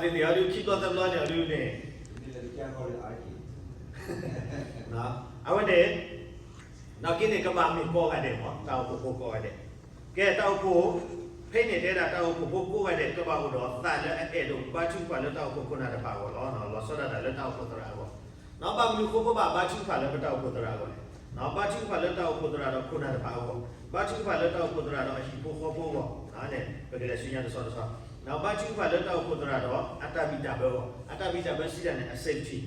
သ့ၣ်သ့ၣ်အီၤဒုး ခံဘျီသၢဘျီန့ၣ်အီၤဒုးန့ၣ် အဝဲန့ၣ် နာ်က့န့ၣ် ကဘၣ်မ့ၢ်ကိးဂၤဒဲးမး တၢ်အိၣ်ဖှိၣ်ဖိကိးဂၤဒဲး, ကဲတၢ်အိၣ်ဖှိၣ် ဖဲအံၤန့ၣ် တဲဒၣ်တၢ်အိၣ်ဖှိၣ်ဖိကိးဂၤဒဲး ကဘၣ်အိၣ်ဒီးသးလၢအအဲၣ်ဒိးဘါထုကဖၣ်လၢတၢ်အိၣ်ဖှိၣ်ခိၣ်နၢ်တဖၣ်အဂီၢ်လီၤ. လီၤဆီဒၣ်တၢ်လၢတၢ်အိၣ်ဖှိၣ်သရၣ်အဂီၢ်, ဘၣ်မနုၤဃိပဘၣ်ဘါထုကဖၣ်လၢပတၢ်အိၣ်ဖှိၣ်သရၣ်အဂီၢ်လဲၣ်. ဘါထုကဖၣ်လၢတၢ်အိၣ်ဖှိၣ်သရၣ်ဒီးခိၣ်နၢ်တဖၣ်အဂီၢ်, ဘါထုကဖၣ်လၢတၢ်အိၣ်ဖှိၣ်သရၣ်ဒီးအဟံၣ်ဖိဃီဖိအဂီၢ်န့ၣ် ပကလဲၤဆူညါတဆီတဆီ, ဘါထုကဖၣ်လၢတၢ်အိၣ်ဖှိၣ်သရၣ်ဒီးအတၢ်ဘံၣ်တၢ်ဘၢအဂီၢ်, အတၢ်ဘံၣ်တၢ်ဘၢစံးတၢ်န့ၣ် အ safety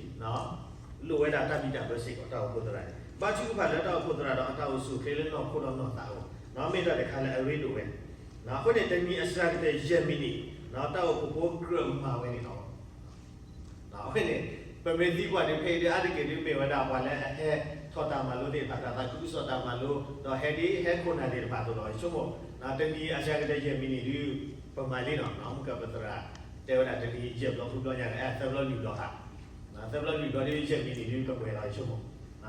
လိၣ်ဝဲဒၣ်တၢ်ဘံၣ်တၢ်ဘၢစ့ၢ်ကီး တၢ်အိၣ်ဖှိၣ်သရၣ်န့ၣ်, ဘါထုကဖၣ်လၢတၢ်အိၣ်ဖှိၣ်သရၣ်ဒီးအတၢ်အိၣ်ဆူၣ်အိၣ်ချ့လၢနီၢ်ခိဒီးနီၢ်သးအဂီၢ်, မ့ၢ်တၢ်တခါလၢအရ့ဒိၣ်ဝဲ, အဃိန့ၣ် တနံၤအစှၤကတၢၢ်ယဲၢ်မံးနံးန့ၣ် တၢ်အိၣ်ဖှိၣ်ဖိကြၢးမၤဝဲန့ၣ်လီၤ. အဃိန့ၣ် ပမ့ၢ်သံကွၢ်ဒုးဖဲအံၤဒုး အါတက့ၢ်ဒုးမ့ၢ်ဝဲဒၣ်ပှၤလၢအဟဲထီၣ်တၢ်မၤလိသ့ၣ်တဖၣ် တၢ်သးခုကစီၣ်တၢ်မၤလိ ဒီးဟဲဒ်ဟဲခိၣ်နၢ်သ့ၣ်တဖၣ်အသိးလီၤ. ယဆိကမိၣ် တနံၤအစှၤကတၢၢ်ယဲၢ်မံးနံးဒုး ပမၤလံနီၤ, မုၢ်ကပသရၣ်တဲဝဲဒၣ်တနံၤယဲၢ်ဘျီဃုဘျီညါဒီး သၢဘျီလွံၢ်ဘျီဟး, သၢဘျီလွံၢ်ဘျီဒုး ယဲၢ်မံးနံးဒုးကပှဲၤလီၤ ယဆိကမိၣ်,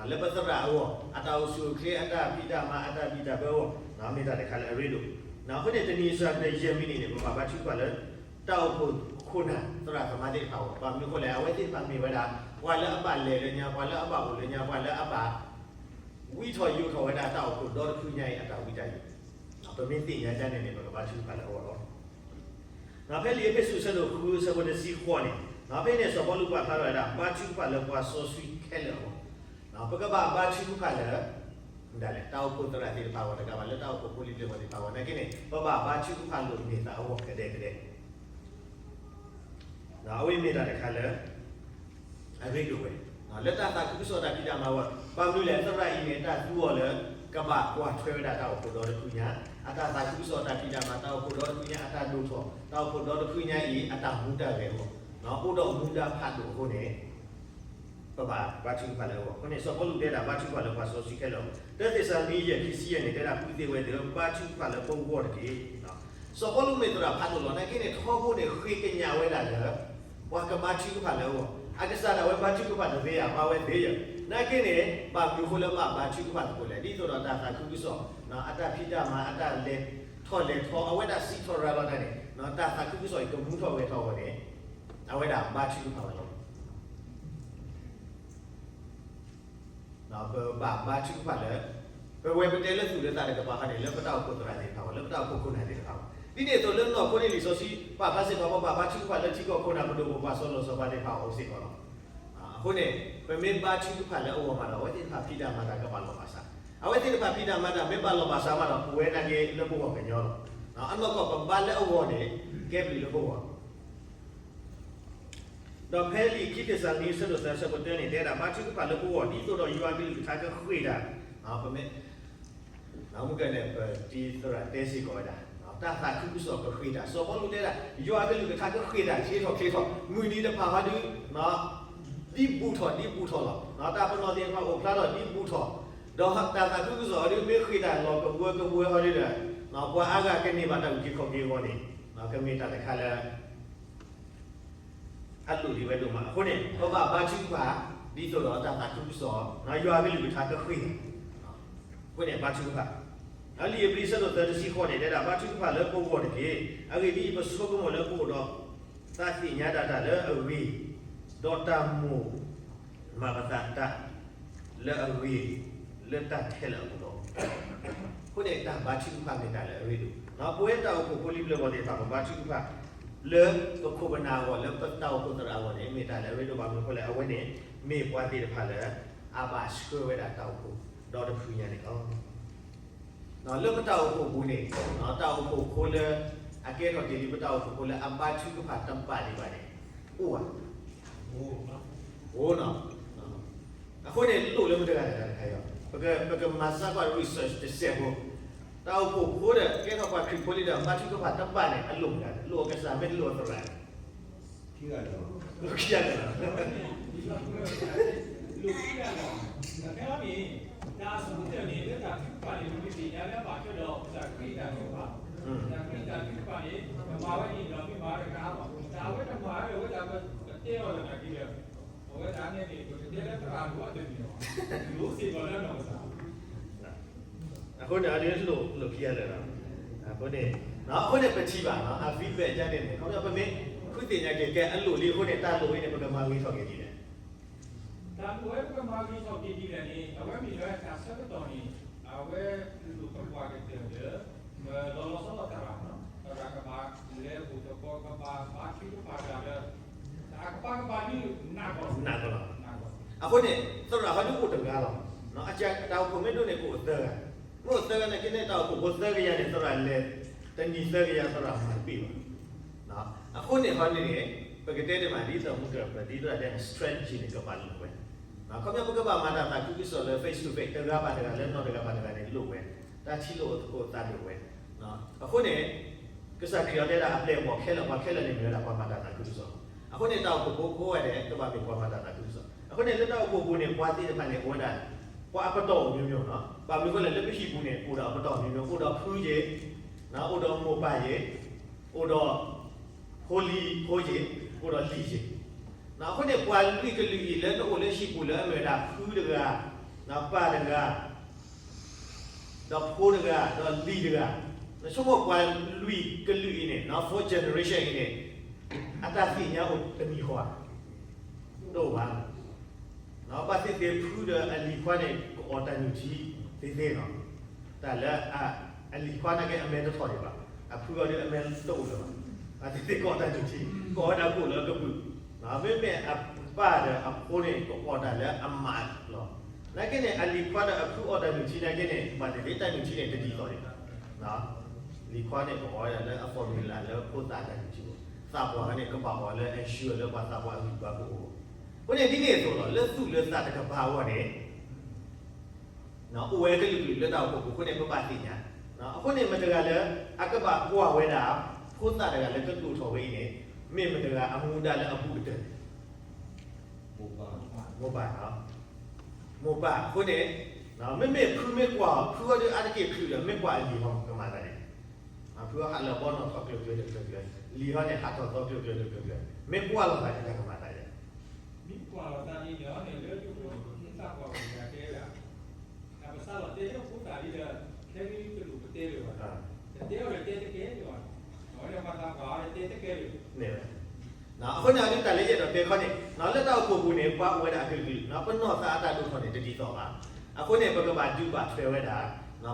လၢပသရၣ်အဂီၢ် အတၢ်အိၣ်ဆူၣ်အိၣ်ချ့ အတၢ်ဖံးတၢ်မၤ အတၢ်ဘံၣ်တၢ်ဘၢအဂီၢ် မ့ၢ်တၢ်တခါလၢအရ့ဒိၣ်, အဃိန့ၣ် တနံၤအစှၤကတၢၢ်ယဲၢ်မံးနံးန့ၣ် ပဘၣ်ဘါထုကဖၣ်လၢ တၢ်အိၣ်ဖှိၣ်ခိၣ်နၢ်သရၣ်သမါသ့ၣ်တဖၣ်အဂီၢ်, ဘၣ်မနုၤအဃိလဲၣ် အဝဲသ့ၣ်တဖၣ်မ့ၢ်ဝဲဒၣ် ပှၤလၢအဘၣ်လဲၤလၢညါ ပှၤလၢအဘၣ်အိၣ်လၢညါ ပှၤလၢအဘၣ် ဝံထီၣ်ယိးထီၣ်ဝဲဒၣ်တၢ်အိၣ်ဖှိၣ်ဒီတဖုညါအံၤ အတၢ်ဝံတၢ်ယိး, ပမ့ၢ်သ့ၣ်ညါဒ်န့ၣ်န့ၣ် ပကဘါထုကဖၣ်လၢအဂီၢ်လီၤ. ဖဲလံာ်အ့းဖ့းစူး အဆၢဒိၣ်ဃု အဆၢဖိတဆံဃိးန့ၣ်, ဖဲန့ၣ်စီၤပီလူးပာ်ဖျါထီၣ်ဝဲဒၣ် ဘါထုကဖၣ်လၢပှၤစီဆှံခဲလၢာ်အဂီၢ်, ပကဘၣ်ဘါထုကဖၣ်လၢ မတၤလဲၣ် တၢ်အိၣ်ဖှိၣ်သရၣ်သ့ၣ်တဖၣ်အဂီၢ်တကးဘၣ် လၢတၢ်အိၣ်ဖှိၣ်ဖိလံၤပျဲၢ်ဖိသ့ၣ်တဖၣ်အဂီၢ် နာ်က့န့ၣ် ပဘၣ်ဘါထုကဖၣ်လိာ်မ့ၢ်သးအဂီၢ်ကဒဲကဒဲ အဝဲမ့ၢ်တၢ်တခါလၢ အရ့ဒိၣ်ဝဲ, လၢတၢ်သးခုကစီၣ်တၢ်ဖံးတၢ်မၤအဂီၢ်, ဘၣ်မနုၤလဲၣ် သရၣ်အံၤန့ၣ် တၢ်သူအီၤလၢ ကဘၣ်ကွၢ်ထွဲဝဲဒၣ်တၢ်အိၣ်ဖှိၣ်ဒီတဖုညါ, အတၢ်သးခုကစီၣ်တၢ်ဖံးတၢ်မၤ တၢ်အိၣ်ဖှိၣ်ဒီတဖုညါ အတၢ်ဒိၣ်ထီၣ် တၢ်အိၣ်ဖှိၣ်ဒီတဖုညါအံၤ အတၢ်မူတၢ်ဂဲၤအဂီၢ်, အိၣ်ဒီးမူဒါဖးဒိၣ်အဃိန့ၣ် ပဘၣ်ဘါထုကဖၣ်လၢအဂီၢ်, အဃိန့ၣ် စီၤပီလူးတဲဒၣ် ဘါထုကဖၣ်လၢပှၤစီဆှံခဲလၢာ်အဂီၢ်, တၢသ့းစၤလနံ ယဲၢ် ခံဆံယဲၢ်န့ၣ် တဲဒၣ် ပုၢ်သ့ၣ်ဝဲၢ်သ့ၣ်ဧၢ, ဘါထုကဖၣ်လၢပဂီၢ်တက့ၢ်. စီၤပီလူးမ့ၢ်သရၣ်ဖးဒိၣ်လီၤ, နာ်က့န့ၣ် ထီဘိန့ၣ် ဃ့ကညးဝဲဒၣ်လၢ ပှၤကဘါထုကဖၣ်လၢအဂီၢ်, အကစၢ်ဒၣ်ဝဲဘါထုကဖၣ်တသ့ဧါ, ဘၣ်ဝဲသ့ဧါ, နာ်က့န့ၣ် ဘၣ်မနုၤအဃိလၢဘၣ်ဘါထုကဖၣ်သကိးလဲၣ်, ဒ်သိးဒီးတၢ်သးခုကစီၣ် အတၢ်ဖံးတၢ်မၤ အတၢ်လဲၤထီၣ်လဲၤထီ အဝဲဒၣ်စံးထီၣ်ရၤလီၤတၢ်န့ၣ် တၢ်သးခုကစီၣ်အံၤ ကမူထီၣ်ဂဲၤထီၣ်အဂီၢ်န့ၣ် အဝဲဒၣ်ဘါထုကဖၣ်ဝဲလီၤ. ပဘၣ်ဘါထုကဖၣ်လၢ ပဝဲပတဲလၢသူၣ်လၢသးတကပၤဃီန့ၣ် လၢပတၢ်အိၣ်ဖှိၣ်သရၣ်သ့ၣ်တဖၣ်အဂီၢ်, လၢပတၢ်အိၣ်ဖှိၣ်ခိၣ်နၢ်သ့ၣ်တဖၣ်အဂီၢ်, ဒ်န့ၣ်အသိးလၢနီၢ်ခိန့ၣ် လံာ်စီဆှံပာ်ဖျါစ့ၢ်ကီး ပဘၣ်ဘါထုကဖၣ်လၢထံကီၢ်ခိၣ်နၢ် ပဒိၣ်ပပှၢ်စီၤလိၤစီၤပၤသ့ၣ်တဖၣ်အအိၣ်စ့ၢ်ကီးလီၤ. အဃိန့ၣ် ပမ့ၢ်ဘါထုကဖၣ်လၢအဂီၢ်မးဒီး အဝဲသ့ၣ်တဖၣ်ဖံးတၢ်မၤတၢ်ကဘၣ်လီၢ်ဘၣ်စး, အဝဲသ့ၣ်တဖၣ်ဖံးတၢ်မၤတၢ်မ့ၢ်ဘၣ်လီၢ်ဘၣ်စးမးဒီး ပဝဲနာ်က့လၢပဂီၢ်ကညီလီၤ. အနီၢ်ကီၢ်ပဘါလၢအဂီၢ်န့ၣ် ကဲဘျုးလၢပဂီၢ် ဒီးဖဲလံာ်ခံသ့းစၤလနံ အဆၢဒိၣ်သၢ အဆၢဖိတၢန့ၣ် တဲဒၣ် ဘါထုကဖၣ်လၢပဂီၢ် ဒ်သိးဒီးယွၤအကလုၢ်ကထါကဃ့ၢ်တၢ်, ပမ့ၢ် မုၢ်ကဲန့ၣ် ပတံၤသရၣ်တဲစ့ၢ်ကီးဝဲဒၣ် တၢ်သးခုကစီၣ်ကဃ့ၢ်တၢ်, စီၤပီလူးတဲဒၣ် ယွၤအကလုၢ်ကထါကဃ့ၢ်တၢ် ချ့ထီၣ်ချ့ထီၣ်, မုၢ်နံၤတဖၣ်ဟီဒုး ဒ်ဘူးထီၣ်ဒ်ဘူးထီၣ်လီၤ. တၢ်ပနီၣ်သ့ၣ်တဖၣ်အိၣ်ဖျါထီၣ်ဒ်ဘူးထီၣ်, ဒီးတၢ်သးခုကစီၣ်အီၤဒုး မ့ၢ်ဃ့ၢ်တၢ်လီၤကဘှၢကဘှၢဟီဒုးဒီး ပှၤအါဂၤကန့ၢ်ဘၣ်တၢ်အုၣ်က့ၤခီၣ်က့ၤအဂီၢ်န့ၣ် ကမ့ၢ်တၢ်တခါလၢ အလိၣ်ဒံးဝဲဒိၣ်မး. အဃိန့ၣ် ပဘၣ်ဘါထုကဖၣ် ဒ်သိးဒီးတၢ်သးခုကစီၣ် ယွၤအကလုၢ်ကထါကဃ့ၢ်, အဃိန့ၣ် ဘါထုကဖၣ်. လံာ်ဧ့ၤဘြံၤ အဆၢဒိၣ်သၢ တဆံဃိးန့ၣ် တဲဒၣ် ဘါထုကဖၣ်လၢပဂီၢ်တက့ၢ်. အဂ့ၢ်ဒ်အံၤ, ပဆိကမိၣ်လၢပအိၣ်ဒီး သးသ့ၣ်ညါဒၣ်တၢ်လၢအဂ့ၤ, ဒီးတၢ်မိၣ် မၤပသးတၢ် လၢအဂ့ၤ လၢတၢ်ခဲလၢာ်အပူၤလီၤ. အဃိန့ၣ် တၢ်ဘါထုကဖၣ်မ့ၢ်တၢ်လၢအရ့ဒိၣ်, ပဝဲတၢ်အိၣ်ဖှိၣ်ဖိလံၤပျဲၢ်ဘီၣ်သ့ၣ်တဖၣ် ပဘါထုကဖၣ် လၢပခိၣ်ပနၢ်အဂီၢ် လၢပတၢ်အိၣ်ဖှိၣ်သရၣ်အဂီၢ်န့ၣ် မ့ၢ်တၢ်လၢအရ့ဒိၣ်ဘၣ်မနုၤအဃိလဲၣ် အဝဲန့ၣ် မ့ၢ်ပှၤသ့ၣ်တဖၣ်လၢ အဘၣ်ဆှၢဝဲဒၣ်တၢ်အိၣ်ဖှိၣ်ဒီတဖုညါန့ၣ်လီၤ. လၢပတၢ်အိၣ်ဖှိၣ်ပူၤန့ၣ် တၢ်အိၣ်ဖှိၣ်ဖိလၢ အကဲထီၣ်က့ၤလံပတၢ်အိၣ်ဖှိၣ်ဖိလၢအဘါထုကဖၣ်တဘၣ်ဒံးဘၣ်န့ၣ် အိၣ်ဧါ. အိၣ်နီၤ. အဃိန့ၣ် လိၣ်လၢမတၤတဂၤလဲၣ်တခါအံၤ, ပကမၤစၢ်ကွၢ် research တစဲးဖိ, တၢ်အိၣ်ဖှိၣ်ဖိဒီး ကဲထီၣ်ပှၤခရံာ်ဖိလံဒီး ဘါထုကဖၣ်တဘၣ်န့ၣ် အလိၣ်မတၤလဲၣ်, လိၣ်အကစၢ်မ့ၢ်လိၣ်အသရၣ် ခံဂၤလၢာ်လီၤ. အဃိန့ၣ် အဒုးလိၣ်ခံဂၤလၢာ်လီၤ. အဃိန့ၣ် အဃိန့ၣ် ပထံၣ်ဘၣ် အ feedback ဒ်န့ၣ်န့ၣ် ခီဖျိပမ့ၢ် ဃုသ့ၣ်ညါက့ၤ ကဲအလိၣ်လံအဃိန့ၣ် တၢ်လိၣ်ဝဲန့ၣ် ပကမၤဂ့ၤထီၣ်က့ၤဒ်လဲၣ်. တၢ်လိၣ်ဝဲပကမၤဂ့ၤထီၣ်က့ၤဒ်လဲၣ်န့ၣ် အဝဲမ့ၢ်လၢတၢ်ဆၢကတီၢ်န့ၣ် အဝဲလိၣ်ပကွၢ်ကတၢၢ်လၢ လီၤလီၤဆီဆီသရၣ်, သရၣ်ကဘၣ်လဲၤအိၣ်သကိး ကဘၣ်ဘါထုကဖၣ်တၢ်ဒီး တၢ်ကပၤကပၤဒ်နးကီၢ်လီၤ. အဃိန့ၣ် သရၣ်ဟီဒုးအိၣ်တဂၤလီၤ. တၢ်အိၣ်ဖှိၣ်မ့ၢ်ဒိၣ်န့ၣ် ကအိၣ်သၢဂၤ, မ့ၢ်အိၣ်သၢဂၤနာ်က့န့ၣ် တၢ်အိၣ်ဖှိၣ်ဖိသၢကယၤန့ၣ် သရၣ်လဲၤ တနံၤသၢကယၤ သရၣ်မၤတပ့ၢ်ဘၣ်. အဃိန့ၣ်ဟီန့ၣ်န့ၣ် ပကတဲတ့ၢ်မး ဒ်သိးမုၢ်ကရၢၢ် ဒ်သိးတဲန့ၣ် strategy န့ၣ် ကဘၣ်လိၣ်ဝဲ. ခီပညီ ပကဘၣ်မၤတၢ်သးခုကစီၣ်လၢ face to face တဂၤဘၣ်တဂၤ လၢနီၢ်တဂၤဘၣ်တဂၤန့ၣ် လိၣ်ဝဲ, တၢ်ထံၣ်လိာ်သကိးသးဒိၣ်ဝဲ. အဃိန့ၣ် ကစၢ်ခရံာ်အီၤတဲဒၣ် အပျဲၢ်အဘီၣ်ခဲလၢာ် ပှၤခဲလၢာ်န့ၣ်မ့ၢ်ဝဲဒၣ်ပှၤမၤတၢ်သးခုကစီၣ်လီၤ. အဃိန့ၣ် တၢ်အိၣ်ဖှိၣ်ဖိကိးဂၤဒဲး ကဘၣ်မ့ၢ်ပှၤမၤတၢ်သးခုကစီၣ်. အဃိန့ၣ် လၢတၢ်အိၣ်ဖှိၣ်ပူၤန့ၣ် ပှၤသ့ၣ်တဖၣ်န့ၣ် အိၣ်ဝဲဒၣ် ပှၤအပတီၢ်အိၣ်မျိုးမျိုးလီၤ. ဘၣ်မနုၤအဃိလဲၣ် လၢပဟံၣ်ပူၤန့ၣ် အိၣ်ဒီးအပတီၢ်မျိုးမျိုး, အိၣ်ဒီးဖုယ့ၢ်, အိၣ်ဒီးမိၢ်ပၢ်ယ့ၢ်, အိၣ်ဒီး ဖိလံၤဖိယ့ၢ်, အိၣ်ဒီးလံၤယ့ၢ်. အဃိန့ၣ် ပှၤလွံၢ်ကလုာ်အံၤ လၢနအိၣ်လၢဟံၣ်ပူၤလၢအမ့ၢ်ဝဲဒၣ်ဖုတဂၤ, ပၢ်တဂၤ, ဒီးဖိတဂၤ, ဒီးလံၤတဂၤ, နဆိကမိၣ်ပှၤလွံၢ်ကလုာ်အံၤန့ၣ် four generation အံၤန့ၣ် အတၢ်သ့ၣ်ညါအိၣ်တမံၤဃီဧါ. တအိၣ်ဘၣ်. ဘၣ်သ့ၣ်သ့ၣ်ဖုဒီးအလံၤခွါန့ၣ် ကအီၣ်တၢ်နုၢ်ထံသ့သ့လီၤ. တၢ်လၢ အလံၤခွါနာ်က့အမဲာ်တထီၣ်ဒံးဘၣ်, အဖုအီၤဒီးအမဲာ်တအိၣ်လၢၤဘၣ်. ဘၣ်သ့ၣ်သ့ၣ်ကအီၣ်တၢ်နုၢ်ထံ, ကအီၣ်ဝဲဒၣ်ကိၣ်လၢကပုာ်, မ့မ့ၢ်အပၢ်ဒီးအဖိန့ၣ် ကအီၣ်တၢ်လၢအမးလီၤ. နာ်က့န့ၣ် အလံၤခွါဒီးအဖုအီၣ်တၢ်နုၢ်ထံနာ်က့န့ၣ် ဘၣ်သ့ၣ်သ့ၣ်တၢ်နုၢ်ထံန့ၣ်တဒ်သိးဒံးဘၣ်. လံၤခွါန့ၣ် ကအီၣ်ဝဲဒၣ်လၢအ formula လၢဖိသၣ်တၢ်နုၢ်ထံ, သးပှၢ်န့ၣ် ကဘၣ်အီၣ်လၢ ensure လၢပှၤသးပှၢ်အဂံၢ်အဘါကအိၣ်. အဃိန့ၣ်ဒ်န့ၣ်အသိးလီၤ, လၢသူၣ်လၢသးတကပၤအဂီၢ်န့ၣ် အိၣ်ဝဲကလုာ်ကလုာ်လၢတၢ်အိၣ်ဖှိၣ်ပူၤအဃိန့ၣ် ပဘၣ်သ့ၣ်ညါ. အဃိန့ၣ် မတၤတဂၤလၢ အကဘၣ်ကွၢ်ဝဲဒၣ် ဖိသၣ်တဂၤလၢကဒိၣ်ထီၣ်ဝဲအံၤန့ၣ် မ့ၢ်မတၤတဂၤအမူဒါလၢအဘူးကတၢၢ်န့ၣ် မိၢ်ပၢ်, မိၢ်ပၢ်အဃိန့ၣ် မ့မ့ၢ်ဖုမ့ၢ်ကွၢ် ဖုအီၤဒုးအါတက့ၢ်ချုးဒီး မ့ၢ်ကွၢ်အလံၤဟီကမၤသးဒ်လဲၣ်. ဖုအီၤဟးလၢၤဘီနီၣ်ထီၣ်ကျၢၤကျၢၤတကျၢၤကျၢၤ, လံၤဟီန့ၣ် ဟးထီၣ်သီကျၢၤကျၢၤတကျၢၤကျၢၤ, မ့ၢ်ကွၢ်လိာ်သးန့ၣ် တၢ်ကမၤသးဒ်လဲၣ်. မ့ၢ်ကွၢ်လိာ်သးန့ၣ်န့ၣ် လၢယိၤကျိာ်န့ၣ် သးပှၢ်ဝဲဒၣ်တဲဝဲဒၣ် တၢ်ပစးလီၤတဲလၢဖိသၣ်လံဒီး ခဲမံတလိၣ်ပတဲလၢၤဘၣ်, တတဲအီၤဒီးတဲတကဲလၢၤဘၣ်, အဝဲန့ၣ်ပှၤသးပှၢ်အီၤဒီးတဲတကဲလၢၤ န့ၣ်ဝဲ. အဃိန့ၣ် အဒုးတၢ်လၢယအဲၣ်ဒိးတဲခီန့ၣ် လၢတၢ်အိၣ်ဖှိၣ်ပူၤန့ၣ် ပှၤအိၣ်ဝဲဒၣ်အကလုာ်ကလုာ်, ပနီၢ်သးအတၢ်ဒိၣ်ထီၣ်န့ၣ် တဒ်သိးဘၣ်. အဃိန့ၣ် ပကဘၣ်ဒုးဘၣ်ထွဲဝဲဒၣ်,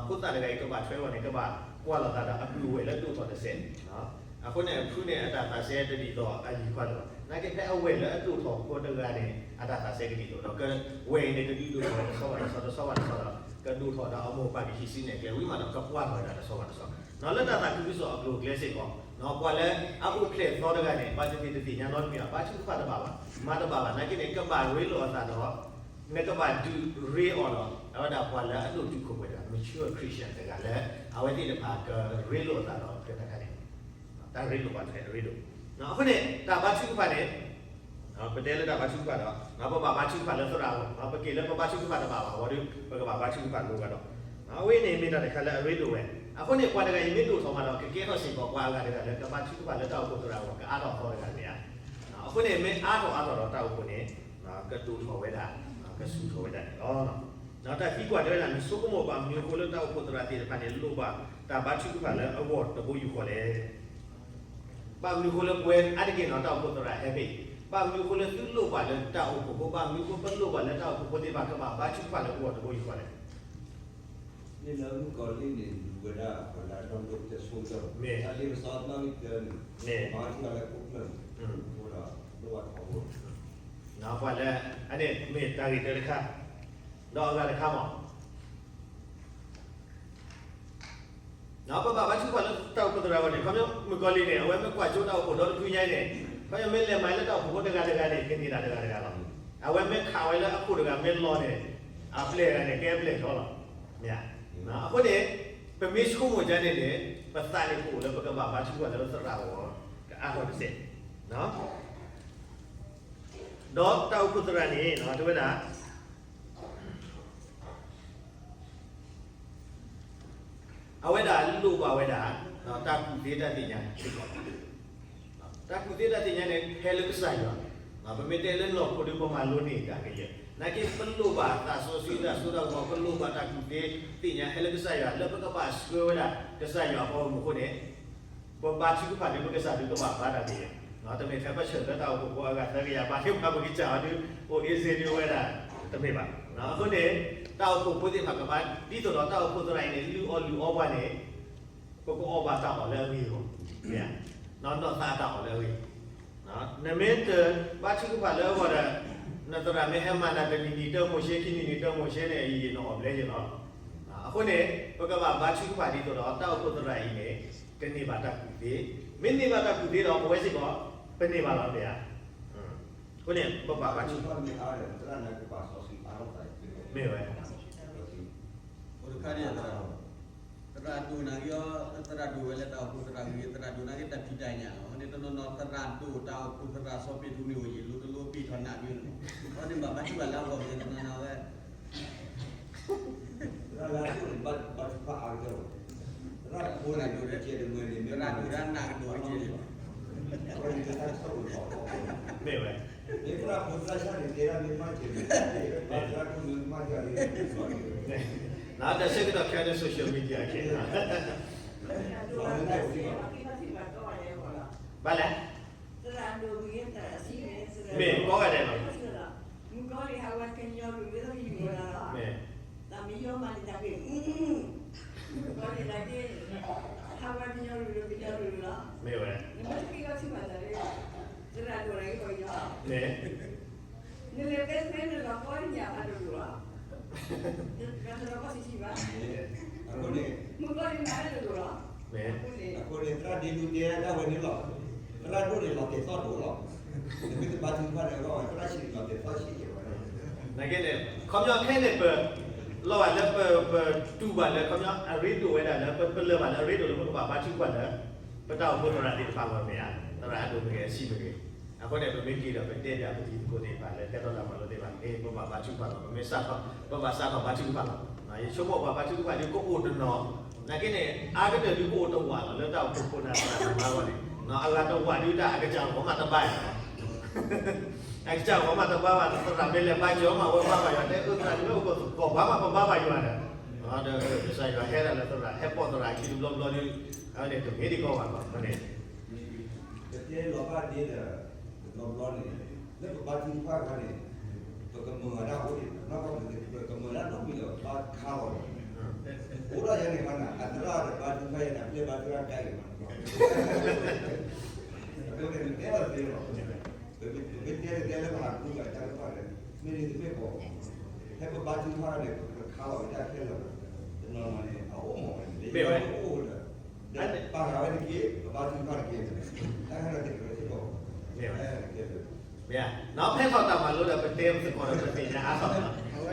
ဖိသၣ်တဂၤအံၤ ကဘၣ်ထွဲအီၤန့ၣ် ကဘၣ်ကွၢ်လိာ်သးဒီးအပုၢ်အဝဲၢ်လၢဒိၣ်ထီၣ်တစဲးန့ၣ်. အဃိန့ၣ် အဖုန့ၣ် အတၢ်သးစဲတဒ်သိးအလံၤခွါလၢၤဘၣ်. နာ်က့ဖဲအဝဲၢ်လၢအဒိၣ်ထီၣ်ဖိတဂၤန့ၣ် အတၢ်သးစဲကဒ်သိးဒီး ကဝဲၢ်အံၤန့ၣ် ကဒုးဒိၣ်ထီၣ်ဝဲတဆီဘၣ်တဆီ တဆီဘၣ်တဆီဒီး ကဒိၣ်ထီၣ်ဒီးအမိၢ်ပၢ်ကဟံးစုနဲၣ်ကျဲဝံၤမးဒီး ကကွၢ်ထီၣ်ဝဲဒၣ်တဆီဘၣ်တဆီ. လၢတၢ်သးခုကစီၣ်အကျိၤအကျဲစ့ၢ်ကီး ပှၤလၢအအိၣ်ဖျဲၣ်သီတဂၤန့ၣ် ဘၣ်သ့ၣ်သ့ၣ်တသ့ၣ်ညါနီတမံၤဘၣ်, ဘါထုကဖၣ်တဘၣ်ဘၣ်, မၤတဘၣ်ဘၣ်. နာ်က့န့ၣ် ကဘၣ်ရ့လိာ်အသးဒီး နကဘၣ်ဒုးရ့အီၤဒီး အဝဲဒၣ်ပှၤလၢအဒိၣ်တုာ်ခိၣ်ပှဲၤတဂၤ mature Christian တဂၤလၢ အဝဲသ့ၣ်တဖၣ်ကရ့လိာ်အသးဒီး ကတၢၢ်တခါန့ၣ် တၢ်ရ့လိာ်ဘၣ်ထွဲအရ့ဒိၣ်. အဃိန့ၣ် တၢ်ဘါထုကဖၣ်န့ၣ် ပတဲလၢတၢ်ဘါထုကဖၣ်ဒီး ပဘၣ်ဘါထုကဖၣ်လၢသရၣ်အဂီၢ်, ပက့ၤလၢပဘါထုကဖၣ်တဘၣ်ဘၣ်အဂီၢ်ဒီး ပကဘၣ်ဘါထုကဖၣ်လိၤဂၤဒီး အဝဲန့ၣ်မ့ၢ်တၢ်တခါလၢအရ့ဒိၣ်ဝဲ. အဃိန့ၣ် ပှၤတဂၤအံၤမ့ၢ်ဒိၣ်ထီၣ်မးဒီး ကကဲထီၣ်စ့ၢ်ကီးပှၤအဂၤတဂၤလၢ ကဘါထုကဖၣ်လၢတၢ်အိၣ်ဖှိၣ်သရၣ်အဂီၢ် ကအါထီၣ်အသီတဂၤန့ၣ်ဧါ. အဃိန့ၣ် မ့ၢ်အါထီၣ်အါထီၣ်ဒီးတၢ်အိၣ်ဖှိၣ်န့ၣ် ကဒိၣ်ထီၣ်ဝဲဒၣ်, ကဆူၣ်ထီၣ်ဝဲဒၣ်န့ၣ်လီၤ. တၢ်သံကွၢ်တဲဝဲဒၣ် နဆိကမိၣ်ဘၣ်မနုၤအဃိလၢတၢ်အိၣ်ဖှိၣ်သရၣ်သ့ၣ်တဖၣ်န့ၣ် လိၣ်ဘၣ်တၢ်ဘါထုကဖၣ်လၢအဂီၢ်တဘိယူၢ်ဃီလဲၣ်. ဘၣ်မနုၤအဃိလၢပဝဲအါတက့ၢ်နီၤ တၢ်အိၣ်ဖှိၣ်သရၣ်ဟဲဖဲအံၤ, ဘၣ်မနုၤအဃိလၢသုလိၣ်ဘၣ်လၢတၢ်အိၣ်ဖှိၣ်ဖိ, ဘၣ်မနုၤအဃိပလိၣ်ဘၣ်လၢတၢ်အိၣ်ဖှိၣ်ဖိသ့ၣ်တဖၣ်ကဘၣ်ဘါထုကဖၣ်လၢအဂီၢ်တဘိယူၢ်ဃီလဲၣ်. မ့ၢ်လၢမုၣ်ကီၤလံၢ်န့ၣ် လူၤဝဲဒၣ်ပှၤလၢအနီၢ်ဒိၣ်ကတၢၢ်ဆိကတၢၢ်, မ့ၢ်, တၢ်လ့ပစီတၢ်မ့ၢ်ကတၢၢ်န့ၣ်, မ့ၢ်, ဘါထုကဖၣ်လၢခိၣ်ကျၢၢ်န့ၣ်, အဃိဒီးလိၣ်ဘၣ်ထီဘိ ပှၤလၢ, အန့ၣ်မ့ၢ်တၢ်ဂ့ၢ်တၢ်တခါ, ဒီးအဂၤတခါမး ပဘၣ်ဘါထုကဖၣ်လၢတၢ်အိၣ်ဖှိၣ်သရၣ်အဂီၢ်န့ၣ် ခီဖျိမုၣ်ကီၤလံၢ်န့ၣ် အဝဲမ့ၢ်ကွၢ်စိတၢ်အိၣ်ဖှိၣ်ဒီတဖုညါအံၤန့ၣ် ခီဖျိမ့ၢ်လဲၤမၤလၢတၢ်အိၣ်ဖှိၣ်ဖိတဂၤတဂၤန့ၣ် ကန့ၢ်ဒၣ်တဂၤတဂၤလီၤ. အဝဲမ့ၢ်ခးဝဲလၢအခိၣ်တဂၤမ့ၢ်လီၤန့ၣ် အပျဲၢ်တဂၤန့ၣ် ကဲအပျဲၢ်ထီလီၤ. မ့ၢ်ဧါ. အဃိန့ၣ် ပမ့ၢ်ဆိကမိၣ်ဒ်န့ၣ်န့ၣ် ပသးန့ၣ်ကအိၣ်လၢပကဘၣ်ဘါထုကဖၣ်လၢသရၣ်အဂီၢ် ကအါထီၣ်တစဲး ဒီးတၢ်အိၣ်ဖှိၣ်သရၣ်န့ၣ် တဲဝဲဒၣ် အဝဲဒၣ်လိၣ်ဘၣ်ဝဲဒၣ် တၢ်ကူၣ်သ့တၢ်သ့ၣ်ညါစ့ၢ်ကီး, တၢ်ကူၣ်သ့တၢ်သ့ၣ်ညါန့ၣ် ဟဲလၢကစၢ်ယွၤ, ပမ့ၢ်တဲလၢနီၢ်ခိဒီး ပမၤလိန့ၢ်တၢ်ကယဲၢ်, နာ်က့ ပလိၣ်ဘၣ်သးစီဆှံတၢ်စိတၢ်ကမီၤ, ပလိၣ်ဘၣ်တၢ်ကူၣ်သ့သ့ၣ်ညါဟဲလၢကစၢ်ယွၤ လၢပကဘၣ်ဆှၢဝဲဒၣ် ကစၢ်ယွၤအဘီအမုၢ်အဃိန့ၣ် ပဘါထုကဖၣ်ဒီးပကစၢ်ဒုးကဘၣ်ဘါတၢ်ကယဲၢ် တမ့ၢ်ထဲပဆၢၣ်လၢတၢ်အိၣ်ဖှိၣ်ဖိအဂၤသၢကယၤဘၣ် မ့ၢ်ပှၤပကစၢ်အီၤဒုး အိၣ်အ့စ့ဒုးဝဲဒၣ် တမ့ၢ်ဘၣ်. အဃိန့ၣ် တၢ်အိၣ်ဖှိၣ်ဖိသ့ၣ်တဖၣ်ကဘၣ် ဒ်သိးဒီးတၢ်အိၣ်ဖှိၣ်သရၣ်အံၤန့ၣ် လုၢ်အီၣ်လုၢ်အီပှၤန့ၣ် ပကအီၣ်ဘၣ်တၢ်အီၣ်လၢအဂ့ၤအဂီၢ်, နီၢ်သးတၢ်အီၣ်လၢအဂ့ၤ နမ့ၢ်တဘါထုကဖၣ်လၢအဂီၢ်ဒီး နသရၣ်မ့ၢ်ဟဲမၤနၤတနံၤနံၤတၢမိၤၡ့ ခံနံၤနံၤတၢမိၤၡ့န့ၣ် အံၤနအီၣ်ဘျဲယ့ၣ်လီၤ. အဃိန့ၣ် ပကဘၣ်ဘါထုကဖၣ်ဒ်သိးဒီး တၢ်အိၣ်ဖှိၣ်သရၣ်အံၤန့ၣ် ကန့ၢ်ဘၣ်တၢ်ကူၣ်သ့, မ့ၢ်န့ၢ်ဘၣ်တၢ်ကူၣ်သ့ဒီး ပဝဲစ့ၢ်ကီး ပန့ၢ်ဘၣ်လီၤမ့ၢ်ဧါ. အဃိန့ၣ် ပဘၣ်ဘါထုကဖၣ် မ့ၢ်ဝဲ သရၣ်ဒိၣ်နာ်က့ သရၣ်ဒိၣ်ဝဲလၢတၢ်အိၣ်ဖှိၣ်သရၣ်ဂ့ၤ သရၣ်ဒိၣ်နာ်က့တၢ်ဖံးတၢ်ညၣ်လီၤ. အဃိန့ၣ်တနီၤနီၤသရၣ်ဒိၣ်တၢ်အိၣ်ဖှိၣ်သရၣ်စီၤပ့းတရူးန့ၣ်အိၣ်ယံၤ လိၤတလိၤပ့ၢ်ထီၣ်နၢ်မ့ၢ်န့ၣ် အဃိန့ၣ်ဘၣ်ဘါထုကဖၣ်လၢအဂီၢ်မ့ၢ်တနီၤနီၤဝဲ သရၣ်ဒိၣ်န့ၣ် ဘါထုကဖၣ်အါကတၢၢ်လီၤ. သရၣ်ဖိန့ၣ် ကဲတမံၤန့ၣ် မ့ၢ်သရၣ်ဒိၣ်ဒၣ်နၢ်ကဒိၣ်ကဲလီၤ. မ့ၢ်ဝဲ မ့ၢ်သရၣ်ဖိသရၣ်ဆၣ်န့ၣ် တဲဒၣ်မ့ၢ်မၤကဲလီၤ, ဘၣ်သရၣ်ဒိၣ်မ့ၢ်မၤကဲလီၤ နတဆၢကတီၢ်ခဲအံၤ social media ခဲအံၤ ဘၣ်လဲၣ် မ့ၢ်ကိးဂၤဒဲးလီၤ. မ့ၢ် မ့ၢ်ဝဲ မ့ၢ် အဃိန့ၣ် သရၣ်ဒ့ဒူတဲဒၣ်ဝဲန့ၣ်လီၤ. သရၣ်ဒိၣ်န့ၣ်လီၤတဲာ်သီၣ်ဒိၣ်လီၤ. နမ့ၢ်တဘါထုကဖၣ်ဒီးအဂီၢ် သရၣ်ဆံးန့ၣ်လီၤတဲာ်သီၣ်ဆံးကဲဝဲ နာ်က့န့ၣ် ခီပညီခဲအံၤန့ၣ် ပ လီၤဘၣ်လၢပ ပတူၢ်ဘၣ်လၢ ခီပညီအရ့ဒိၣ်ဝဲဒၣ်လၢ ပလၢၢ်ဘၣ်လၢအရ့ဒိၣ်လၢပကဘၣ်ဘါထုကဖၣ်လၢ ပတၢ်အိၣ်ဖှိၣ်သရၣ်သ့ၣ်တဖၣ်အဂီၢ်မ့ၢ်ဧါ, သရၣ်အဒိၣ်မ့ၢ်ဂ့ၤ အဆံးမ့ၢ်ဂ့ၤ, အဃိန့ၣ် ပမ့ၢ်က့ၤဒီးပတဲဘၣ်ပတံၤသကိးသ့ၣ်တဖၣ်လၢ ကဲထီၣ်တၢ်မၤလိသ့ၣ်တဖၣ် မ့ၢ်ပဘၣ်ဘါထုကဖၣ်လီၤ, ပမ့ၢ်စးထီၣ် ပဘၣ်စးထီၣ်ဘါထုကဖၣ်လီၤ. ယဆိကမိၣ်ပှၤဘါထုကဖၣ်ဒ်ကအိၣ်တနီၤ, နာ်က့န့ၣ် အါကတၢၢ်ဒ်ကအိၣ်တဝာ်လီၤ လၢတၢ်အိၣ်ဖှိၣ်ဖိန့ၣ် သရၣ်မၤဂီၢ်န့ၣ် အဂၤတဝာ်ဒ်တၢ်အကစၢ်ဂီၤမးတဘါလီၤ အကစၢ်ဂီၤမးတဘါဘၣ် သရၣ်မ့ၢ်လဲၤဘါကၠီမးဝဲဘါဘၣ်ယွၤ တဲအၢသရၣ်ဒ်ဝဲအိၣ်ကီၢ်ဘါမး ပဘါဘၣ်ယွၤဒီး ဒီးကစၢ်ယွၤဟဲဒၣ်လၢသရၣ် ဟဲပိာ်သရၣ်ခံတဘျီဘျီဒ် အဝဲန့ၣ်တမ့ၢ်ဒ်ကီးဘၣ်လီၤန့ၣ် ပတဲလီၤဘၣ်ဒ်ဒီး တဘျီဘျီန့ၣ် လၢပဘါထုကဖၣ်အခါန့ၣ် ပကမၢဝဲဒၣ်အိၣ်ဒံး ပကမၢဒၣ်နီတမံၤလၢပဘါခါလီၤ အိၣ်ဒၣ်ယဲန့ၣ်ခါန့ၣ် အသရၣ်ဒီးဘါထုကဖၣ်ယဲန့ၣ် အပျဲၢ်ဘါထုကဖၣ်ကါအံၤမး အဃိန့ၣ် နတဲအီၤသ့လီၤ ပမ့ၢ်တဲတတဲလၢပဟးဃုဘၣ်တၢ်ကပၤဒီး မ့ၢ်န့ၣ်တမ့ၢ်ကီး ဖဲပဘါထုကဖၣ်န့ၣ် ပကခါလီၤဝဲတၢ်ခဲလၢာ် တနီၤနီၤန့ၣ် အအိၣ်မးဝဲန့ၣ် မ့ၢ်ဝဲ အိၣ်ဒီး ပာ်ဃာ်ဝဲတက့ၢ် ပဘါထုကဖၣ်တက့ၢ် တၢ်ခဲလၢာ်တက့ၢ် မ့ၢ်ဝဲ မ့ၢ်ဧါ ဖဲထီၣ်တၢ်မၤလိဒီး ပတဲသကိးဒီးပသ့ၣ်ညါအါထီၣ်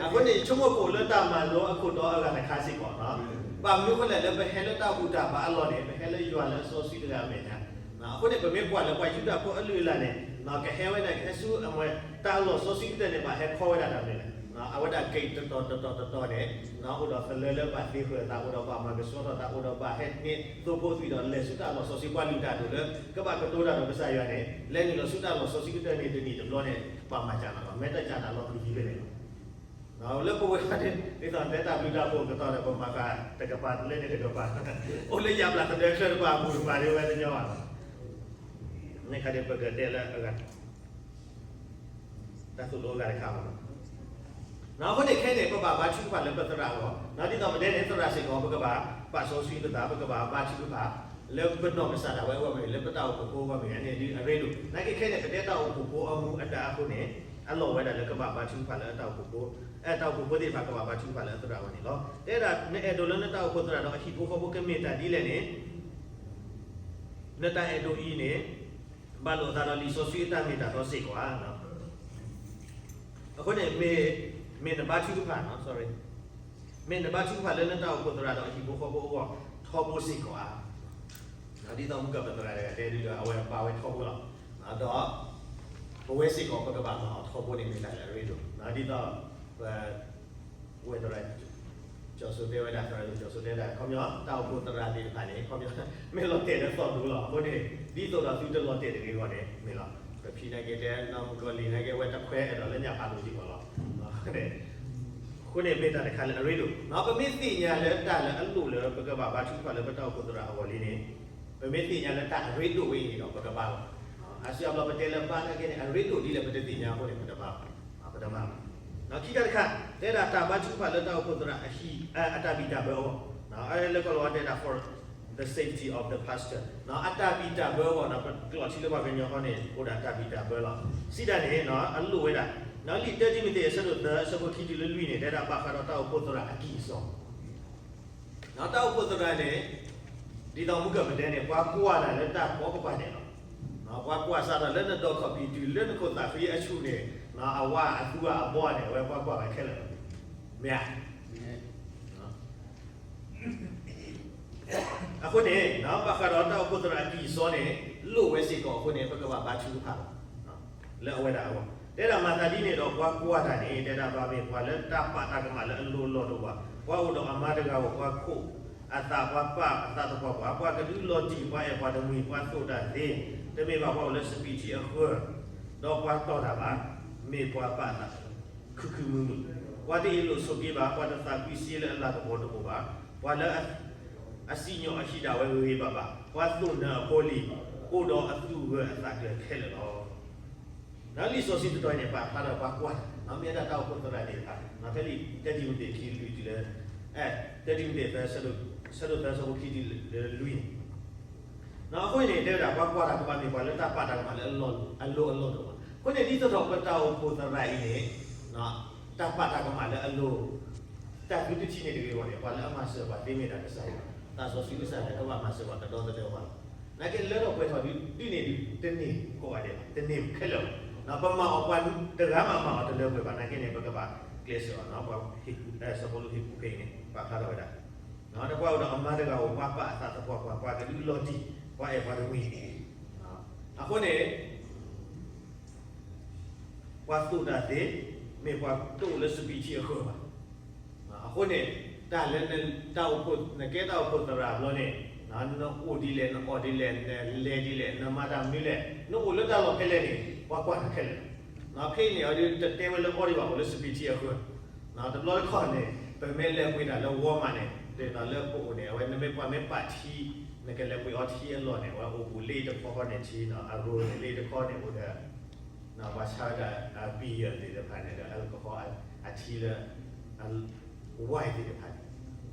အဃိန့ၣ် ဆိကမိၣ်ကအိၣ်လၢတၢ်မၤလိအခိၣ်တီအဂၤတခါစ့ၢ်ကီး ဘၣ်မနုၤအဃိလဲၣ် လၢပဟဲလၢတၢ်ဘူၣ်တၢ်ဘါအလီၢ်န့ၣ် ပဟဲလၢယွၤလၢအစီဆှံတဂၤအမဲာ်ညါ အဃိန့ၣ် ပမ့ၢ်ကွၢ်လၢပှၤယူဒၤဖိအလုၢ်အလၢ်န့ၣ် ကဟဲဝဲဒၣ်ကဟဲဆူအမွဲ တၢ်အလီၢ်စီဆှံကတၢၢ်န့ၣ် ဘၣ်ဟဲခီဝဲဒၣ်တၢ်မနုၤလဲၣ် အဝဲဒၣ်က့ၤတတီၤတတီၤတတီၤန့ၣ် အိၣ်ဒီးသလၢလၢဘၣ်သ့ဃၢၤသး အိၣ်ဒီးဘၣ်မၤကဆှီထီၣ်သး အိၣ်ဒီးဘၣ်ဟဲန့ၢ်သိဖိသွံၣ်ဒီးလဲၤဆူတၢ်အလီၢ်စီဆှံ ပှၤလုၢ်တၢ်ဒိၣ်လၢ ကဘၣ်ကတိၤတၢ်ဒီးကစၢ်ယွၤန့ၣ် လဲၤနုာ်လီၤဆူတၢ်အလီၢ်စီဆှံကတၢၢ်န့ၣ် တနံၣ်တဘျီန့ၣ် ဘၣ်မၤစၢ်နၤလီၤ မ့ၢ်တၢ်စၢ်နၤလီၤပျံၤယံၤဖဲန့ၣ်လီၤ လၢပဝဲဒၣ်န့ၣ် ဒ်သိးတဲတၢ်ဘျုးတၢ်ဖှိၣ်ကတီၢ်ဒီး ပမၤဃာ်တကပၤလၢန့ၣ်တကပၤ အိၣ်လၢယါဘျါသဒၢချၢတကပၤအပူၤတကပၤဒ်ဝဲတညီဘၣ်လီၤ မ့ၢ်ခါဒ်ပကတဲလၢအဂၤ တၢ်သိၣ်လိအဂၤတခါလီၤ အဃိန့ၣ်ခဲအံၤန့ၣ် ပဘၣ်ဘါထုကဖၣ်လၢပသရၣ်အဂီၢ် ဒ်သိးပတဲန့ၣ် သရၣ်စ့ၢ်ကီး ပကဘၣ်ပာ်စီဆှံပသး ပကဘၣ်ဘါထုကဖၣ် လၢပနီၢ်ကစၢ်ဒၣ်ဝဲအဂီၢ်မ့ၢ်ဂ့ၤ လၢပတၢ်အိၣ်ဖှိၣ်ဖိအဂီၢ်မ့ၢ်ဂ့ၤ န့ၣ်ဒ်အရ့ဒိၣ် နာ်က့ခဲအံၤန့ၣ် ပတဲတၢ်အိၣ်ဖှိၣ်ဖိအမူအဒါအဃိန့ၣ် အလီၢ်ဝဲဒၣ်လၢကဘၣ်ဘါထုကဖၣ်လၢတၢ်အိၣ်ဖှိၣ်ဖိ တၢ်အိၣ်ဖှိၣ်ဖိသ့ၣ်တဖၣ်ကဘၣ်ဘါထုကဖၣ်လၢအသရၣ်အဂီၢ်န့ၣ်လီၤ. တဲဒၣ် နအဲၣ်ဒိးလၢနတၢ်အိၣ်ဖှိၣ်သရၣ်ဒီးအဟံၣ်ဖိဃီဖိကမ့ၢ်တၢ်ဒ်လဲၣ်န့ၣ် နတၢ်အဲၣ်ဒိးအံၤန့ၣ် ဘၣ်လိာ်သးဒီးလံာ်စီဆှံအတၢ်မ့ၢ်တၢ်တီစ့ၢ်ကီးဧါ. အဃိန့ၣ် မ့ၢ် မ့ၢ်နဘါထုကဖၣ် မ့ၢ်နဘါထုကဖၣ်လၢနတၢ်အိၣ်ဖှိၣ်သရၣ်ဒီးအဟံၣ်ဖိဃီဖိအဂီၢ်ထီဘိစ့ၢ်ကီးဧါ. ဒ်သိးမုၢ်ကပသရၣ်တဂၤတဲဒ်ဒီး အဝဲပာ်ဝဲထီဘိလီၤ. ဒီး ပဝဲစ့ၢ်ကီးပကဘၣ်မၤအီၤထီဘိန့ၣ်မ့ၢ်တၢ်လၢအရ့ဒိၣ် ဒ်သိး ပ ဝဲသရၣ် ကၠီၤစိတဲဝဲဒၣ် သရၣ်ကၠီၤစိတဲဒၣ် ခီပညီ တၢ်အိၣ်ဖှိၣ်သရၣ်သ့ၣ်တဖၣ်န့ၣ် ခီပညီ မ့ၢ်လီၤတဲာ်လၢသီၣ်ဒူလီၤ. အဃိန့ၣ် ဒ်သိးဒီးသုတလီၤတဲာ်တဂ့ၤအဂီၢ်န့ၣ် မ့ၢ်လီၤ. ပဖံးနာ်က့တဲ နီၢ်မုၣ်ကီၤလံၤနာ်က့ အဝဲတခွဲးအဲၣ်ဒိးလၢညၣ်ဖးဒိၣ်စ့ၢ်ကီးလီၤ. အဃိန့ၣ် မ့ၢ်တၢ်တခါလၢအရ့ဒိၣ် ပမ့ၢ်သ့ၣ်ညါလၢတၢ်လၢအလိၣ်လၢပကဘၣ်ဘါထုကဖၣ်လၢပတၢ်အိၣ်ဖှိၣ်သရၣ်အဂီၢ်လံန့ၣ် ပမ့ၢ်သ့ၣ်ညါလၢတၢ်အရ့ဒိၣ်ဝဲအံၤန့ၣ်ဒီး ပကဘၣ်လီၤ. အါစုအါဘျီပတဲလၢဘါနာ်က့န့ၣ် အရ့ဒိၣ်ဒ်လဲၣ်ပတသ့ၣ်ညါအဃိန့ၣ် ပတဘါဘၣ်, ပတဘါဘၣ်. ဒီးခံခါတခါ တဲဒၣ်တၢ်ဘါထုကဖၣ်လၢတၢ်အိၣ်ဖှိၣ်သရၣ်အဟံၣ် အတၢ်ဘံၣ်တၢ်ဘၢအဂီၢ်, လၢကီၢ်လီၤဝါတဲဒၣ် for the safety of the pastor အတၢ်ဘံၣ်တၢ်ဘၢအဂီၢ်, ပကျိာ်ထံလၢပှၤကညီဃီန့ၣ် အိၣ်ဒၣ်တၢ်ဘံၣ်တၢ်ဘၢလီၤ. စံးဒၣ်န့ၣ် အလိၣ်ဝဲဒၣ်, လံာ်တၢတံၤမသ့း အဆၢဒိၣ်သၢ အဆၢဖိခံတုၤလၢလွံၢ်န့ၣ် တဲဒၣ်ဘၣ်ဃးဒီးတၢ်အိၣ်ဖှိၣ်သရၣ်အကံၢ်အစီ တၢ်အိၣ်ဖှိၣ်သရၣ်န့ၣ် ဒ်သိးမုၢ်ကပတဲန့ၣ် ပှၤကွၢ်တၢ်လၢတၢ်ဖီကပၤန့ၣ်လီၤ. ပှၤကွၢ်စးထီၣ်လၢနဒီးခီၣ်ဖံးတုၤလၢနခိၣ်သးဃံအဆူၣ်န့ၣ်, အဝါအသူအဘီန့ၣ် အဝဲပှၤကွၢ်ဝဲခဲလၢာ်လီၤ. မ့ၢ်ဧါ. အဃိန့ၣ် ဘၣ်ဃးဒီးတၢ်အိၣ်ဖှိၣ်သရၣ်အကံၢ်အစီန့ၣ် လိၣ်ဝဲစ့ၢ်ကီးအဃိန့ၣ် ပကဘၣ်ဘါထုကဖၣ်လီၤ လၢအဝဲဒၣ်အဂီၢ်. တဲဒၣ်မၤသးဒ်န့ၣ်ဒီးပှၤကွၢ်တၢ်န့ၣ် တဲဒၣ်ဘၣ်မ့ၢ်ပှၤလၢတၢ်ပာ်တၢ်ကမၣ်လၢအလိၤအလီၢ်တအိၣ်ဘၣ်, ပှၤအိၣ်ဒီးအမါတဂၤဧိၤ, ပှၤခိၣ်အသး, ပှၤပာ်အသးသပှၢ်ပှၢ်, ပှၤကဒုးလီၤတံၢ်, ပှၤအဲၣ်ပှၤတမှံၤ, ပှၤသိၣ်တၢ်သ့, တမ့ၢ်ဘၣ်ပှၤအိၣ်လၢစပံးထံအဃၢၤ, ဒီးပှၤတီၢ်တၢ်ဘၣ်, မ့ၢ်ပှၤပာ်အသးခုခုမုာ်မုာ်, ပှၤတအ့ၣ်လိာ်ဆိးက့ဘၣ်, ပှၤတသးကွံစ့လၢအလၤကပီၤတအိၣ်ဘၣ်, ပှၤလၢအစံၣ်ညီၣ်အဟံၣ်ဒၣ်ဝဲဂ့ၤဂ့ၤဘၣ်ဘၣ်, ပှၤသိၣ်နၢအဖိလံၤ, အိၣ်ဒီးအသူၣ်ဂၢၢ်အသးကျၢၤခဲလၢာ်လီၤ. လံာ်စီဆှံတတီၤအံၤန့ၣ် ပာ်ဖျါထီၣ်ပှၤကွၢ်တၢ်, မ့ၢ်ဝဲဒၣ်တၢ်အိၣ်ဖှိၣ်သရၣ်သ့ၣ်တဖၣ်, ဖဲလံာ်တၢတံၤမသ့းခံလွံၢ်တုၤလၢ, တၢတံၤမသ့းသၢ, ဆၢဒိၣ်သၢ ဆၢဖိခံတုၤလၢလွံၢ်န့ၣ်, အဃိန့ၣ် တဲဝဲဒၣ် ပှၤကွၢ်တၢ်ကဘၣ်မ့ၢ်ပှၤလၢတၢ်ပာ်တၢ်ကမၣ်လၢအလိၤအလီၢ်တအိၣ်ဘၣ်. အဃိန့ၣ် ဒ်သိးဒီးပတၢ်အိၣ်ဖှိၣ်သရၣ်အံၤန့ၣ် တၢ်ပာ်တၢ်ကမၣ်လၢအလိၤ, တၢ်သုတထံၣ်န့ၣ်တဂ့ၤအဂီၢ်န့ၣ် ပှၤလၢအမၤစၢၤပှၤသ့မ့ၢ်တၢ်ကစၢ်ယွၤ, တၢ်စီဆှံကစၢ်ယွၤကဘၣ်မၤစၢၤပှၤကဒီသဒၢပှၤလီၤ. နာ်က့လၢထီၣ်ပှဲၤထီၣ်ဒ်န့ၣ်ဒ်တန့ၢ်ကိးဂၤဒဲးဘၣ်, တန့ၢ်ခဲလၢာ်ဘၣ်. ပမၤအီၤပှၤတဂၤမးမၤအီၤတလၢပှဲၤဘၣ်. နာ်က့န့ၣ် ပကဘၣ်ကျဲးစၢးအီၤ, ပှၤဟ့ၣ်ကူၣ်, စီၤပီလူးဟ့ၣ်ကူၣ်ဖဲအံၤန့ၣ် ပာ်ဖျါထီၣ်ဝဲဒၣ် ဒီးပှၤအိၣ်ဒီးအမါတဂၤဧိၤ, ပှၤပာ်အသးသပှၢ်ပှၢ်, ပှၤကဒုးလီၤတံၢ်, ပှၤအဲၣ်ပှၤတမှံၤ, အဃိန့ၣ် ပှၤသိၣ်တၢ်သ့, မ့ၢ်ပှၤတအိၣ်လၢစပံးထံအဃၢၤဘၣ်. အဃိန့ၣ် တၢ်လၢ တၢ်အိၣ်ဖှိၣ်, နကဲတၢ်အိၣ်ဖှိၣ်သရၣ်အဘျီန့ၣ်, နအိၣ်ဒ်လဲၣ်, နအီၣ်ဒ်လဲၣ်, နလဲၤဒ်လဲၣ်, နမၤတၢ်မနုၤလဲၣ်, နအိၣ်လၢတၢ်လီၢ်ဖဲလဲၣ်န့ၣ် ပှၤကွၢ်နၤခဲလၢာ်လီၤ. ဖဲအံၤန့ၣ် အီၤဒ်တတဲဝဲလၢအီဒံးဘၣ်, အိၣ်လၢစပံးထံအဃၢၤ တဘျီတခီၣ်န့ၣ် ပမ့ၢ်လဲၤပှ့ၤတၢ်လၢဝီမးန့ၣ် ဒ်သိးလၢပအိၣ်န့ၣ် အဝဲနမ့ၢ်ပှၤမ့ၢ်ပာ်ထံ, နကလဲၤပှ့ၤအီထံအလီၢ်န့ၣ် အဝဲအိၣ်ဘူးလ့တခီခီန့ၣ်ထံ, အရိန့ၣ်လ့တခီန့ၣ်အိၣ်ဒီး ပှၤဆါဝဲဒၣ် beer သ့ၣ်တဖၣ်န့ၣ်ဒီး alcohol အထံလၢ wine သ့ၣ်တဖၣ်န့ၣ်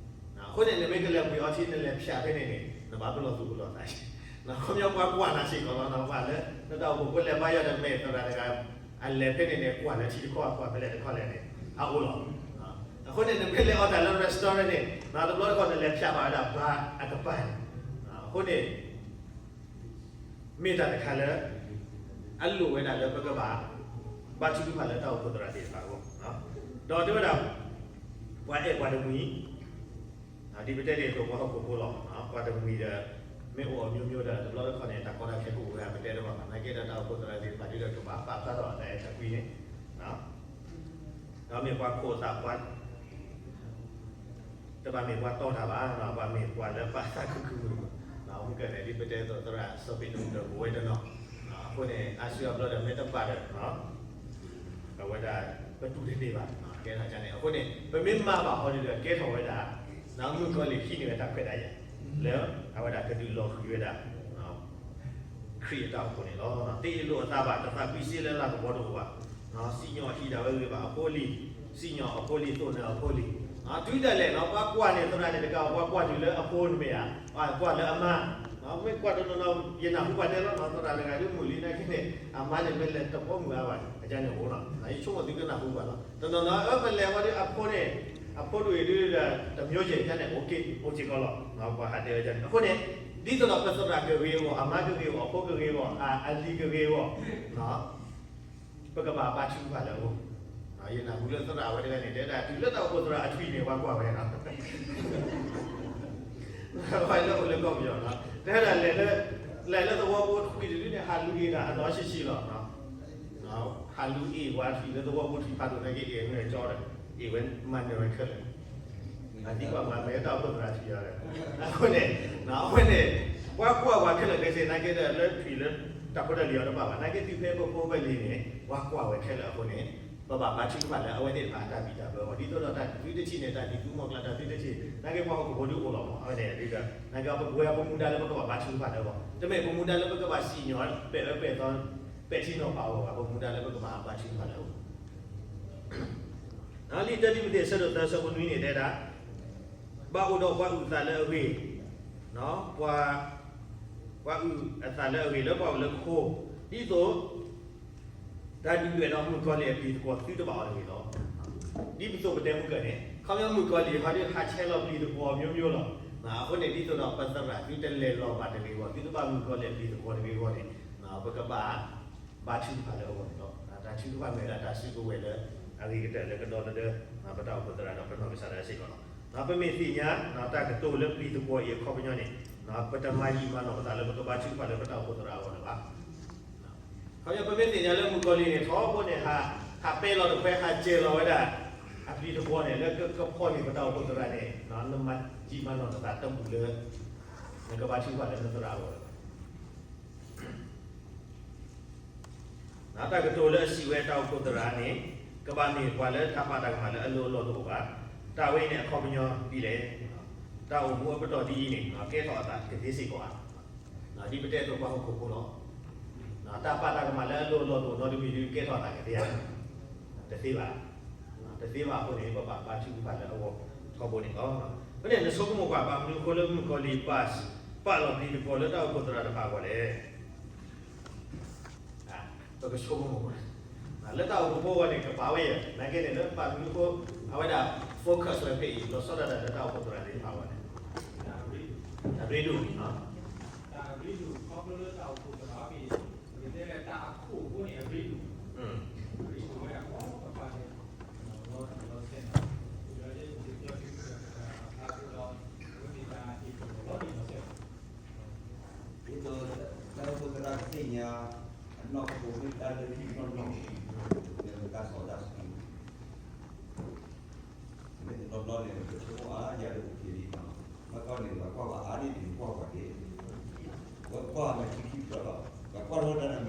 အဃိန့ၣ် နမ့ၢ်ကလဲၤပှ့ၤအီထံ နလဲၤဖၠးဖဲန့ၣ်န့ၣ် နဘၣ်ပလီၢ်သူၣ်ပလီၢ်သး, ခီပညီပှၤကွၢ်နၤစ့ၢ်ကီးလီၤ. ပှၤလၢနတၢ်အိၣ်ဖှိၣ်ဖိလဲၤဘါယွၤဒီး မဲာ်သရၣ်တဂၤ အလဲၤဖဲန့ၣ်န့ၣ် ကွၢ်လၢထံတခီ ကွၢ်ဖဲလဲၣ်တခီလဲၣ်န့ၣ် အအိၣ်လီၤ. အဃိန့ၣ် နမ့ၢ်လဲၤအီတၢ်လၢ restaurant န့ၣ် တဘျီတခီၣ်နလဲၤဖၠးဘၣ်ဝဲဒၣ် bar အကပၤန့ၣ်, အဃိန့ၣ် မ့ၢ်တၢ်တခါလၢ အလိၣ်ဝဲဒၣ်လၢပကဘၣ် ဘါထုကဖၣ်လၢတၢ်အိၣ်ဖှိၣ်သရၣ်သ့ၣ်တဖၣ်အဂီၢ်, ဒီးတဲဝဲဒၣ် ပှၤအဲၣ်ပှၤတမှံၤ ဒ်ပတဲတ့ၢ်အသိး ပှၤဟီၣ်ခိၣ်ဖိလီၤ. ပှၤတမှံၤဒီး မ့ၢ်အိၣ်အမျိုးမျိုးဒီး တဘျီတခီၣ်န့ၣ် တၢ်ကီတၢ်ခဲကအိၣ်ဝဲ ပတဲတဘၣ်ဘၣ်. နာ်က့ဒီးတၢ်အိၣ်ဖှိၣ်သရၣ်သ့ၣ်တဖၣ်ဒ်ဒီးကဘၣ်ပာ်ဖျါထီၣ်အတၢ်အဲၣ်တၢ်ကွံန့ၣ် ဒီးမ့ၢ်ပှၤခိၣ်သးပှၢ် တဘၣ်မ့ၢ်ပှၤတီၢ်တၢ်ဘၣ်, ပှၤမ့ၢ်ပှၤလၢပာ်သးခုခုမုာ်မုာ်, မုၢ်ကနဲၣ်ဒ်ပတဲအသိး သရၣ်စီၤပ့းတရူးဒီးပဝဲတနီၤ, အဃိန့ၣ် အါစုအါဘျီဒီးမ့ၢ်တဘၣ်ဒီး အဝဲဒၣ်ပတူၢ်တန့ၢ်ဘၣ်, ကဲထီၣ်န့ၣ် အဃိန့ၣ် ပမ့ၢ်မၤဘၣ်အီၤဒ်ဒီး ကဲထီၣ်ဝဲဒၣ် မုၣ်ကီၤလံၢ်ဟံးန့ၢ်ဝဲတၢ်ခွဲးတၢ်ယာ် လၢအဝဲဒၣ်ကဒုးလီၤဃံၤဝဲဒၣ် ခရံာ်အတၢ်အိၣ်ဖှိၣ်န့ၣ်လီၤ. တအ့ၣ်လိာ်အသးဘၣ်, တသးကွံစ့လၢအလၤကပီၤတအိၣ်ဘၣ်, စံၣ်ညီၣ်အဟံၣ်ဒၣ်ဝဲဂ့ၤဘၣ်အဖိလံၤ, စံၣ်ညီၣ်အဖိလံၤ သိၣ်နၢအဖိလံၤ, တုၤဒၣ်လဲာ် ပှၤကွၢ်န့ၣ် သရၣ်န့ၣ်တကး ပှၤကွၢ်တုၤလၢအဖိန့ၣ်မ့ၢ်ဧါ, ပှၤကွၢ်လၢအမါ, မ့ၢ်ကွၢ်တနီၤနီၤ ယနၢ်ဟူပှၤတဲလီၤ သရၣ်တဂၤဒ်မုၢ်လံနာ်က့န့ၣ် အမါန့ၣ်မ့ၢ်လဲၤတဘီမုၢ်အါဘၣ်န့ၣ် အကန့ၣ်အိၣ်လီၤ. ယဆိကမိၣ်သုကနၢ်ဟူဘၣ်လီၤ. တနီၤနီၤ အၢ ပလဲၤဝဲဒ်အဖိန့ၣ် အဖိဒိၣ်အံၤဒ်ဒီး တမျိုးစဲး ကန့ၣ် အိၣ်စ့ၢ်ကီးလီၤ. ပှၤဟးတဲဝဲန့ၣ် အဃိန့ၣ် ဒ်သိးဒီးပသရၣ်ကဂ့ၤအဂီၢ်, အမါကဂ့ၤအဂီၢ်, အဖိကဂ့ၤအဂီၢ်, အလံၤကဂ့ၤအဂီၢ် ပကဘၣ်ဘါထုကဖၣ်လၢအဂီၢ်, ယနၢ်ဟူလၢသရၣ်ဝဲတဂၤန့ၣ် တဲဒၣ်တုၤလၢတၢ်အိၣ်ဖှိၣ်သရၣ်အထွံၣ်န့ၣ် ပှၤကွၢ်ဝဲလီၤ. ပှၤလၢအိၣ်လၢကီၢ်ပယီၤလီၤ. တဲဒၣ်လဲၤလၢ, လဲၤလၢသဝီဖိထွံၣ်တဒုန့ၣ် ဟးလူၤအ့ၣ်တၢ်အနီၢ်ဆံးဆံးလီၤ. ဟးလူၤအ့ၣ်ပှၤထွံၣ်လၢသဝီဖိထွံၣ်ဖးဒိၣ်နာ်က့ အ့ၣ်ဝဲကၠီဒီး အ့ၣ်ဝဲမၤနၢၤဝဲခဲလၢာ် အသံကွၢ်မၤမ့ၢ်တၢ်အိၣ်ဖှိၣ်သရၣ်ထွံၣ်ယၤဒီး အဃိန့ၣ်, အဃိန့ၣ် ပှၤကွၢ်ပှၤခဲလၢာ်ခဲဆ့ နာ်က့ဒီးလၢထွံၣ်လၢတၢ်ဖိတၢ်လံၤအီၤတဘၣ်ဘၣ်. နာ်က့တုၤဖဲပဖိပလံၤန့ၣ် ပှၤကွၢ်ဝဲခဲလၢာ်အဃိန့ၣ် ပဘၣ်ဘါထုကဖၣ်လၢအဝဲသ့ၣ်တဖၣ်အတၢ်ဘံၣ်တၢ်ဘၢအဂီၢ် ဒ်သိးဒီးတၢ်သုတဆံးန့ၣ် တၢ်ဒ်သူမီၢ်ကျၢ်တၢ်သုတဆံး နာ်က့ပှၤဟီၣ်ခိၣ်ဖိဒုးအိၣ်လီၤမး အဝဲန့ၣ်ဒ်ဒီး နာ်က့ပဝဲပမူဒါလၢပကဘၣ်ဘါထုကဖၣ်လၢအဂီၢ် တမ့ၢ်ပမူဒါလၢပကဘၣ်စံၣ်ညီၣ် ပဲာ်အၢပဲာ်သီ ပဲာ်ထံနီၤဖးအဂီၢ်ဘၣ် ပမူဒါလၢပကဘၣ်ဘါထုကဖၣ်လၢအဂီၢ် လံာ်တၢတံၤမသ့း အဆၢဒိၣ်သၢ အဆၢဖိနွံန့ၣ် တဲဒၣ်, ဘၣ်အိၣ်ဒီးပှၤအုၣ်အသးလၢအဂ့ၤ, ပှၤအုၣ်အသးလၢအဂ့ၤ လၢပှၤအိၣ်လၢခိ, ဒ်သိး တၢ်ဒုးဒွဲၣ်ဒီးမုၣ်ကီၤလံၢ်အပျံၤသကွီၤ သုတဘၣ်အီၤတဂ့ၤလီၤ. ဒ်ပသိးပတဲမုၢ်ကၢၢ်န့ၣ် ခီပညီမုၣ်ကီၤလံၢ်ဟီဒုးဟးဆဲးလီၤပျံၤသကွီၤ မျိုးမျိုး လီၤ. အဃိန့ၣ် ဒ်သိးဒီးပသရၣ်သုတလဲၤလီၤဘၣ်တဂ့ၤအဂီၢ် သုတဘၣ်မုၣ်ကီၤလံၢ်အပျံၤသကွီၤတဂ့ၤအဂီၢ်န့ၣ် ပကဘၣ် ဘါထုကဖၣ်လၢအဂီၢ်န့ၣ်လီၤ. တၢ်ထုကဖၣ်မ့ၢ်ဝဲဒၣ်တၢ်စုကဝဲၤလၢ အဂ့ၤကတၢၢ်လၢကဒီသဒၢ ပတၢ်အိၣ်ဖှိၣ်သရၣ်ဒီးပနီၢ်ကစၢ်ဒၣ်စ့ၢ်ကီးလီၤ. ပမ့ၢ်သ့ၣ်ညါ တၢ်ကတိၤလၢပျံၤသကွီၤအံၤအခီပညီန့ၣ် ပတမၤယံာ်မၤနီၢ်ပသးလၢပကဘါထုကဖၣ်လၢပတၢ်အိၣ်ဖှိၣ်သရၣ်အဂီၢ်လၢၤဘၣ်. ခီပညီပမ့ၢ်သ့ၣ်ညါလၢမုၣ်ကီၤလံၢ်န့ၣ် ထီဘိန့ၣ် ဟးပဲလီၤတခွဲ ဟးစဲၤလီၤဝဲဒၣ် အပျံၤသကွီၤန့ၣ် လၢကဖီၣ်န့ၢ်ပတၢ်အိၣ်ဖှိၣ်သရၣ်န့ၣ် နမၤယံာ်မၤနီၢ်နသးတဘူၣ်လၢ နကဘါထုကဖၣ်လၢနသရၣ်အဂီၢ်လၢၤဘၣ်. တၢ်ကတိၤလၢအစံးဝဲတၢ်အိၣ်ဖှိၣ်သရၣ်န့ၣ် ကဘၣ်မ့ၢ်ပှၤလၢတၢ်ပာ်တၢ်ကမၣ်လၢအလိၤအလီၢ်တအိၣ်ဘၣ်. တၢ်ဝဲအံၤန့ၣ်အခီပညီဒ်လဲၣ်. တၢ်အိၣ်မူအပတီၢ်ဒ်အံၤန့ၣ် ကဲထီၣ်အသးကသ့စ့ၢ်ကီးဧါ. ဒ်ပတဲအသိးပှၤဟီၣ်ခိၣ်ဖိလီၤ. တၢ်ပာ်တၢ်ကမၣ်လၢအလိၤအလီၢ်တအိၣ်နီတမံၤဒုးကဲထီၣ်အသးကသ့ဧါ. တသ့ဘၣ်. တသ့ဘၣ်အဃိန့ၣ် ပဘၣ်ဘါထုကဖၣ်လၢအဂီၢ်ထီဘိန့ၣ်လီၤ. ဖဲန့ၣ်နဆိကမိၣ်ကွၢ် ဘၣ်မနုၤအဃိလၢမုၣ်ကီၤလံၢ်ဘၣ် ပာ်လီၤပျံၤသကွီၤလၢတၢ်အိၣ်ဖှိၣ်သရၣ်တဖၣ်အဂီၢ်လဲၣ်. ပကဆိကမိၣ်ကွၢ် လၢတၢ်အိၣ်ဖှိၣ်ဖိအဂီၢ်န့ၣ် ကပာ်ဝဲယဲၢ် နာ်က့န့ၣ် လၢဘၣ်မနုၤအဃိ အဝဲဒၣ် focus ဝဲဖဲအံၤ လီၤဆီဒၣ်တၢ်လၢတၢ်အိၣ်ဖှိၣ်သရၣ်သ့ၣ်တဖၣ်အဂီၢ်န့ၣ် တၢ်ရ့ဒိၣ်န့ၣ်လီၤ. တၢ်ရ့ဒိၣ် ခီဖျိလၢတၢ်အိၣ်ဖှိၣ်သရၣ်အံၤ ပကတဲလၢတၢ်အခိၣ်အဃိန့ၣ် အရ့ဒိၣ် အရ့ဒိၣ်ဝဲဒၣ်ကိးကပၤန့ၣ် လီၤတံၢ်လီၤဆဲးန့ၣ် ဒီးယဲယကၠီသုကတၢၢ်အဖးသိးဒီး အဝဲန့ၣ်တၢ်ဟ့ၣ်ကီးလီၤတံၢ်လီၤဆဲး ဒ်သိးတၢ်အိၣ်ဖှိၣ်သရၣ်ကသ့ၣ်ညါ အနီၢ်ကစၢ်မ့ၢ်တၢ်လၢထံနီၢ်နီၢ် မ့ၢ်တၢ်စီ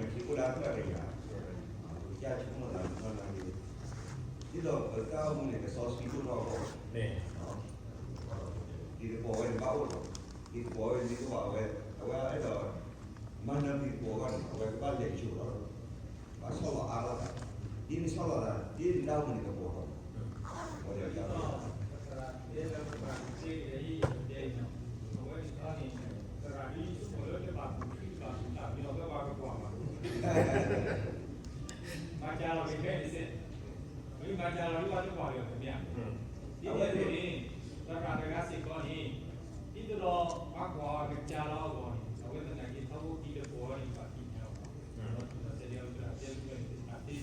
တၢ်ဆှံ မ့ၢ်တဘျီဘျီန့ၣ် ပဆိကမိၣ်အါယၤလၢအိၣ်က့ၤလံနီၤ ဘၣ်ကီန့ၣ် ပှၤကွၢ်ဘၣ်အါဒ်န့ၣ် ပကွၢ်ပှၤက့ၤ ပကွၢ်မဲာ်ထံခံဖျၢၣ်လီၤ ပကွၢ်ထီၣ်တၢ်န့ၣ် မဲာ်ထံအိၣ်ဒၣ်အဖျၢၣ်တကယၤ ပကစၢ်ဆိကမိၣ်သးနီၢ်နီၢ်က့ၤ ဒ်သိးပတၢ်အိၣ်မူန့ၣ် ကစီဆှံဒိၣ်ထီၣ်အဂီၢ် ပျံၤသကွီၤဝဲန့ၣ်ဘၣ်အိၣ်လီၤ ပျံၤသကွီၤဝဲန့ၣ်မ့ၢ်ဘၣ်ဝဲ အဝဲအဲၣ်ဒိး မၤနၢၤပျံၤသကွီၤအဂီၢ်န့ၣ် အဝဲကဘၣ်လဲၤကၠိလီၤ ဘၣ်ဆီၣ်လီၤအါထီၣ်သး ဒ်နဆီၣ်လီၤသး ဒ်နတၢ်အိၣ်မူန့ၣ်ကပီၤထီၣ် ပီၤလီၤ မၤကလီၤက့ၤဖဲန့ၣ်စ့ၢ် မ့ၢ်မၤကလီၤဒ်ပှၤတကွၢ်လီၤ ဒ်အဝဲန့ၣ် သရၣ်တ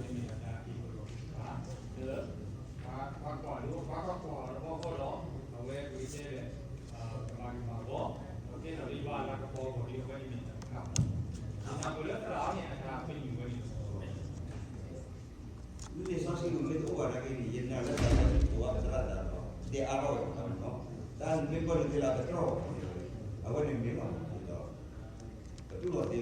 ဂၤစ့ၢ်ကီးန့ၣ် ဒ်သိးဒီးပှၤကွၢ်အီၤကစၢ်လီၤအဂီၢ်န့ၣ် အဝဲသနာ်က့ထီဘိခံတကွီၤန့ၣ် ပှၤသ့ၣ်ညါအီၤ ဒီးစဲးဒ်အဝဲသရၣ်တဲလၢမ့ၢ်သ့ၣ်တဖၣ်သ့ၣ်သ့ၣ်အံၤ တၢ်တဂၤအဝဲန့ၣ်မ့ၢ်ဒၣ်တၢ်ဟ့ၣ်ကီးလီၤပှၤ လၢ ပှၤကွၢ်လၢ ပှၤကွၢ်ကွၢ်အီၤတဘျီဃီဒီး အဝဲပကတဲလၢ ကမၤကမၣ်အဂီၢ် ဒီးကဲထီၣ်လၢယွၤအလၤကပီၤအဂီၢ်ဒီး အဝဲန့ၣ်မ့ၢ်တၢ်တခါ နၢ်ပၢၢ်လၢသရၣ်အံၤန့ၣ် အတၢ်ပညိၣ်ဝဲန့ၣ် မ့ၢ်လံာ်စီဆှံပူၤမ့ၢ်တအိၣ်ဘၣ်နာ်က့န့ၣ် ယနာ်လၢတၢ်စီဆှံပူၤအသရၣ်သးဒီး တဲအါထီၣ်ဝဲတခါန့ၣ်လီၤ. တၢ်မ့ၢ်ပၢၢ်လၢက့ၤလၢအကတြီၢ် အဝဲန့ၣ်မ့ၢ်လီၤဒီး ပတူၢ်လိာ်သ့လီၤ.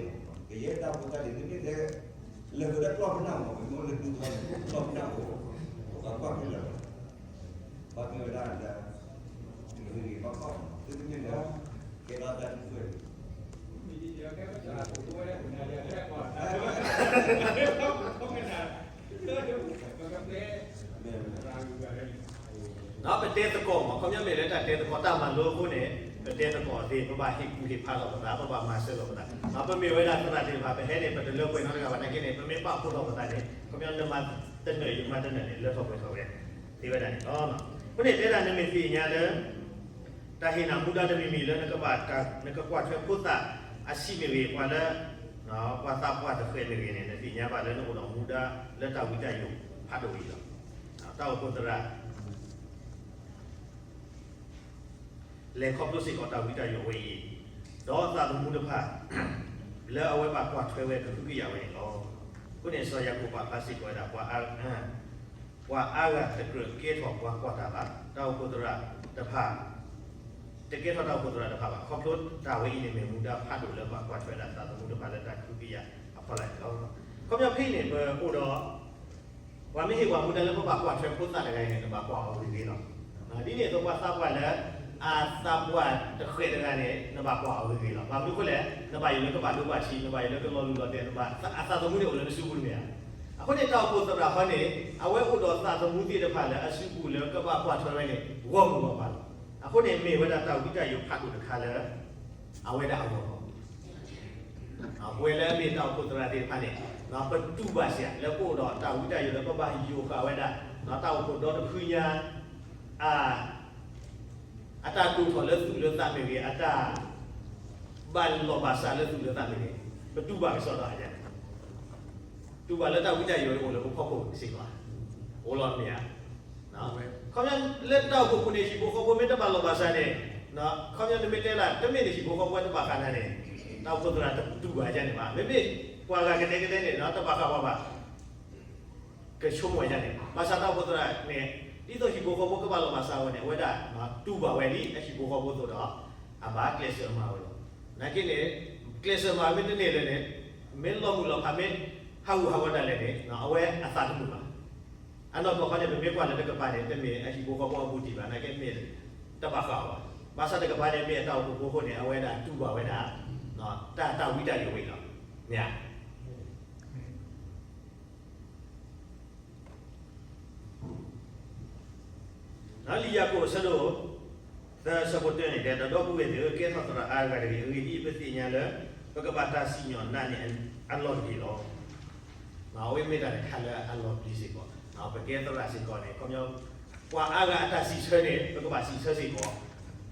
ကယဲၢ်တၢ်ဖိတၢ်လံၤ သုမ့ၢ်ထဲ လဲၤဝဲဒၣ်ကျီၢ်ပနၢ်မး ပမ့ၢ်အိၣ်လၢဒူၣ်ထီန့ၣ် ကျီၢ်ပနၢ်အိၣ် ပကကွၢ်ခဲလၢာ်လီၤ. ဘၣ်မ့ၢ်ဝဲဒၣ်လၢ ဂ့ၤဂ့ၤဘၣ်ဘၣ် သုတမ့ၢ်လၢ ကဲထီၣ်တၢ်ဒုးဝဲ ဒီးပတဲသကိးမး ခီပညီမ့ၢ်လၢတၢ်တဲသကိးတၢ်မၤလိအဃိန့ၣ် ပတဲသကိးသ့ ပဘၣ်ဟ့ၣ်ကူၣ်ဟ့ၣ်ဖးလီၤပသး ပဘၣ်မၤစၢၤလီၤပသး ပမ့ၢ်ဝဲဒၣ်သရၣ်သ့ၣ်တဖၣ် ပဟဲန့ၣ် ပတလၢပှဲၤနီတဂၤဘၣ်နာ်က့န့ၣ် ပမ့ၢ်ပာ်ဖှိၣ်ထီၣ်ပသးန့ၣ် ခီပညီနမၤတနၢၤယမၤတနၢၤန့ၣ် လၢထီၣ်ပှဲၤထီၣ်ဝဲ သ့ဝဲဒၣ်န့ၣ်လီၤ. အဃိန့ၣ်တဲဒၣ်နမ့ၢ်သ့ၣ်ညါလၢ တၢ်ဟ့ၣ်နၤမူဒါတမံၤမံၤလၢနကဘၣ် နကကွၢ်ထွဲဖိသၣ်အဆံးမ့ၢ်ဂ့ၤ ပှၤလၢ ပှၤသးပှၢ်တဃဲၤမ့ၢ်ဂ့ၤန့ၣ် နသ့ၣ်ညါဘၣ်လၢနအိၣ်ဒီးမူဒါလၢတၢ်ဝံတၢ်ယိာ်ဖးဒိၣ်အံၤလီၤ. တၢ်အိၣ်ဖှိၣ်သရၣ် လဲၤခီဖျိစ့ၢ်ကီးတၢ်ဝံတၢ်ယိာ်ဝဲအံၤ ဒီးသးသမူတဖၣ် လၢအဝဲဘၣ်ကွၢ်ထွဲဝဲကဟုကယာ်ဝဲန့ၣ်လီၤ. အဃိန့ၣ် စီၤယၤကိာ်ပာ်ဖျါစ့ၢ်ကီးဝဲဒၣ် ပှၤအါ ပှၤအါဂၤတကြၢးကဲထီၣ်ပှၤကွၢ်တၢ်ဘၣ်. တၢ်အိၣ်ဖှိၣ်သရၣ်တဖၣ် တကဲထီၣ်တၢ်အိၣ်ဖှိၣ်သရၣ်တဖၣ်ဘၣ်. ခီဖျိတၢ်ဝဲအံၤန့ၣ်မ့ၢ်မူဒါဖးဒိၣ်လၢဘၣ်ကွၢ်ထွဲဝဲဒၣ်သးသမူတဖၣ်လၢတၢ်ကဟုကယာ်အဖီလာ်န့ၣ်လီၤ. ခီပညီဖဲအံၤန့ၣ် ပအိၣ်ဒီး ပှၤမ့ၢ်ဟ့ၣ်ပှၤမူဒါလၢပဘၣ်ကွၢ်ထွဲဖိသၣ်တဂၤအံၤန့ၣ် နဘၣ်ကွၢ်အီၤဂ့ၤဂ့ၤလီၤ. ဒ်န့ၣ်အသိးပှၤသးပှၢ်လၢ အသးပှၢ်တဃဲးတဂၤန့ၣ် နဘၣ်ကွၢ်အီၤဂ့ၤဂ့ၤလီၤ. ဘၣ်မနုၤအဃိလဲၣ်, နဘၣ်ယိၣ်လၢကဘၣ်ဒိဘၣ်ထံး, နဘၣ်ယိၣ်လၢကလီၤလူၤလီၤတဲာ်, နဘၣ်အသးသမူန့ၣ်အိၣ်လၢနစုပူၤတမ့ၢ်ဧါ. အဃိန့ၣ်တၢ်အိၣ်ဖှိၣ်သရၣ်ဃီန့ၣ် အဝဲအိၣ်ဒီးသးသမူသ့ၣ်တဖၣ်လၢအစုပူၤလၢကဘၣ်ကွၢ်ထွဲဝဲန့ၣ် ဂီၢ်မုၢ်ဂီၢ်ပၤလီၤ. အဃိန့ၣ်မ့ၢ်ဝဲဒၣ်တၢ်ဝံတၢ်ယိးဖးဒိၣ်တခါလၢ အဝဲဒၣ်အဂီၢ်လီၤ. ပဝဲလၢအမ့ၢ်တၢ်အိၣ်ဖှိၣ်သရၣ်သ့ၣ်တဖၣ်န့ၣ် ပတူၢ်ဘၣ်စ့ၢ်လၢပအိၣ်ဒီးတၢ်ဝံတၢ်ယိးလၢပဘၣ်ယိးဃာ်ဝဲဒၣ် တၢ်အိၣ်ဖှိၣ်ဒီတဖုညါ အတၢ်ဒိၣ်ထီၣ်လၢသူၣ်လၢသးမ့ၢ်ဂ့ၤ, အတၢ်ဘၣ်လိာ်ဘၣ်စးလၢသူၣ်လၢသးမ့ၢ်ဂ့ၤ, ပတူၢ်ဘၣ်ကစီဒီးအယါန့ၣ်, တူၢ်ဘၣ်လၢတၢ်ဝံတၢ်ယိးအိၣ်လၢပဖီခိၣ်စ့ၢ်ကီး, အိၣ်လီၤမ့ၢ်ဧါ. ခီပညီလၢတၢ်အိၣ်ဖှိၣ်ပူၤန့ၣ် ဟံၣ်ဖိဃီဖိမ့ၢ်တဘၣ်လိာ်ဘၣ်စးန့ၣ်, ခီပညီနမ့ၢ်တဲလၢ တမ့ၢ်န့ၣ်ဟံၣ်ဖိဃီဖိတဘၣ်ဃးနၤန့ၣ်, တၢ်အိၣ်ဖှိၣ်သရၣ်တတူၢ်ဘၣ်ယါန့ၣ်ဘၣ်. မ့မ့ၢ်ပှၤဂၤကဒဲကဒဲန့ၣ် တဘၣ်ဃးပှၤဘၣ် ကဆိကမိၣ်ဝဲဒၣ်န့ၣ်, ဘၣ်ဆၣ်တၢ်အိၣ်ဖှိၣ်သရၣ်န့ၣ် ဒ်သိးဟံၣ်ဖိဃီဖိကဘၣ်လိာ်ဘၣ်စးဝဲန့ၣ် အဝဲဒၣ်တူၢ်ဘၣ်ဝဲဒ်အဟံၣ်ဖိဃီဖိအသိးဒီး အဘၣ်ကျဲးစၢးမၤဝဲလီၤ. နာ်က့န့ၣ် ကျဲးစၢးမၤမ့ၢ်တန့ၢ်လၢၤန့ၣ်, မ့ၢ်လီၤမုၢ်လီၤဖး မ့ၢ်ဟးဂူာ်ဟးဂီၤဒၣ်လဲာ်န့ၣ် အဝဲအသးတမုာ်ဘၣ်. အနီၢ်ကီၢ်ခီန့ၣ် ပမ့ၢ်ကွၢ်လၢတကပၤန့ၣ် တမ့ၢ်အဟံၣ်ဖိဃီဖိအဘူးတံၢ်ဘၣ်, နာ်က့မ့ၢ် တဘၣ်ဃးအီၤဘၣ်. ဘၣ်ဆၣ်တကပၤန့ၣ် မ့ၢ်အတၢ်အိၣ်ဖှိၣ်ဖိအဃိန့ၣ် အဝဲဒၣ်တူၢ်ဘၣ်ဝဲဒၣ် တၢ် တၢ်ဝံတၢ်ယိးဝဲအံၤလီၤ. မ့ၢ်ဧါ. လံာ်ယၤကိာ်အဆၢဒိၣ်သၢ အဆၢဖိတၢန့ၣ် တဲ ဒီပုၢ်ဝဲၢ်သ့ၣ်ဧၢ, ကဲထီၣ်သရၣ်အါအါဂၤတဂ့ၤ. အဂ့ၢ်ဒ်အံၤ, ပသ့ၣ်ညါလၢ ပကဘၣ်တၢ်စံၣ်ညီၣ်နးန့ၣ်အလီၢ်တက့ၢ်လီၤ. အဝဲမ့ၢ်တၢ်တခါလၢအလီၤပျံၤစ့ၢ်ကီး, ပကဲသရၣ်စ့ၢ်ကီးန့ၣ် ခီပညီ ပှၤအါဂၤအတၢ်စံးဆၢန့ၣ် ပကဘၣ်စံးဆၢစ့ၢ်ကီး.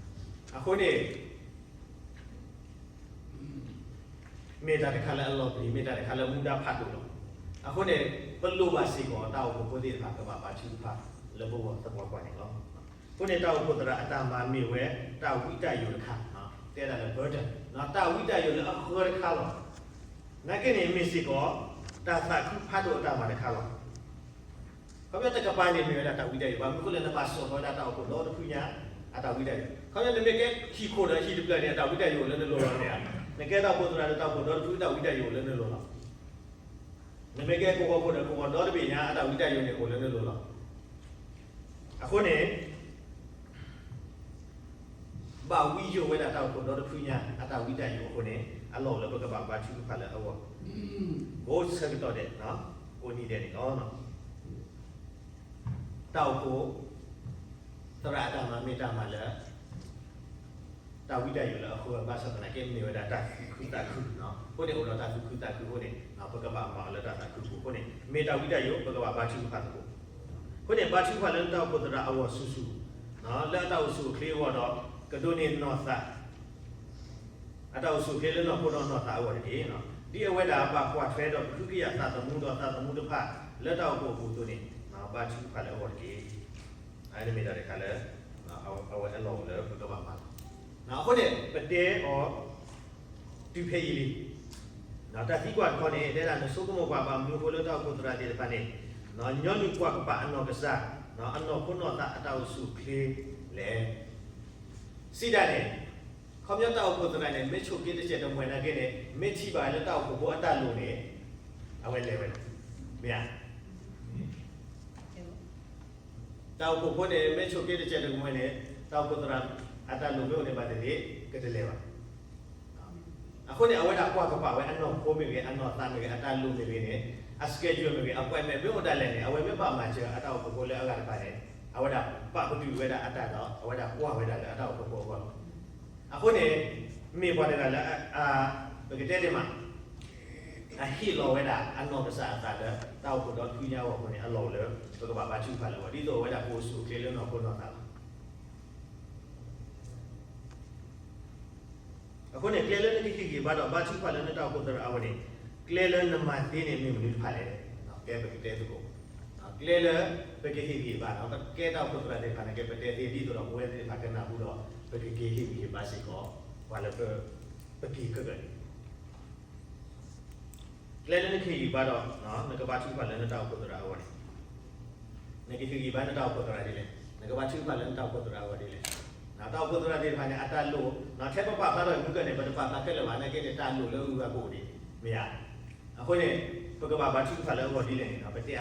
အဃိန့ၣ် မ့ၢ်တၢ်တခါလၢအလီၤပျံၤ, မ့ၢ်တၢ်တခါလၢမူဒါဖးဒိၣ်လီၤ. အဃိန့ၣ် ပလိၣ်ဘၣ်စ့ၢ်ကီး တၢ်အိၣ်ဖှိၣ်ဖိသ့ၣ်တဖၣ် ကဘၣ်ဘါထုကဖၣ်လၢပဂီၢ်သပှၢ်ပှၢ်န့ၣ်လီၤ. အဃိန့ၣ် တၢ်အိၣ်ဖှိၣ်သရၣ်အတၢ်မၤမ့ၢ်ဝဲ တၢ်ဝံတၢ်ယိးတခါ, တဲဒၣ်လၢ burden, တၢ်ဝံတၢ်ယိးလၢအဃၢတခါလီၤ. နာ်က့န့ၣ် မ့ၢ်စ့ၢ်ကီး တၢ်သးခုဖးဒိၣ်အတၢ်မၤတခါလီၤ. ခီပညီတကပၤန့ၣ်မ့ၢ်ဝဲဒၣ်တၢ်ဝံတၢ်ယိး, ဘၣ်မနုၤအဃိလဲၣ် နဘၣ်စိာ်ထီၣ်ဝဲဒၣ်တၢ်အိၣ်ဖှိၣ်ဒီတဖုညါ အတၢ်ဝံတၢ်ယိး. ခီပညီနမ့ၢ်ကဲဟံၣ်ခိၣ်ဒီးဟံၣ်တဖျၢၣ်န့ၣ် အတၢ်ဝံတၢ်ယိးအိၣ်လၢနလိၤလီၤမ့ၢ်ဧါ. နကဲတၢ်အိၣ်ဖှိၣ်သရၣ်ဒီးတၢ်အိၣ်ဖှိၣ်ဒီတဖု တၢ်ဝံတၢ်ယိးအိၣ်လၢနလိၤလီၤ. နမ့ၢ်ကဲကဝီၤဖိဒီးကဝီၤဒီတဘ့ၣ်ညါ အတၢ်ဝံတၢ်ယိးန့ၣ်အိၣ်လၢနလိၤလီၤ. အဃိန့ၣ် ဘၣ်ဝံယိးဝဲဒၣ်တၢ်အိၣ်ဖှိၣ်ဒီတဖုညါ အတၢ်ဝံတၢ်ယိးအဃိန့ၣ် အလီၢ်အိၣ်လၢပကဘၣ်ဘါထုကဖၣ်လၢအဂီၢ်, ကိးဆၢကတီၢ်ဒဲး, ကိးနံၤဒဲးန့ၣ်လီၤ. တၢ်အိၣ်ဖှိၣ် သရၣ်အတၢ်မၤမ့ၢ်တၢ်မၤလၢ တၢ်ဝံတၢ်ယိးလၢအဃၢဘၣ်ဆၣ်သနာ်က့မ့ၢ်ဝဲဒၣ်တၢ်သူၣ်ခုသးခု, အဃိန့ၣ်အိၣ်ဒီးတၢ်သူၣ်ခုသးခုအဃိန့ၣ် ပကဘၣ်မၤအီၤလၢတၢ်သးခုအပူၤအဃိန့ၣ် မ့ၢ်တၢ်ဝံတၢ်ယိး ပကဘၣ်ဘါထုကဖၣ်သကိး. အဃိန့ၣ် ဘါထုကဖၣ်လၢနတၢ်အိၣ်ဖှိၣ်သရၣ်အဂီၢ်ဆူၣ်ဆူၣ်, လၢအတၢ်အိၣ်ဆူၣ်အိၣ်ချ့အဂီၢ်ဒီး ကဒိးန့ၢ်နီၢ်သး အတၢ်အိၣ်ဆူၣ်အိၣ်ချ့လၢနီၢ်ခိနီၢ်သးအဂီၢ်တက့ၢ်. ဒ်အဝဲဒၣ်ဘၣ်ကွၢ်ထွဲဒီးကဟုကယာ်သးသမူဒီးသးသမူတဖၣ်လၢတၢ်အိၣ်ဖှိၣ်အပူၤအသိးန့ၣ် ဘါထုကဖၣ်လၢအဂီၢ်တက့ၢ်. အန့ၣ်မ့ၢ်တၢ်တခါလၢ အဝဲအလီၢ်အိၣ်လၢပကဘၣ်မၤလီၤ. အဃိန့ၣ် ပတဲအီၤ တုၤဖဲအံၤလံ. တၢ်သံကွၢ်တခီန့ၣ် တဲဒၣ်နဆိကမိၣ်ကွၢ်ဘၣ်မနုၤအဃိလၢတၢ်အိၣ်ဖှိၣ်သရၣ်သ့ၣ်တဖၣ်န့ၣ် ညီနုၢ်ကွၢ်ကပာ်အနီၢ်ကစၢ် အနီၢ်ခိနီၢ်သးအတၢ်အိၣ်ဆူၣ်အိၣ်ချ့လဲၣ်. စံးဒၣ်န့ၣ် ခီပညီတၢ်အိၣ်ဖှိၣ်သရၣ်န့ၣ် မ့ၢ်ဆိၣ်က့ၤတစဲးတမှဲၤနာ်က့န့ၣ် မ့ၢ်ထံၣ်ဘၣ်လၢတၢ်အိၣ်ဖှိၣ်ဖိအတၢ်လိၣ်န့ၣ် အဝဲလဲၤဝဲလီၤ. မ့ၢ်ဧါ. တၢ်အိၣ်ဖှိၣ်ဖိန့ၣ် မ့ၢ်ဆိၣ်က့ၤတစဲးတမှဲၤန့ၣ် တၢ်အိၣ်ဖှိၣ်သရၣ်အတၢ်လိၣ်မ့ၢ်အိၣ်န့ၣ်ဘၣ်သ့ၣ်သ့ၣ် ကတလဲၤဘၣ်. အဃိန့ၣ် အဝဲဒၣ်ကွၢ်ကပာ်ဝဲအနီၢ်ခိမ့ၢ်ဂ့ၤ အနီၢ်သးမ့ၢ်ဂ့ၤ အတၢ်လိၣ်မ့ၢ်ဂ့ၤန့ၣ် အ schedule မ့ၢ်ဂ့ၤ appointment မ့ၢ်အိၣ်ဒၣ်လဲာ်န့ၣ် အဝဲမ့ၢ်ဘၣ်မၤစၢၤအတၢ်အိၣ်ဖှိၣ်ဖိလၢအဂၤတဖၣ်န့ၣ် အဝဲဒၣ်ပာ်ပတုာ်ဝဲဒၣ်အတၢ်ဒီး အဝဲဒၣ်ကွၢ်ဝဲဒၣ်လၢအတၢ်အိၣ်ဖှိၣ်ဖိအဂီၢ်လီၤ. အဃိန့ၣ် မ့ၢ်ပှၤတဂၤလၢ ပကတဲသ့မး အဟ့ၣ်လီၤဝဲဒၣ်အနီၢ်ကစၢ်အသးလၢ တၢ်အိၣ်ဖှိၣ်ဒီတဖုညါအဂီၢ်အဃိန့ၣ် အလီၢ်အိၣ်လၢ ပကဘၣ်ဘါထုကဖၣ်လၢအဂီၢ် ဒ်သိးအဝဲဒၣ်ကအိၣ်ဆူၣ်အိၣ်ချ့လၢနီၢ်ခိနီၢ်သးလီၤ. အဃိန့ၣ် ကျဲလၢနကဟ့ၣ်ဂံၢ်ဘါဒီးဘါထုကဖၣ်လၢနတၢ်အိၣ်ဖှိၣ်သရၣ်အဂီၢ်န့ၣ် ကျဲလၢနမၤသ့န့ၣ်မ့ၢ်မနုၤတဖၣ်လဲၣ်. ကဲပကတဲသကိး ကျဲလၢပကဟ့ၣ်ဂံၢ်ဘါဒီး ပကဲတၢ်အိၣ်ဖှိၣ်သရၣ်သ့ၣ်တဖၣ်န့ၣ် ကဲပတဲသ့ဒ်သိးဒီး ပဝဲသ့ၣ်တဖၣ်ကနၢ်ဟူဒီး ပကက့ၤဟ့ၣ်ဂံၢ်ဟ့ၣ်ဘါစ့ၢ်ကီး ပှၤလၢပ ပက့ၤခဲကနံၣ် ကျဲလၢနကဟ့ၣ်ဂံၢ်ဘါဒီး နကဘါထုကဖၣ်လၢနတၢ်အိၣ်ဖှိၣ်သရၣ်အဂီၢ်န့ၣ် နကဟ့ၣ်ဂံၢ်ဘါနတၢ်အိၣ်ဖှိၣ်သရၣ်ဒ်လဲၣ်, နကဘါထုကဖၣ်လၢနတၢ်အိၣ်ဖှိၣ်သရၣ်အဂီၢ်ဒ်လဲၣ်. တၢ်အိၣ်ဖှိၣ်သရၣ်သ့ၣ်တဖၣ်န့ၣ် အတၢ်လိၣ် ထဲပပာ်ဖျါထီၣ်မုၢ်ကၢၢ်န့ၣ် ပတပာ်ဖျါခဲလၢာ်ဘၣ် နာ်က့န့ၣ် တၢ်လိၣ်လၢအဂုၤအဂၤကအိၣ်ဒံး မ့ၢ်ဧါ. အဃိန့ၣ် ပကဘၣ်ဘါထုကဖၣ်လၢအဂီၢ်ဒ်လဲၣ်န့ၣ် ပတဲအါထီၣ်စ့ၢ်ကီးသ့ဝဲ မ့ၢ် လီၤတခီန့ၣ် ပအိၣ်ဖျဲၣ်သီန့ၣ် ပဆိကမိၣ်ဘၣ်, ဆိကမိၣ်တုၤဒၣ်လဲာ်လီၤ. ပအိၣ်ဒီးသရၣ် တုၤဒၣ်လဲာ်ဆိကမိၣ်မံနီၤန့ၣ် ပအဲၣ်ဒိးသးဖိသရၣ်ဟဲလၢပအိၣ်လီၤ. အန့ၣ်မ့ၢ် ဒ်သိးပကဲမိၢ်ပၢ်န့ၣ် ပမၢပဖိဖးလံာ်စီဆှံလီၤ. မ့ၢ်ပသူတၢ်ဆၢကတီၢ်ဒီး ပဖိလၢဆ့ၣ်နီၤဖးသကိးလံာ်စီဆှံလီၤ. အဃိန့ၣ် အတၢ်ရ့ဒိၣ်မး ဘၣ်မနုၤပမၢပဖိ လံာ်စီဆှံ ဖးလံာ်စီဆှံ လၢထီၣ် Sunday School တၢ်ဆၢကတီၢ်လၢပဖိလၢပဆ့ၣ်နီၤသကိးလၢမုၢ်ဟါကတီၢ် လၢမုၢ်ဆါကတီၢ် ဖးလံာ်စီဆှံအီၤတဲသကိးအီၤ လံာ်စီဆှံတဆၢန့ၣ် တဲပှၤတၢ်မနုၤန့ၣ် အဃိန့ၣ် ပကဲတၢ်အိၣ်ဖှိၣ်ဖိ ပမ့ၢ်သ့ၣ်ညါလၢအီၤ ဖဲပစူၢ်က့ၤနာ်က့ၤကစၢ်ယ့ၣ်ၡူးခရံာ်န့ၣ် ပကဲပှၤလုၢ်တၢ်အဒိၣ် ပတၢ်ခွဲးတၢ်ယာ်လၢပလဲၤအိၣ် နကဆူတၢ်လီၢ်စီဆှံပူၤသ့ကိးဂၤဒဲးလီၤ. အဃိန့ၣ် ပမ့ၢ်သ့ၣ်ညါ တၢ်ခီၣ်ထံးခီၣ်ဘိဝဲန့ၣ် ပမူဒါန့ၣ်ပသ့ၣ်ညါလီၤ. တၢ်အိၣ်ဖှိၣ်သရၣ်ဘၣ်တဆံတဲလီၤသး တၢ်အိၣ်ဖှိၣ်သရၣ်ဘၣ်မၤတၢ်ဝဲန့ၣ် အါဘျီန့ၣ် ပဟ့ၣ်လီၤတၢ်အိၣ်ဖှိၣ်သရၣ်မၤတဂၤလီၤ. မၤဒၣ်လၢစဝဲခံဂၤ မ့ၢ်မၤဒၣ်လၢမၤကဆှီဒၣ်ခဲလၢာ် တၢ်အိၣ်ဖှိၣ်သရၣ်လၢကကတီၤသးလၢဒီနွံ လၢကဟ့ၣ်အီၣ်သိဖိလၢကဟဲအီၣ်တၢ်န့ၣ် ဟဲအီၣ်ဝဲ တၢ်အီၣ်လၢတကြၢးအီၣ်ဘၣ်မး အဃိန့ၣ် ပဘၣ်က့ၤလၢတၢ်ခီၣ်ထံးခီၣ်ဘိလၢနဟ့ၣ်ဘၣ်တၢ်သိၣ်လိတခါန့ၣ် ပဘၣ်က့ၤလၢတၢ်အိၣ်ဖှိၣ် လၢပဘၣ်က့ၤပနၢ်ပၢၢ်လီၤ. ဘၣ်မနုၤတၢ်ဝဲန့ၣ် တၢ်ရ့ဒိၣ်ဒိၣ်မးလၢပဝဲပှၤခရံာ်ဖိသ့ၣ်တဖၣ်အဂီၢ် ယၤ ယကဲသိခါတဆံသၢနံၣ် ယစူၢ်က့ၤနာ်က့ၤကစၢ်ခရံာ်ခီၣ်ထံးခီၣ်ဘိန့ၣ် ယမူလၢတၢ်လၢ ယတၢ်အိၣ်ဖှိၣ်သရၣ်လီၤ. ယသ့ၣ်ညါဝဲတၢ်လၢသီခါန့ၣ် တကးန့ၣ် မူလၢတၢ်လၢသီခါလီၤ. အဃိန့ၣ် တၢ်သိၣ်တမံၤမံၤလဲၤလၢသီခါအအိၣ်လီၤ. လဲၤလၢသီခါအအိၣ်လီၤ. လၢကဘါထုကဖၣ်လၢသီခါအဂီၢ်န့ၣ် ဘါ တအိၣ်ဘၣ်. ဒ်န့ၣ်အသိးဒီး ပဝဲပှၤခရံာ်ဖိန့ၣ် ပမ့ၢ်တသ့ၣ်ညါလီၤပမူပဒါလၢ အ ပကဲတၢ်အိၣ်ဖှိၣ်ဖိ တၢ်အိၣ်ဖှိၣ်သရၣ်န့ၣ်ပှၤလၢအရ့ဒိၣ်ကစၢ်ခရံာ်န့ၣ်ဘၣ် အတၢ်အိၣ်ဖှိၣ်သရၣ်န့ၣ် အတီၢ်ခဲလၢာ်ခဲလၢာ်ပတသ့ၣ်ညါဘၣ်. ဘၣ်သုမ့ၢ်အကဲတၢ်အိၣ်ဖှိၣ်သရၣ်ဒ်န့ၣ် ပဝဲတၢ်အိၣ်ဖှိၣ်ဖိန့ၣ် ပမူဒါဝဲလၢ ဘၣ်ဆၣ်ထီၣ်လၢတၢ်ထုကဖၣ်န့ၣ် မ့ၢ်တၢ်လၢအရ့ဒိၣ်ကတၢၢ်လီၤ. အဃိန့ၣ် အဒိပထံၣ်လၢဒ်သိး ခီပညီပတဲထဲအံၤန့ၣ် ကကဲဘျုးဝဲဒၣ်လၢပမ့ၢ်က့ၤစိာ်လၢပတၢ်အိၣ်ဖှိၣ်ပူၤ ဒီးပမ့ၢ်ဟ့ၣ်ခီဟ့ၣ်နီၤန့ၣ် ကကဲဘျုးကစီၣ်သး ကဲဘျုးလီၤ. နာ်က့န့ၣ် ဟီဒုဒီး ပမ့ၢ်ပာ်တ့ၢ်အီၤဖဲအံၤဒုဒီး ပအိၣ်တ့ၢ်ဝဲဖဲအံၤန့ၣ် အဃိန့ၣ် တၢ်လၢပဘၣ်သ့ၣ်ညါ အဝဲဒၣ်တၢ်လၢပကြၢးသ့ၣ်ညါသ့ၣ်တဖၣ်အဃိန့ၣ် ဒ်ယဆိကမိၣ်လၢကကဲဘျုးလၢတၢ်အိၣ်ဖှိၣ်ကိးဖုဒဲးအဂီၢ်အသိးန့ၣ် အဒုဒီး အလီၢ်အိၣ်လၢပ ပဃုအါထီၣ်သ့ ပကသူၣ်လီၤပဖိပလံၤသ့ၣ်တဖၣ် တမ့ၢ်ထဲလၢပဟဲထီၣ်တၢ်မၤလိဒီး ပမၤလိန့ၢ်လၢပဂီၢ်ဘၣ်. တမ့ၢ်ထဲပဟဲထီၣ်တၢ်မၤလိဒီး ပဟံးန့ၢ်ထဲတၢ်မၤလိ တခါအံၤဘၣ်တၢ်မၤလိလၢအဂုၤအဂၤလၢဆၢကတီၢ်မုၢ်မဆါတနံၤညါအံၤလံ လၢပှၤကွဲးဝဲသ့ၣ်တဖၣ် လၢကကဲဘျုးလၢတၢ်အိၣ်ဖှိၣ်အဂီၢ် ကဒုးဒိၣ်ထီၣ်တၢ်အိၣ်ဖှိၣ်အဂီၢ်န့ၣ် အိၣ်ဒီဒူၣ်လီၤ. အဝဲန့ၣ်မ့ၢ်ဒၣ်ထဲတၢ်အိၣ်ဖှိၣ်ဖိတခါအမူဒါလီၤ. ဒ်န့ၣ်အသိး တၢ်အိၣ်ဖှိၣ်သူၣ်က့သးပှၢ်စ့ၢ်ကီးအမူဒါဝဲ တၢ်အိၣ်ဖှိၣ်သရၣ်စ့ၢ်ကီးအမူဒါဝဲ ဒ်ပတဲတ့ၢ်အသိးန့ၣ် အါစုအါဘျီပ ပမူပဒါသ့ၣ်တဖၣ်န့ၣ် ပတသ့ၣ်ညါအဃိန့ၣ် ပတမၤဘၣ်. အိၣ်ဒၣ်ပှၤဟ့ၣ်ပှၤမူဒါလီၤ. အိၣ်ထဲလီၢ်လၤလီၤ အိၣ်ထဲမူဒါလီၤ. နာ်က့န့ၣ် ပကဘၣ်မၤတၢ်မနုၤလဲၣ် ပတသ့ၣ်ညါဘၣ်. ပဘၣ်မၤအီၤဒ်လဲၣ် ပတသ့ၣ်ညါဘၣ်အဃိန့ၣ် ပတမၤအီၤဘၣ်ဒီး တၢ်တကဲထီၣ်နီတမံၤစ့ၢ်ကီးဘၣ်. အဃိန့ၣ်ဒ်သိးပ သရၣ်တဲဝဲအသိးန့ၣ် ပကဘၣ်စးထီၣ်က့ၤအီၤလၢ အခီၣ်ထံးတဆီဘၣ်တဆီဒီးတဆီဘၣ်တဆီ ပကဘၣ်ဒိၣ်ထီၣ်အဃိန့ၣ်လီၤ. ဒီးတၢ်အရ့ဒိၣ်လၢအဂၤတခါ ဆူမဲာ်ညါတခါန့ၣ် တဲဒၣ်ယကဆှၢဟံၣ်ဖိဃီဖိဒ်သိးကကဲထီၣ်တၢ်အိၣ်ဖှိၣ်ဖိလၢအဂ့ၤန့ၣ်လီၤ. တၢ်ဝဲန့ၣ်မ့ၢ်တၢ်တခါလၢအဘၣ်ထွဲဒီးတၢ်သးခုကစီၣ်တၢ်ဖံးတၢ်မ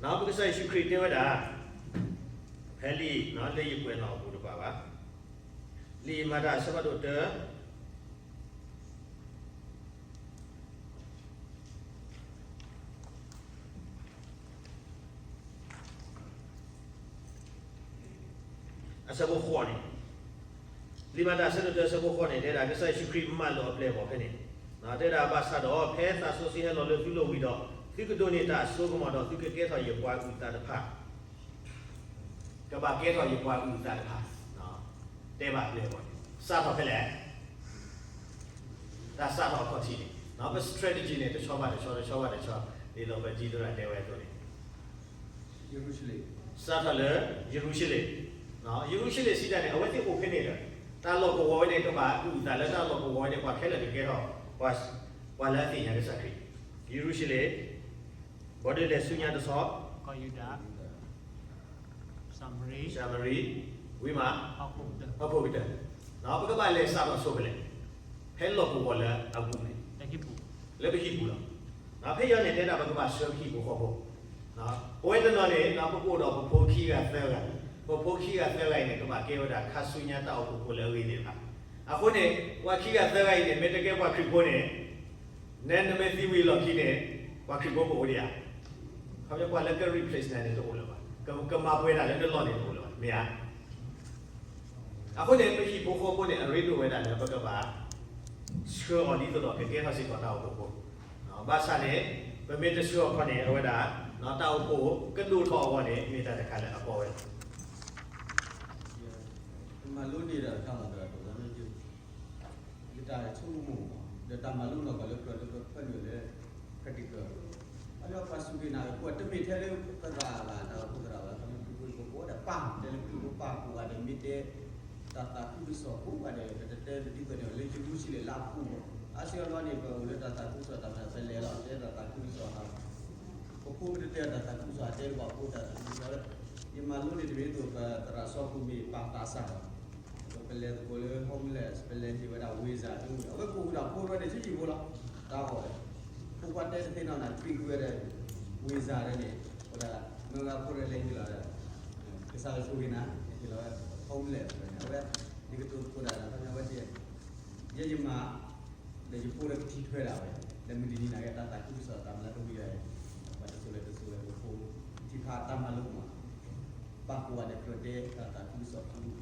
ၤ. ပကစၢ်ယ့ၣ်ၡူးခရံာ်တဲဝဲဒၣ် ဖဲလံာ် လၢယကွဲးနီၣ်အပူၤတပၤဘၣ်. လံာ်မၤတၢ်အဆၢဖးဒိၣ်တၢ အဆၢဖိဃိးန့ၣ်, လံာ်မၤတၢ်အဆၢဒိၣ်တၢ အဆၢဖိဃိးန့ၣ် တဲဒၣ်ကစၢ်ယ့ၣ်ၡူးခရံာ်မၤလိာ်အပျဲၢ်အဘီၣ်ဖဲန့ၣ်, တဲဒၣ်ဘၣ်ဆၣ်ဒီး ဖဲသးစီဆှံဟဲလီၤလၢသုလိၤဝံၤဒီး, သုကဒိးန့ၢ်တၢ်အစိကမီၤဒီး သုကကဲထီၣ်ယပှၤအုၣ်သးတဖၣ် ကဘၣ်ကဲထီၣ်ယပှၤအုၣ်သးတဖၣ်, တဲဘၣ်အပျဲၢ်အဘီၣ်န့ၣ် စးထီၣ်ဖဲလဲၣ်, တၢ်စးထီၣ်အခီၣ်ထံးန့ၣ်, ပ strategy န့ၣ် တဆီဘၣ်တဆီ တဆီဘၣ်တဆီ, ဒ်သိးပဒ်သိးတဲဝဲအသိးန့ၣ် စးထီၣ်လၢယရူၤၡလ့ၣ်, ယရူၤၡလ့ၣ်စံးတၢ်န့ၣ် အဝဲသ့ၣ်အိၣ်ဖဲန့ၣ်ဒီး တၢ်လီၢ်ကဝီၤဝဲန့ၣ် ကဘၣ်အုၣ်အသးလၢတၢ်လီၢ်ကဝီၤဝဲန့ၣ် ပှၤခဲလၢာ်ကကဲထီၣ် ပှၤလၢအသ့ၣ်ညါကစၢ်ခရံာ်, ယရူၤၡလ့ၣ်, ဘီဒုးလဲၤဆူညါတဆီ, ကီၢ်ယူဒၤ, ၡၤမရံ, ဝံၤမး, ဟီၣ်ခိၣ်ကတၢၢ်, ပကဘၣ်လဲၤစးထီၣ်ဆိဖဲလဲၣ်, ဖဲလီၢ်ကဝီၤလၢအပူၤန့ၣ်, လၢပဟံၣ်ပူၤလီၤ. ဖဲအံၤန့ၣ်တဲဒၣ် ပကဘၣ်ဆှၢပဟံၣ်ဖိဃီဖိ, ပဝဲတနီၤန့ၣ် ပကအိၣ်ဒီးပဖိခံဂၤသၢဂၤ, ပဖိခံဂၤသၢဂၤအံၤန့ၣ် ကဘၣ်ကဲဝဲဒၣ်ခါဆူညါတၢ်အိၣ်ဖှိၣ်ဖိလၢအဂ့ၤသ့ၣ်တဖၣ်, အဃိန့ၣ် ပှၤခံဂၤသၢဂၤအံၤန့ၣ် မ့ၢ်တကဲပှၤခရံာ်ဖိန့ၣ် နဲနမ့ၢ်သံဝံၤအလီၢ်ခံန့ၣ် ပှၤခရံာ်ဖိကအိၣ်ဒံးဧါ, ခီပညီပှၤလၢက replace နၤန့ၣ်တအိၣ်လၢၤဘၣ်, ကမၤပှဲၤတၢ်လၢနလီၢ်န့ၣ်တအိၣ်လၢၤဘၣ်, မ့ၢ်ဧါ. အဃိန့ၣ် ပဟံၣ်ဖိဃီဖိန့ၣ် အရ့ဒိၣ်ဝဲဒၣ်လၢပကဘၣ် ဆှၢအီၤဒ်သိးဒီးကကဲထီၣ်စ့ၢ်ကီးတၢ်အိၣ်ဖှိၣ်ဖိ, ဘၣ်ဆၣ်န့ၣ် ပမ့ၢ်တဆှၢအီၤခီန့ၣ် အဝဲဒၣ် တၢ်အိၣ်ဖှိၣ်ကဒိၣ်ထီၣ်အဂီၢ်န့ၣ် မ့ၢ်တၢ်တခါလၢအကီဝဲလီၤ. တမၤလိန့ၢ်ဒီးတၢ်မၤဒီး ယတၢ်ဆိကမိၣ်မး ဒီးတၢ်မၤလိနီၢ်ကီၢ်လၢကြၢးလၢပဖၢနုာ်လၢ practical အလၢပှၤစူၢ်က့ၤနာ်က့ၤ ပှၤတမ့ၢ်ထဲလၢပသရၣ်ဘၣ် တၢ်အိၣ်ဖှိၣ်သရၣ်ဘၣ် ခီဖျိပှၤကိးဂၤဒဲးပၢ် တဲလၢပှၤကိးဂၤဒဲး မ့ၢ်တဲ တၢ်သးခုကစီၣ်ကိးဂၤဒဲး ပတတဲပဒ်သိးန့ၣ် လၢယရူၤၡလ့ၣ်လၢအပူၤဘၣ်. အါစုအါဘျီန့ၣ် ပအိၣ်လၢတၢ်သးခုကစီၣ်တၢ်မၤတၢ် ပလဲၤလီၤ တဲတၢ်သးခုကစီၣ်ဟး ပဖိပတတဲတၢ်သးခုကစီၣ် အတဲပှၤဖိတၢ်သးခုကစီၣ်လၢ ယမၤလိန့ၢ်တမံၤသိး ပသရၣ်စီၤကူၣ်မ့ၢ်ပာ်သးစၢ်လီၤ ပလဲၤသကိးလၢ homeless ပလဲၤဟ့ၣ်ဝဲဒၣ် visa အဝဲကိးဃုာ်ဒီးဖိရဲန့ၣ် ဆံးဆံးဖိလီၤ. တၢ်အီၣ်ဝဲ ဖိခွါတဲတသ့နီၢ်နၤ treat ဝဲဒီး visa ဒီးန့ၣ် အဝဲဒၣ်မ့ၢ်ဝဲဖိရဲလဲၤဟ့ၣ်လီၤဒီး ကစၢ်ယွၤဆိၣ်ဂ့ၤနၤ ဟ့ၣ်လီၤဝဲ homeless ဝဲန့ၣ် အဝဲ ယကတိၤသကိးတၢ်ဒီး ခီပညီဝဲတဲ ယဲယမၤ ဒီးယဖိဒီးကထံၣ်ထွဲဒၣ်ဝဲ ဒီးမုၢ်တနံၤနာ်က့ တၢ်သးခုကစီၣ်တၢ်မၤလၢတဝံၤဒီး ပှၤတစိၤလဲၤတစိၤလဲၤ ပဖိ ထံဖးတၢ်မၤလိမး ပာ်ကိးဂၤဒဲးကြၢးတဲ တၢ်သးခုကစီၣ်ဆူ ဟံၣ်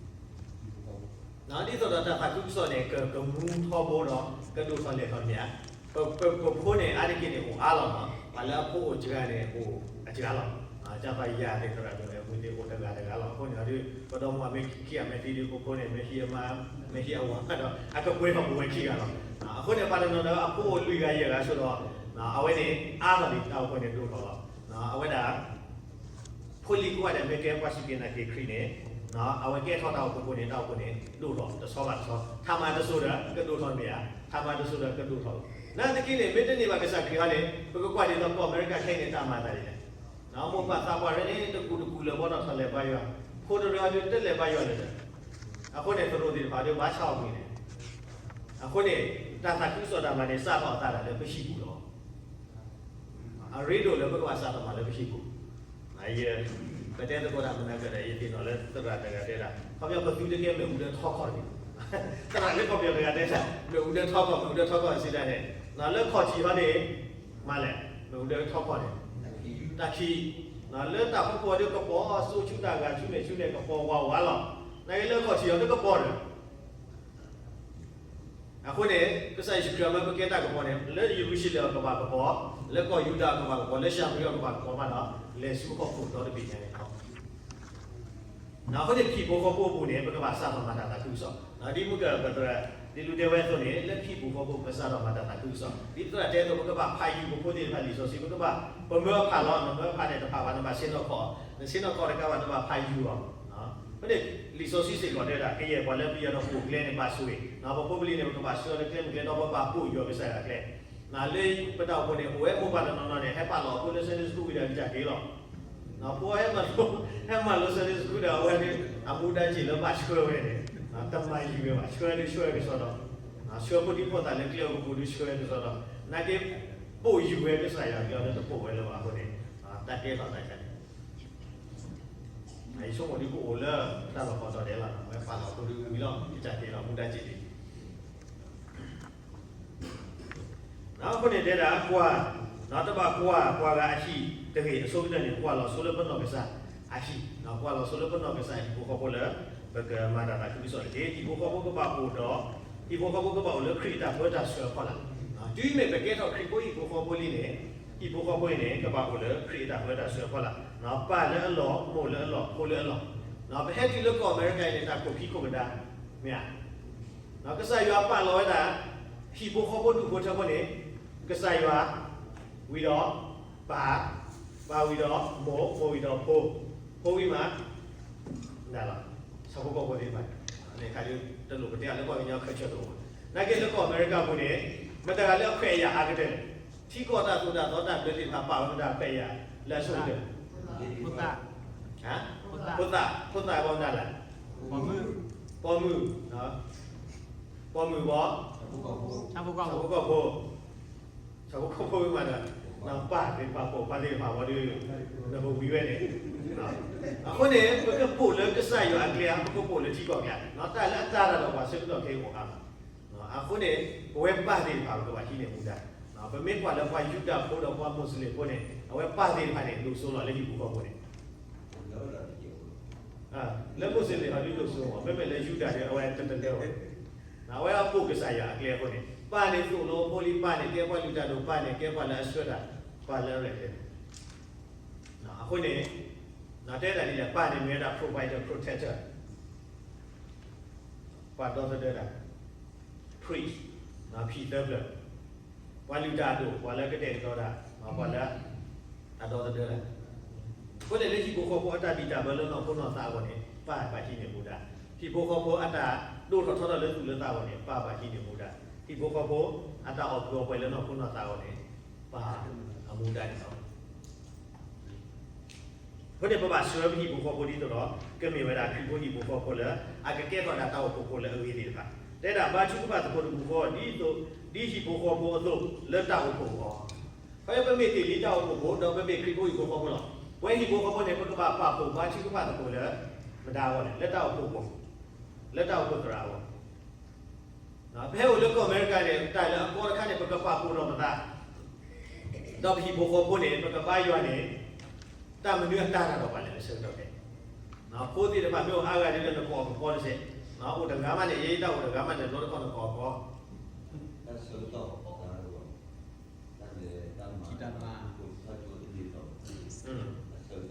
ဖိဃီဖိ ဒ်သိးဒီးတၢ်သးခုကစီၣ်န့ၣ် ကကမူထီဘိဒီး ကဒိၣ်ထီၣ်လဲၢ်ထီၣ်မ့ၢ်ဧါ. ပဖိန့ၣ် အါတက့ၢ်န့ၣ် အိၣ်အါလီၤမး, ပှၤလၢအဖိအိၣ်စှၤန့ၣ် အိၣ်အစှၤလီၤ. ကၢ်ပယၤသ့ၣ်သရၣ်ဒိၣ်န့ၣ် အမူသ့ၣ်အိၣ်တဂၤတဂၤလီၤ. အဃိန့ၣ်ဒီး ပဒီမါမ့ၢ်ခံဂၤမ့ၢ်သံဒီး ပဖိန့ၣ် မ့ၢ်ဟံးအမါ မ့ၢ်ဟံးအဝၤဒီး အကပှဲၤထီၣ်ပဝဲခံဂၤလီၤ. အဃိန့ၣ် ပှၤတနီၤဒီးအဖိအိၣ်လွံၢ်ဂၤယဲၢ်ဂၤဆိဒီး အဝဲန့ၣ် အါထီၣ်ဒံးတၢ်အိၣ်ဖှိၣ်န့ၣ်ဒိၣ်ထီၣ်လီၤ. အဝဲဒၣ် ဖိလံၤကိးဂၤဒဲးမ့ၢ်ကဲပှၤစူၢ်က့ၤနာ်က့ၤခရံာ်န့ၣ် အဝဲကဲထီၣ်တၢ်အိၣ်ဖှိၣ်ဖိန့ၣ် တၢ်အိၣ်ဖှိၣ်န့ၣ်ဒိၣ်ထီၣ်တဆီဘၣ်တဆီ, ထးမၤတစိၤဒီးကဒိၣ်ထီၣ်မ့ၢ်ဧါ, ထးမၤတစိၤဒီးကဒိၣ်ထီၣ်လီၤ. နာ်သက့န့ၣ် မ့ၢ်တန့ၢ်ဘၣ်ကစၢ်ခရံာ်ဟီန့ၣ် ပကကွၢ်ဒ်သိးကီၢ်အမဲရကၤခဲအံၤန့ၣ် တၢ်မၤအသးဒ်လဲၣ်. မိၢ်ပၢ်သးပှၢ်ရဲန့ၣ် တကူးတကူးလၢၤဘီဒီးထီၣ်လဲၤဘါယွၤ, ဖိတရၢအီၤဒုးတလဲၤဘါယွၤလၢၤဒီး, အဃိန့ၣ် သရိာ်သ့ၣ်တဖၣ်ဒုးဘၣ်ဆါအီၣ်ကွံာ်န့ၣ်, အဃိန့ၣ် တၢ်သးခုကစီၣ်တၢ်မၤန့ၣ် စးထီၣ်အသးဒၣ်လၢပဟံၣ်ပူၤလီၤ. အရ့ဒိၣ်လၢပကဘၣ်စးထီၣ်မၤလၢပဟံၣ်ပူၤ, ယ ပတဲသကိးတၢ်မနၤကဒီး ယသ့ၣ်နီၣ်လၢသရၣ်တဂၤတဲဒၣ် ခီပညီပသုတကဲမ့ၣ်အူဒၢထီခီၣ်တဂ့ၤ, သရၣ်လၢကီၢ်ပယီၤတဂၤတဲဒၣ် မ့ၣ်အူဒၢထီခီၣ် မ့ၣ်အူဒၢထီခီၣ်စံးဒၣ်န့ၣ်, လၢခီၣ်ထံးဟီန့ၣ် မၤလဲၣ်, မ့ၣ်အူဒၢထီခီၣ်န့ၣ် တၢ်ခံ, လၢတၢ်ဖီခိၣ်အီၤဒုးကပီၤစိဆူတၢ်ဂၤဆူမဲာ်ဆူန့ၣ် ကပီၤဝးဝးလီၤ. နာ်က့လၢခီၣ်ထံးအီၤဒုးကပီၤဒီး အဃိန့ၣ် ကစၢ်ယ့ၣ်ၡူးခရံာ်အမၢပကဲတၢ်ကပီၤန့ၣ် လၢယရူၤၡလ့ၣ်အကဘၣ်ကပီၤ, လၢကီၢ်ယူဒၤအကဘၣ်ကပီၤ, လၢၡၤမရံအကဘၣ်ကပီၤမးဒီး လဲၤဆူဟီၣ်ခိၣ်ဒီတဘ့ၣ်ညါန့ၣ်လီၤ. အဃိန့ၣ် ဟံၣ်ဖိဃီဖိအပူၤန့ၣ် ပကဘၣ်စးထီၣ်မၤတၢ်သးခုကစီၣ်, ဒ်မုၢ်ကၢၢ်ပသရၣ် ဒ်လူၤတဲဝဲအသိးန့ၣ် လၢဟံၣ်ဖိဃီဖိပကစးထီၣ်မၤတၢ်သးခုကစီၣ်, ဒ်သရၣ်တဲအသိး ပကဘၣ်ဖးယုၢ်ပဖိသ့ၣ်တဖၣ်လံာ်စီဆှံ, ပကဘၣ် ပမၢအဖးလီၤ, နမၢအဖးန့ၣ်တဖးဘၣ်, နဘၣ်ဆ့ၣ်နီၤခီၣ်, နဆ့ၣ်နီၤခီၣ်တကးဘၣ် နဘၣ်ဖးယုၢ်အီၤ အဃိန့ၣ် လံာ်စီဆှံစ့ၢ်ကီးတဲဝဲဒၣ် ကယဲၢ်ပှၤလၢပယီၤဒီးပိာ်ကျဲန့ၣ် ဘၣ်ဆိၣ်ဂ့ၤ, ပဖိပလံၤန့ၣ် ပကဘၣ်ဆှၢအီၤလၢကျဲမုၢ်ကျဲဒီး ပဘၣ်ပိာ်ယွၤကစၢ်ယွၤကျဲ, လၢပတၢ်အိၣ်ဖှိၣ်န့ၣ် အိၣ်ဝဲမိၢ်ပၢ်တနီၤနီၤန့ၣ် ဟဲပာ်လီၤအဖိလၢ Sunday School ဝံၤဒီး ကစၢ်က့ၤလီၤ. ဖိဟဲမၤလိ ဟဲမၤလိ Sunday School ဒီး အဝဲန့ၣ် အမူဒါစ့ၢ်လၢဘၣ်ဆှၢဝဲန့ၣ် တမၤယုၢ်ဝဲဘၣ်, ဆှၢဒုးဆှၢကစီဒီး, ဆှၢဖိဒံဖိသၣ်လၢကျဲအကပူၤဒုးဆှၢကစီဒီး, နာ်က့ ပိာ်ယုၢ်ဝဲကစၢ်ယွၤကျဲအီၤလၢတပိာ်ဝဲလၢၤဘၣ်အဃိန့ၣ် တၢ်ကဲထီၣ်သးဒ်န့ၣ် ယဆိကမိၣ်ဒ်ကအိၣ်လၢတၢ်လီၢ်ကီၢ်ဒီးဒဲးလီၤ, ဝဲပာ်လီၤအဖိဒုးဝံၤလီၤ ကစၢ်က့ၤလီၤ မူဒါစ့ၢ်ကီး အဃိန့ၣ်တဲဒၣ်ကွၢ်, တဘၣ်ကွၢ်ပှၤဂၤအဟံၣ်တဂ့ၤ, အဆိကတၢၢ်န့ၣ် ကွၢ်လီၤဆိလၢပနီၢ်ကစၢ်အဟံၣ်, ကွၢ်လီၤဆိလၢပနီၢ်ကစၢ်အဟံၣ်ဖိဃီဖိလၢ ပကမၤတၢ်သးခုကစီၣ်တက့ၢ်. ဟံၣ်ဖိဃီဖိကဘၣ်အိၣ်ဒီး, ဟံၣ်ဖိဃီဖိကဘၣ်အိၣ်လၢခရံာ်အတၢ်ပၢတၢ်ဆှၢအဖီလာ်. တုၤမ့ၢ်ပကဲထီၣ်ခရံာ်ဖိဟံၣ်ဖိဃီဖိလံန့ၣ်, ဟံၣ်ဖိဃီဖိအံၤန့ၣ် ကဘၣ်အိၣ်လၢခရံာ်အတၢ်ပၢတၢ်ဆှၢအဖီလာ်, ပၢ်လၢအလီၢ်, မိၢ်လၢအလီၢ်, ဖိလၢအလီၢ်. ပဟဲတုၤလၢကီၢ်အမဲရကၤအံၤန့ၣ် တၢ်ခိၣ်ခံခိၣ်ကဒါ, မ့ၢ်ဧါ. ကစၢ်ယွၤပာ်လီၤဝဲဒၣ် ဟံၣ်ဖိဃီဖိဒူၣ်ဖိထၢဖိန့ၣ်, ကစၢ်ယွၤ, ဝံၤဒီး, ပၢ်, ပၢ်ဝံၤဒီးမိၢ်, မိၢ်ဝံၤဒီးဖိ, ဖိဝံၤမး, ဆၣ်ဖိကီၢ်ဖိသ့ၣ်တဖၣ်န့ၣ် န့ၣ်ခါဒ် တလိၣ်ပတဲအီၤလၢပှၤကညီခဲဆၢတအိၣ်ဘၣ်. နာ်က့လၢကီၢ်အမဲရကၤပူၤန့ၣ် မတၤတဂၤလၢအခွဲးအယာ်အါကတၢၢ်လဲၣ်. ထံကီၢ်တၢ်သိၣ်တၢ်သီတၢ်ဘျၢသ့ၣ်တဖၣ် ပာ်ဝဲမတၤခွဲးအယာ်လၢအဆိကတၢၢ်. ဖိသၣ်, ဖိသၣ်, ဖိသၣ်ဘီမတၤလဲၣ်. ပိာ်မုၣ်, ပိာ်မုၣ်ဘီ, ဆၣ်ဖိကီၢ်ဖိ, ဆၣ်ဖိကီၢ်ဖိမးဒီး ပၢ်သ့ၣ်တဖၣ် ပိာ်ခွါသ့ၣ်တဖၣ်ဝံၤဒီး နကဝံၤဝဲန့ၣ်. အဃိန့ၣ် ပကပိာ်လၢကစၢ်ယွၤအကျဲဧါ, ပကပိာ်လၢထံကီၢ်ကျဲဧါ, တၢ်လၢအတၢ်တၢ်ဒီးပှၤဆၢကတီၢ်ခဲအံၤအိၣ်အါမး. အဃိန့ၣ် ပဝဲပၢ်သ့ၣ်တဖၣ် ပကဘၣ်ဟံးန့ၢ်မူဒါ. ပမ့ၢ်ကွၢ်လၢပှၤယူဒၤဖိဒီးပှၤမူးစလ့ၣ်ဖိန့ၣ် အဝဲပၢ်သ့ၣ်တဖၣ်န့ၣ် ဒိၣ်စိလီၤလၢဟံၣ်ဖိဃီဖိန့ၣ် လၢမူးစလ့ၣ်ဟီဒုးဒိၣ်စိမး, မ့မ့ၢ်လၢယူဒၤဒီး အဝဲတတလၢဝဲ. အဝဲအပိာ်ကစၢ်ယွၤအကျဲအဃိန့ၣ် ပၢ်န့ၣ်သိၣ်လိဖိလံ, ပၢ်န့ၣ်ကဲပှၤလုၢ်တၢ်ဒိၣ်, ပၢ်န့ၣ်ကဲပှၤလၢအဆှၢတၢ်, ပၢ်လၢအရဲၣ်ကျဲၤ. အဃိန့ၣ် တဲဒၣ်ဒ်လဲၣ်, ပၢ်န့ၣ်မ့ၢ်ဝဲဒၣ် provider, protector, ပှၤဒီသဒၢတၢ်, priest, ဖံသၢဖျၢၣ်, ပှၤလုၢ်တၢ်အဒိၣ်, ပှၤလၢကတဲာ်ကတီၤတၢ်, ပှၤလၢအဒီသဒၢတၢ်. အဃိန့ၣ်လၢဟံၣ်ဖိဃီဖိအတၢ်ဘံၣ်တၢ်ဘၢလၢနီၢ်ခိနီၢ်သးအဂီၢ်န့ၣ် ပၢ်ဘၣ်ဟံးန့ၢ်မူဒါ. ဟံၣ်ဖိဃီဖိအတၢ်ဒိၣ်ထီၣ်ထီထီၣ်လၢသူၣ်လၢသးအဂီၢ်န့ၣ် ပၢ်ဘၣ်ဟံးန့ၢ်မူဒါ. ဟံၣ်ဖိဃီဖိအတၢ်အီၣ်ကုၢ်အီပှဲၤလၢနီၢ်ခိနီၢ်သးအဂီၢ်န့ၣ် ပၢ်အမူဒါန့ၣ်လီၤ. အဃိန့ၣ် ပဘၣ်ဆှၢပဟံၣ်ဖိဃီဖိဒ်သိးဒီး ကမ့ၢ်ဝဲဒၣ်ခရံာ်ဖိဟံၣ်ဖိဃီဖိလၢ အကကဲထီၣ်ဒၣ်တၢ်အိၣ်ဖှိၣ်ဖိလၢအဂ့ၤသ့ၣ်တဖၣ်. တဲဒၣ်ဘါထုကဖၣ်သကိးတပူၤဃီ ဒ်သိး ဒ်ဟံၣ်ဖိဃီဖိအသိးလၢတၢ်အိၣ်ဖှိၣ်အဂီၢ်. ဖဲပမ့ၢ်တ့ၢ်လံတၢ်အိၣ်ဖှိၣ်ဖိ ဒီးပမ့ၢ်ခရံာ်ဖိဟံၣ်ဖိဃီဖိလီၤ. ပဝဲဟံၣ်ဖိဃီဖိန့ၣ် ပကဘၣ်ပာ်ဖှိၣ်ဘါထုကဖၣ်သကိးလၢ မတၤအဂီၢ်လဲၣ်, လၢတၢ်အိၣ်ဖှိၣ်အဂီၢ်, လၢတၢ်အိၣ်ဖှိၣ်သရၣ်အဂီၢ်. ပဟဲအိၣ်လၢကီၢ်အမဲရကၤန့ၣ် တၢ်လၢအကီတခါန့ၣ် ပကပာ်ဖှိၣ်ဒီးပသး, ဒီးပဟံၣ်ဖိဃီဖိန့ၣ် ပကဘါယွၤန့ၣ် တၢ်မနုၤအတၢ်တၢ်ဒီးပှၤလဲၣ်လၢဆၢကတီၢ်ခဲအံၤ. ဖိသ့ၣ်တဖၣ်မ့ၢ်အိၣ်အါဂၤဒ်လဲၣ် နကိးအီၤကပီတစဲး, အိၣ်တဂၤမးန့ၣ် ယတၢ်အိၣ်တဂၤမးန့ၣ် တဘျီတခီၣ်နကိးအီၤကပီ တၢ်ဆၢကတီၢ်, တၢ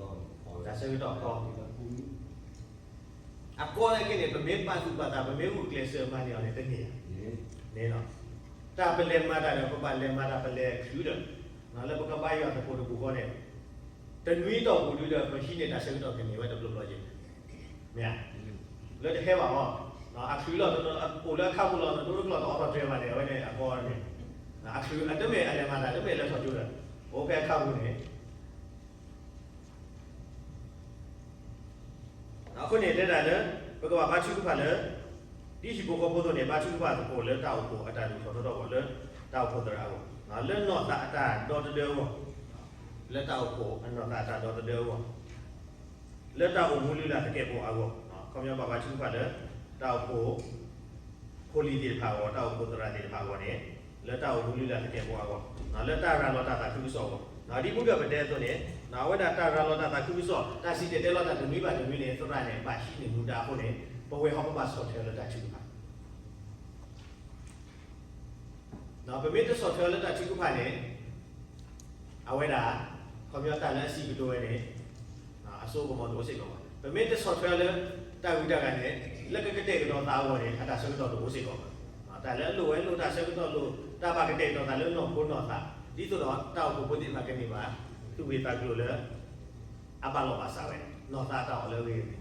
်မၤ, တၢ်ဆၢကတီၢ်ကီ, အကီန့ၣ်က့န့ၣ် ပမ့ၢ်ပာ်သူၣ်ပာ်သး ပမ့ၢ်ဂုာ်ကျဲးစၢးမၤန့ၢ်အီၤန့ၣ် တန့ၢ်ဧါ, န့ၣ်လီၤ. တၢ်ပလဲၤမၤတၢ်ဒီး ပဘၣ်လဲၤမၤတၢ်ပလဲၤချုးဒီး လၢပကဘါယွၤသကိးတပူၤဃီန့ၣ် တနွံအတီၢ်ပူၤဒုဒီး ပဟံးန့ၢ်တၢ်ဆၢကတီၢ်ကန့ၢ်ဝဲတဘျီဘျီက့ၤ, မ့ၢ်ဧါ, လၢတဟဲဘၣ်အီၤ, အချုးလီၤ, အိၣ်လၢအခါပူၤလီၤ, နဒိတကျီၢ်တအီထီၣ်တြဲၤဘၣ်န့ၣ် အဝဲန့ၣ်အကီန့ၣ်, အချုးအတမ့ၢ်အလဲၤမၤတၢ် တမ့ၢ်အလဲၤထီၣ်ကၠိဒီး အိၣ်ဖဲအခါပူၤန့ၣ် အဃိန့ၣ်တဲဒၣ်လၢ ပကဘၣ်ဘါထုကဖၣ်လၢ ဒ်ဟံၣ်ဖိဃီဖိအသိးန့ၣ် ဘါထုကဖၣ်သကိးလၢတၢ်အိၣ်ဖှိၣ်အတၢ်ဒိၣ်ထီၣ်ထီထီၣ်အဂီၢ် လၢတၢ်အိၣ်ဖှိၣ်သရၣ်အဂီၢ်, လၢနီၢ်သးအတၢ်ဒီသဒၢအဂီၢ်, လၢတၢ်အိၣ်ဖှိၣ်အနီၢ်သးအတၢ်ဒီသဒၢအဂီၢ်, လၢတၢ်အိၣ်မူလုၢ်လၢ်သကဲာ်ပဝးအဂီၢ်, ခီပညီဘၣ်ဘါထုကဖၣ်လၢ တၢ်အိၣ်ဖှိၣ် ဖိလံၤသ့ၣ်တဖၣ်အဂီၢ်, တၢ်အိၣ်ဖှိၣ်သရၣ်သ့ၣ်တဖၣ်အဂီၢ်န့ၣ် လၢတၢ်အိၣ်မူလုၢ်လၢ်သကဲာ်ပဝးအဂီၢ်, လၢတၢ်ရၤလီၤတၢ်သးခုကစီၣ်အဂီၢ်, ဒ်မုၢ်ကၢၢ်ပတဲအသိးန့ၣ် အဝဲဒၣ်တၢ်ရၤလီၤတၢ်သးခုကစီၣ် တၢ်စံၣ်တဲၤတဲလီၤတၢ်တနွံဘၣ်တနွံန့ၣ် သရၣ်န့ၣ် ဘၣ်ဟံးန့ၢ်မူဒါအဃိန့ၣ် ပဝဲဟီၣ်ပဘၣ်ဆီၣ်ထွဲလၢတၢ်ထုကဖၣ် ပမ့ၢ်တဆီၣ်ထွဲလၢတၢ်ထုကဖၣ်န့ၣ် အဝဲဒၣ် ခီပညီတၢ်လၢအစံးကတိၤဝဲန့ၣ် အစိကမီၤတအိၣ်စ့ၢ်ကီးဘၣ်. ပမ့ၢ်တဆီၣ်ထွဲလၢတၢ်ဂုၤတၢ်ဂၤန့ၣ် လၢကကတဲာ်ကတီၤသးအဂီၢ်န့ၣ် အတၢ်ဆၢကတီၢ်တအိၣ်စ့ၢ်ကီးဘၣ်. တၢ်လၢအလိၣ်ဝဲလိၣ်တၢ်ဆၢကတီၢ်လိၣ် တၢ်ဘၣ်ကတဲာ်ကတီၤသးလၢနီၢ်ခိနီၢ်သး ဒ်သိးဒီးတၢ်အိၣ်ဖှိၣ်ဖိသ့ၣ်တဖၣ်ကန့ၢ်ဘၣ် သူၣ်ဂ့ၢ်သးကျိၤလၢ အဘၣ်လီၢ်ဘၣ်စးဝဲ နီၢ်သးအတၢ်အီၣ်လၢ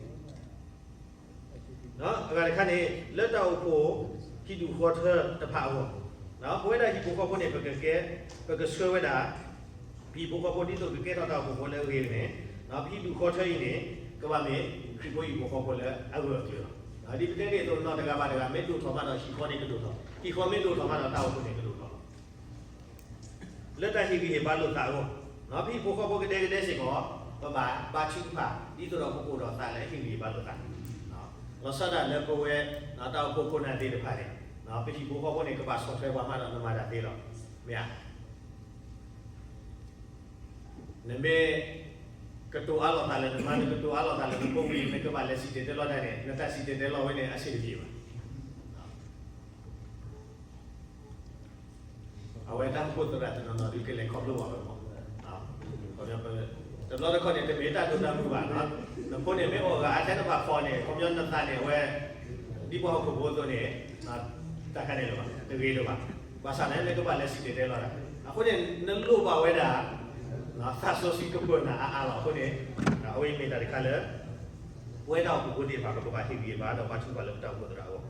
အဂ့ၤ အဂၤတခါန့ၣ် လၢတၢ်အိၣ်ဖှိၣ်ဟံၣ်ဒူၣ်ဃီထၢတဖၣ်အဂီၢ်, ပဝဲဒၣ်ဟံၣ်ဖိဃီဖိန့ၣ် ပကကဲ ပကဆှၢဝဲဒၣ် ပဟံၣ်ဖိဃီဖိဒ်သိးကကဲထီၣ်တၢ်အိၣ်ဖှိၣ်ဖိလၢအဂ့ၤန့ၣ် ပဟံၣ်ဒူၣ်ဃီထၢအံၤန့ၣ် ကဘၣ်မ့ၢ်ခရံာ်ဖိဟံၣ်ဖိဃီဖိလၢအဂၢၢ်အကျၢၤလီၤ. ဒ်ပတဲတ့ၢ်အသိး နီၢ်တဂၤဘၣ်တဂၤ မ့ၢ်ဒိၣ်ထီၣ်မးဒီးဟံၣ်ဃီန့ၣ်ကဒိၣ်ထီၣ်, ဟံၣ်ဃီမ့ၢ်ဒိၣ်ထီၣ်မးဒီးတၢ်အိၣ်ဖှိၣ်န့ၣ်ကဒိၣ်ထီၣ်လီၤ. လၢတၢ်ဟ့ၣ်ဂံၢ်ဟ့ၣ်ဘါလိာ်သးအဂီၢ်, ပဟံၣ်ဖိဃီဖိကဒဲကဒဲစ့ၢ်ကီး ပဘၣ်ဘါထုကဖၣ် ဒ်သိးဒီးပအိၣ်ဒီးသးလၢအဟ့ၣ်ဂံၢ်ဟ့ၣ်ဘါလိာ်သး, လီၤဆီဒၣ်တၢ်လၢပဝဲ တၢ်အိၣ်ဖှိၣ်ခိၣ်နၢ်သ့ၣ်တဖၣ်န့ၣ် ပဟံၣ်ဖိဃီဖိန့ၣ် ကဘၣ်ဆီၣ်ထွဲပှၤမးဒီးနမၤတၢ်သ့လီၤ. မ့ၢ်ဧါ. နမ့ၢ်ကတိၤအါလိာ်သးလၢနမါ နကတိၤအါလိာ်သးလၢနဖိဝံၤ နကဘၣ်လဲၤစံၣ်တဲၤတဲလီၤတၢ်န့ၣ် နတၢ်စံၣ်တဲၤတဲလီၤဝဲန့ၣ် အဆင်တပြေဘၣ်. အဝဲတၢ်အိၣ်ဖှိၣ်သရၣ်တနီၤနီၤဒုးကလဲၤခီဖျိဘၣ်ဝဲမး, တဘျီတခီၣ်န့ၣ် တမ့ၢ်တၢ်ဒိၣ်တၢ်မုၢ်ဘၣ်, နဖိန့ၣ်မ့ၢ်အိၣ်အဂၤအါထဲနဘၣ်ဖီၣ်န့ၣ် ခီပညီနသးန့ၣ် အဝဲ ဒ်ပှၤဟီၣ်ခိၣ်ဖိအသိးန့ၣ် တၢ်ခါန့ၣ်လၢၤဘၣ် တဂ့ၤလၢၤဘၣ်. ဘၣ်ဆၣ်န့ၣ် နကဘၣ်လဲၤစံၣ်တဲၤတဲလီၤတၢ် အဃိန့ၣ် နလိၣ်ဘၣ်ဝဲဒၣ် သးစီဆှံကပၢၤနၤအါအါလီၤ. အဃိန့ၣ် အဝဲအံၤမ့ၢ်တၢ်တခါလၢ ပဝဲတၢ်အိၣ်ဖှိၣ်ဖိသ့ၣ်တဖၣ် ပကဘၣ်ဟ့ၣ်ဂံၢ်ဟ့ၣ်ဘါ ဒီးဘါထုကဖၣ်လၢပတၢ်အိၣ်ဖှိၣ်သရၣ်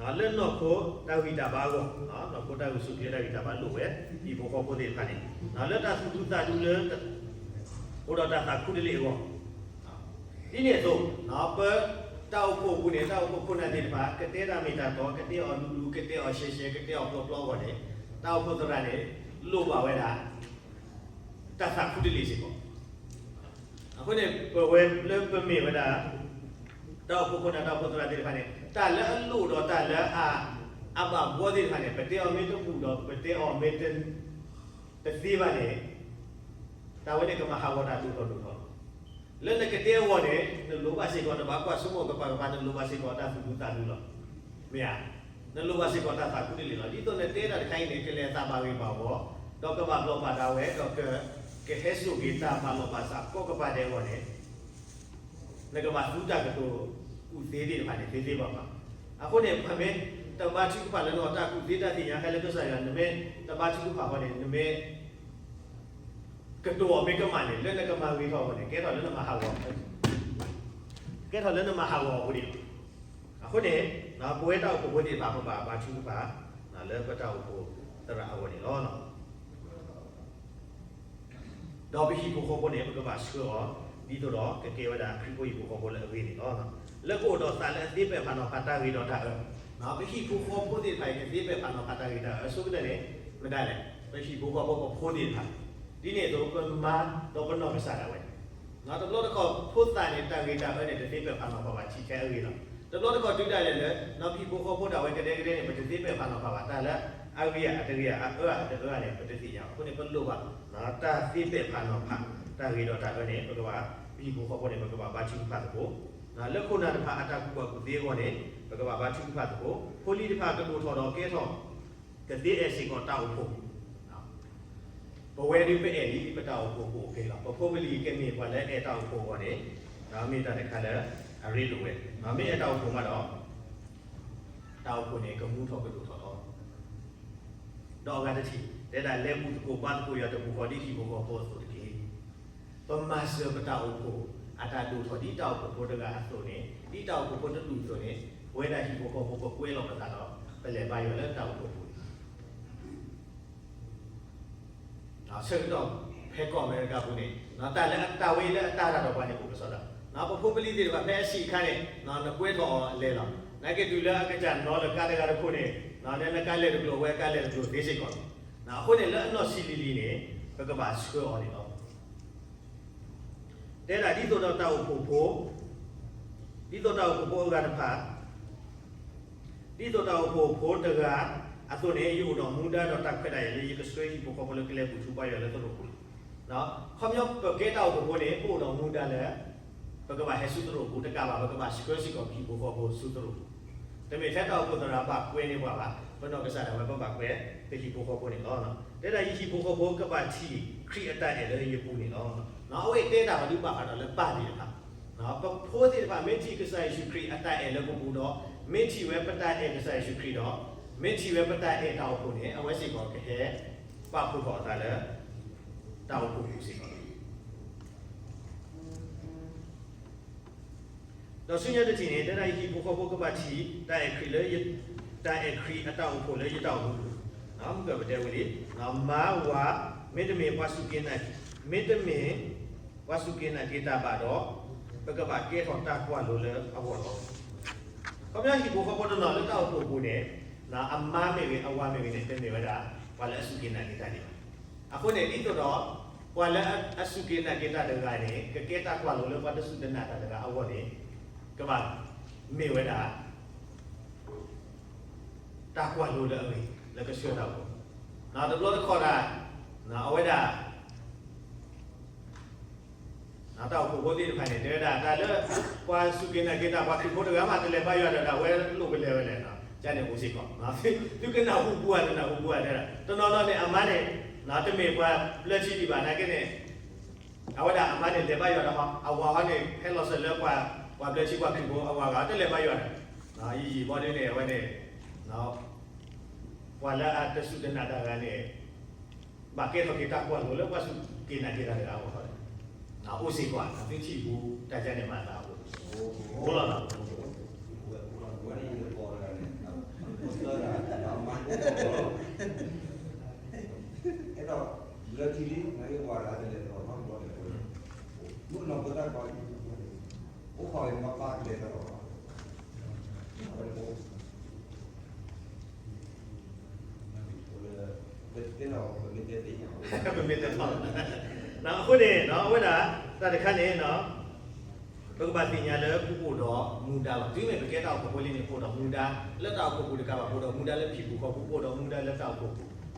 အဂီၢ်, လၢနီၢ်ခိတၢ်ဂံၢ်တၢ်ဘါအဂီၢ်, နီၢ်ခိတၢ်ဂုာ်ဆူၣ်ချ့တၢ်ဂံၢ်တၢ်ဘါလိၣ်ဝဲ ဟံၣ်ဖိဃီဖိသ့ၣ်တဖၣ်န့ၣ်, လၢတၢ်သူၣ်ဒူသးဒူလၢ အိၣ်ဒီးတၢ်သးခူတလ့ၢ်အဂီၢ်, ဒ်န့ၣ်အသိး ပတၢ်အိၣ်ဖှိၣ်အပူၤန့ၣ် တၢ်အိၣ်ဖှိၣ်ခိၣ်နၢ်သ့ၣ်တဖၣ် ကတဲတၢ်မ့ၢ်တၢ်တီ, ကတဲအီၤဒူဒူ, ကတဲအီၤရှဲရှဲ, ကတဲအီၤပျီပျီအဂီၢ်န့ၣ်, တၢ်အိၣ်ဖှိၣ်သရၣ်န့ၣ် လိၣ်ဘၣ်ဝဲဒၣ် တၢ်သးခူတလ့ၢ်စ့ၢ်ကီး. အဃိန့ၣ် ပဝဲလၢပမ့ၢ်ဝဲဒၣ် တၢ်အိၣ်ဖှိၣ်ခိၣ်နၢ် တၢ်အိၣ်ဖှိၣ်သရၣ်သ့ၣ်တဖၣ်န့ၣ် တၢ်လၢအလိၣ်ဒီးတၢ်လၢအ အဘၣ်ဘှီသ့ၣ်တဖၣ်န့ၣ် ပတဲအီၤမ့ၢ်တဘူၣ်ဒီး ပတဲအီၤမ့ၢ်တ တသ့ဘၣ်န့ၣ် တၢ်ဝဲန့ၣ်ကမၤဟးဂီၤတၢ်ဒိၣ်ထီၣ်ဒိၣ်ထီၣ်လီၤ. လၢနကတဲအဂီၢ်န့ၣ် နလိၣ်ဘၣ်စ့ၢ်ကီး နဘၣ်ကွၢ်ဆိကမိၣ်ကပၤကပၤ နလိၣ်ဘၣ်စ့ၢ်ကီးတၢ်သူၣ်ဒူသးဒူလီၤ. မ့ၢ်ဧါ. နလိၣ်ဘၣ်စ့ၢ်ကီးတၢ်သးခူတလ့ၢ်လီၤ. ဒ်သိးနတဲတၢ်တခါအံၤန့ၣ် ကလဲၤသးဘၣ်ဂ့ၢ်ဘၣ်ဝီ, ဒီးကဘၣ်ဘျီးဘၣ်ဒါဝဲ, ဒီးက ကဟဲစိာ်က့ၤတၢ်ဘၣ်လီၤဘၣ်စးကိးကပၤဒဲးအဂီၢ်န့ၣ် နကဘၣ်သူတၢ်ကတိၤကူၣ်သ့သ့ၣ်တဖၣ်န့ၣ် သ့သ့ဘၣ်ဘၣ်. အဃိန့ၣ် ပမ့ၢ်တဘါထုကဖၣ်လၢနတၢ်ကူၣ်သ့တၢ်သ့ၣ်ညါဟဲလၢကစၢ်ယွၤ နမ့ၢ်တဘါထုကဖၣ်ဃီန့ၣ် နမ့ၢ် ကတိၤအီၤမ့ၢ်ကမၣ်န့ၣ် လၢနကမၤဂ့ၤထီၣ်အဂီၢ်န့ၣ် ကဲထီၣ်လၢနမၤဟးဂီၤ ကဲထီၣ်လၢနမၤဟးဂီၤအဃိန့ၣ်လီၤ. အဃိန့ၣ် ပဝဲတၢ်အိၣ်ဖှိၣ်ဖိသ့ၣ်တဖၣ် ပဘၣ်ဘါထုကဖၣ် လၢပတၢ်အိၣ်ဖှိၣ်သရၣ်အဂီၢ်န့ၣ်လီၤ. ဒီးပဟံၣ်ဖိဃီဖိန့ၣ် ပကဘၣ်ဆှၢအီၤ ဒ်သိးဒီးကကဲဝဲဒၣ်ခရံာ်ဖိဟံၣ်ဖိဃီဖိလၢအဂ့ၤန့ၣ်လီၤ. လၢကအိၣ်ဒီးသးလၢအသ့ပဲာ်ဖးနီၤဖးတၢ်ဂ့ၤဒီးတၢ်အၢ, ပဟံၣ်ဖိဃီဖိသ့ၣ်တဖၣ်အံၤ ကသ့ပဲာ်ဖးနီၤဖးတၢ်ဂ့ၤတၢ်အၢ အဆိကတၢၢ်န့ၣ် မတၤလဲၣ်, ပဟံၣ်ဖိဃီဖိပဖိသ့ၣ်တဖၣ်, ဒ်န့ၣ်အသိးပမါဒီးပနီၢ်ကစၢ်ဒၣ်ဝဲ တဘျီတခီၣ်ဖိသၣ်န့ၣ် တၢ်ဂ့ၤတၢ်အၢန့ၣ် တသ့ပဲာ်ဖးနီၤဖးဘၣ် ထံၣ်ထဲအဂ့ၤလီၤ. တဘျီတခီၣ်တုၤဒၣ်လဲာ်လၢ ပဟံၣ်ဖိဃီဖိဒၣ်ဝဲကဒဲကဒဲန့ၣ် ပတသ့ပဲာ်ဖးနီၤဖးဘၣ် တၢ်လၢအဂ့ၤဧါအတဂ့ၤဧါ အအၢဧါအတအၢဧါန့ၣ် ပတသ့ၣ်ညါဘၣ်. အဃိန့ၣ် ပလိၣ်ဘၣ် တၢ်သ့ပဲာ်ဖးနီၤဖး တၢ်ဂ့ၤဒီးတၢ်အၢန့ၣ် ပကဘၣ် ပဟံၣ်ဖိဃီဖိန့ၣ် ပကဘၣ်ဘါထုကဖၣ်သကိး, လၢခိၣ်နၢ်တဖၣ်အတၢ်ကူၣ်ဘၣ်ကူၣ်သ့အဂီၢ်န့ၣ် ပကဘၣ်ဘါထုကဖၣ်သကိး, ဖိလံၤတဖၣ်ကဒိၣ်ထီၣ်ဒီးကဲထီၣ် ကသ့အဲၣ်စ့ၢ်ကီးတၢ်အိၣ်ဖှိၣ် ပဝဲဒၣ်ပအဲၣ်လံ ပတၢ်အိၣ်ဖှိၣ်ကအိၣ်ဖျဲၣ်လီၤ. ပဖိပလံၤကမ့ၢ်ပှၤလၢအဲၣ်တၢ်အိၣ်ဖှိၣ်အဂီၢ်န့ၣ် မ့ၢ်တၢ်တခါလၢအရ့ဒိၣ်ဝဲ, မ့ၢ်အဲၣ်တၢ်အိၣ်ဖှိၣ်မးဒီး တၢ်အိၣ်ဖှိၣ်န့ၣ်ကမူထီၣ်ကဒိၣ်ထီၣ်လီၤ. ဒီးအဂၤတထံၣ် တဲဒၣ်လဲၤဘူၣ်သကိးဘါသကိးယွၤတပူၤဃီ ဒ်ဟံၣ်ဖိဃီဖိအသိးတက့ၢ်. ပမၤစၢၤပတၢ်အိၣ်ဖှိၣ် အတၢ်ဒိၣ်ထီၣ်ဒ်တၢ်အိၣ်ဖှိၣ်ဖိတဂၤအသိးန့ၣ် ဒ်တၢ်အိၣ်ဖှိၣ်ဖိတဒူၣ်အသိးန့ၣ် ပဝဲဒၣ်ဟံၣ်ဖိဃီဖိ ပကွဲလီၤပသးဒီး ပလဲၤဘါယွၤလၢတၢ်အိၣ်ဖှိၣ်ပူၤန့ၣ် ဆၢကတီၢ် ဖဲကီၢ်အမဲရကၤပူၤန့ၣ် တၢ်လၢအတၢ်ဝဲလၢအတၢ်တၢ်ဒီးပှၤန့ၣ် အိၣ်ကစီဒီး ပဖိပလံၤသ့ၣ်တဖၣ် ဖဲအဆံးအခါန့ၣ် နကွဲထီၣ်အီၤအလဲၤလီၤ. နာ်က့တုၤလၢအကစၢ်နီၤလၢကါတဂၤတခိၣ်န့ၣ် လၢနကါလဲၤတကျိၤဝဲကါလဲၤတကျိၤသ့စ့ၢ်ကီးလီၤ. အဃိန့ၣ် လၢအနီၢ်ဆံးလံၤလံၤန့ၣ် ပကဘၣ်ဆှၢအီၤန့ၣ်လီၤ. တဲဒၣ်ဒ်သိးဒီးတၢ်အိၣ်ဖှိၣ်ဖိ ဒ်သိးတၢ်အိၣ်ဖှိၣ်ဖိအဂၤတဖၣ် ဒ်သိးတၢ်အိၣ်ဖှိၣ်ဖိတဂၤအသိးန့ၣ် ယအိၣ်ဒီးမူဒါဒီးတၢ်ခွဲးတၢ်ယာ်လၢ ယကဆှၢဟံၣ်ဖိဃီဖိလၢကလဲၤဘူၣ်ထူဘါယွၤလၢသရိာ်ပူၤလီၤ. ခီပညီပကဲတၢ်အိၣ်ဖှိၣ်ဖိန့ၣ် ပအိၣ်ဒီးမူဒါလၢ ပကဘၣ်ဟဲဆူသရိာ်ပူၤတကးဘၣ် ပကဘၣ်ဆှၢစ့ၢ်ကီးပဟံၣ်ဖိဃီဖိဆူသရိာ်ပူၤ, တမ့ၢ်ထဲတၢ်အိၣ်ဖှိၣ်သရၣ်ဘၣ်ကွဲန့ၢ်ပှၤဘၣ်, ပနီၢ်ကစၢ်ဒၣ်ဝဲပဘၣ်ကွဲ ပဟံၣ်ဖိဃီဖိန့ၣ်လီၤ. တဲဒၣ်ယဟံၣ်ဖိဃီဖိကဘၣ်ထံၣ်ခရံာ်အတၢ်အဲၣ်လၢယပူၤန့ၣ်လီၤ. အဝဲတဲတၢ်မၤဒုးဘၣ်ဃးဒီးလၢပၢ်သ့ၣ်တဖၣ် ပဖိသ့ၣ်တဖၣ် မ့ၢ်ထံၣ်ကစၢ်ယ့ၣ်ၡူးခရံာ်အတၢ်အဲၣ်လၢပပူၤဒီး မ့ၢ်ထံၣ်ဝဲပတၢ်အဲၣ်ကစၢ်ယ့ၣ်ၡူးခရံာ်ဒီး မ့ၢ်ထံၣ်ဝဲပတၢ်အဲၣ်တၢ်အိၣ်ဖှိၣ်န့ၣ် အဝဲစ့ၢ်ကီးကဟဲ ပာ်ဖှိၣ်ထီၣ်အသးလၢ တၢ်အိၣ်ဖှိၣ်ပူၤစ့ၢ်ကီးလီၤ. ဒီးဆူညါတထံၣ်န့ၣ် တဲဒၣ်ယဟံၣ်ဖိဃီဖိကဘၣ်ထံၣ် တၢ်အဲၣ်ခရံာ်လၢယ တၢ်အဲၣ်ခရံာ်အတၢ်အိၣ်ဖှိၣ်လၢယတၢ်အိၣ်မူပူၤ, မ့ၢ်ကပတဲဝံၤလံ, မါဝၤ မ့တမ့ၢ်ပှၤစူၢ်က့ၤနာ် မ့တမ့ၢ် ပှၤစူၢ်က့ၤနာ်က့ၤတၢ်ဘၣ်ဒီး ပကဘၣ်ကဲထီၣ်တၢ်ကွၢ်လိလၢအဂီၢ်လီၤ. ခီပညီဟံၣ်ဖိဃီဖိတနီၤလၢတၢ်အိၣ်ဖှိၣ်ပူၤန့ၣ် အမါမ့ၢ်ဂ့ၤ အဝၤမ့ၢ်ဂ့ၤန့ၣ် တမ့ၢ်ဝဲဒၣ် ပှၤလၢအစူၢ်က့ၤနာ်က့ၤတၢ်ဒံးဘၣ်. အဃိန့ၣ် ဒ်သိးဒီး ပှၤလၢအစူၢ်က့ၤနာ်က့ၤတၢ်တဂၤန့ၣ် ကကဲတၢ်ကွၢ်လိလၢပှၤတစူၢ်တနာ်တၢ်တဂၤအဂီၢ်န့ၣ် ကဘၣ်မ့ၢ်ဝဲဒၣ် တၢ်ကွၢ်လိလၢအဂ့ၤ လၢကဆှၢတၢ်အိၣ်ဖှိၣ်, တဘျီတခီၣ်ဒၣ် အဝဲဒၣ် တၢ်အိၣ်ဖှိၣ်ဖိသ့ၣ်တဖၣ်န့ၣ် တဲဝဲဒၣ် တၢ်လၢ ပှၤစူၢ်က့ၤနာ်က့ၤတၢ် ပှၤခရံာ်ဖိတဂၤမး တလဲၤဘါယွၤဒီး အဝဲလိၣ်ကလဲၤဝဲလဲၣ်, ကန့ၣ်အိၣ်စ့ၢ်ကီး, သုကနၢ်ဟူပူၤဧါ တနၢ်ဟူပူၤဧါတဲဒၣ် တနီၤနီၤန့ၣ် အမါန့ၣ် တမ့ၢ်ပှၤဘျၢထံဒံးဘၣ် နာ်က့န့ၣ် အဝဲဒၣ်အမါန့ၣ် လဲၤဘါယွၤဒီး အဝၤဟီန့ၣ် ဟဲလီၤစၢၤလၢပှၤ ပှၤဘျၢထံပှၤခရံာ်ဖိ အဝၤဂၤတလဲၤဘါယွၤဒီး ယံာ်ယံာ်ဘီဒ်န့ၣ် အဝဲန့ၣ် ပှၤလၢအတစူၢ်တနာ်တၢ်တဂၤန့ၣ် ဘၣ်ကဲထီၣ်က့ၤတၢ်ကွၢ်လိလၢပှၤစူၢ်က့ၤနာ်က့ၤတၢ်တဂၤအဂီၢ်လီၤ. အိၣ်စ့ၢ်ကီး သုထံၣ်ပူၤတၢ်ယါန့ၣ်မၤသးအဃိ အိၣ်လီၤနီၤ. ပမ့ၢ်တဲထီၣ် အဃိန့ၣ် အဝဲဒၣ် တၢ်တခါန့ၣ် ပကဘၣ်သ့ၣ်ညါလၢပအိၣ်ဒီးမူဒါလီၤ. တုၤမ့ၢ်ပကဲတၢ်အိၣ်ဖှိၣ်ဖိလံန့ၣ် ပအိၣ်ဒီးမူဒါလၢတၢ်အိၣ်ဖှိၣ်ပူၤတကးဘၣ်, ပအိၣ်ဒီးမူဒါလၢဟံၣ်ပူၤဃီပူၤ, ပအိၣ်ဒီးမူဒါလၢတၢ်အိၣ်ဖှိၣ်ပူၤ,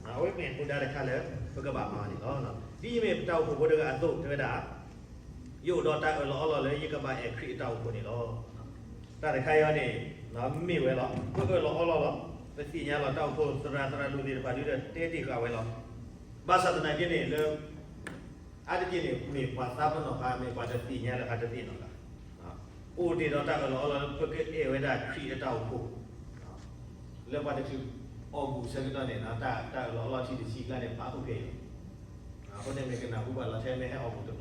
အဝဲမ့ၢ်မူဒါတခါလၢပကဘၣ်မၤန့ၣ်လီၤ. ဒ်ယမ့ၢ်ပတၢ်အိၣ်ဖှိၣ်ဖိတဂၤအသိး တဲဝဲဒၣ် ယအိၣ်ဒီးတၢ်အၢၣ်လီၤအီလီၤလၢယကဘၣ်အဲၣ်ခရံာ်အတၢ်အိၣ်ဖှိၣ်န့ၣ်လီၤ. တၢ်တခါအံၤန့ၣ် မ့ၢ်ဝဲလီၤ. ပအၢၣ်လီၤအီလီၤလီၤ. ပသ့ၣ်ညါလီၤတၢ်အိၣ်ဖှိၣ်သရၣ်သရၣ်ဒိၣ်သ့ၣ်တဖၣ်ဒုးဒီးတဲတ့ၢ်ဃာ်ဝဲလီၤ. ဘၣ်ဆၣ်သနာ်က့န့ၣ်လၢ အါတက့ၢ်န့ၣ် မ့ၢ်ပှၤသးပနီၣ်ဃာ် မ့ၢ်ပှၤတသ့ၣ်ညါလၢအတသ့ၣ်နီၣ်ဃာ် အိၣ်တ့ၢ်ဒီးတၢ်အၢၣ်လီၤအီလီၤလၢပကအဲၣ်ဝဲဒၣ်ခရံာ်အတၢ်အိၣ်ဖှိၣ် လၢပှၤတချုးအီၣ်ဘူၣ်ဆၢကတီၢ်န့ၣ် တၢ်အၢၣ်လီၤအီလီၤထံၣ်တဆံကျါန့ၣ် ဖးအုၣ်ဖဲအံၤလီၤ. အဃိန့ၣ်မ့ၢ်ကနၢ်ဟူဘၣ်လီၤထဲမ့ၢ်ဟဲအီၣ်ဘူၣ်တဘျီတ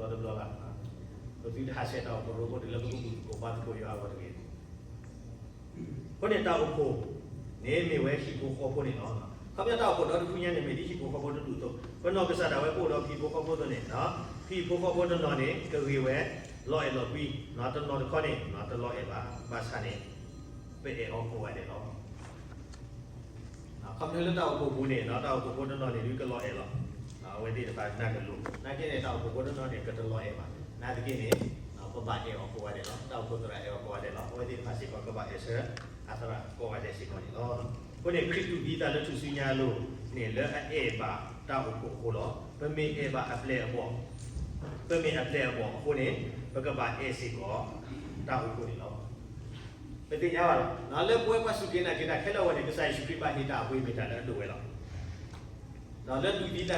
ဘျီဘၣ်, ပသုတဟးဆှဲးတၢ်အိၣ်ဖှိၣ်ရိဖှိၣ်ဒ်လၢပကဘူၣ်သကိးဘါသကိးယွၤအဂီၢ်တဂ့ၤ. အဃိန့ၣ်တၢ်အိၣ်ဖှိၣ်န့ၣ်မ့ၢ်ဝဲဟံၣ်ဖိဃီဖိန့ၣ်လီၤ. ခီပညီတၢ်အိၣ်ဖှိၣ်ဒီတဖုညါန့ၣ် မ့ၢ်ဒ်ဟံၣ်ဖိဃီဖိတဒူၣ်အသိး, ပနီၢ်ကစၢ်ဒၣ်ဝဲပအိၣ်ဒီးပဟံၣ်ဖိဃီဖိအသိးန့ၣ်, ပဟံၣ်ဖိဃီဖိတနီၤန့ၣ် ကဂ့ၤဝဲ လီၤအဲၣ်လီၤကွံ, တနီၤတခီန့ၣ် တလီၤအဲၣ်ဘၣ်, ဘၣ်ဆၣ်န့ၣ် ပအဲၣ်အီၤကိးဂၤဒဲးလီၤ. ခီဖျိလၢတၢ်အိၣ်ဖှိၣ်ပူၤန့ၣ် တၢ်အိၣ်ဖှိၣ်ဖိတနီၤန့ၣ် ဒုးကလီၤအဲၣ်လီၤ. အဝဲသ့ၣ်တဖၣ်နာ်ကလိာ်, နာ်က့န့ၣ် တၢ်အိၣ်ဖှိၣ်ဖိတနီၤန့ၣ် ကတလီၤအဲၣ်ဘၣ်. နာ်သက့န့ၣ် ပဘၣ်အဲၣ်အီၤကိးဂၤဒဲးလီၤ. တၢ်အိၣ်ဖှိၣ်သရၣ်အဲၣ်အီၤကိးဂၤဒဲးလီၤ.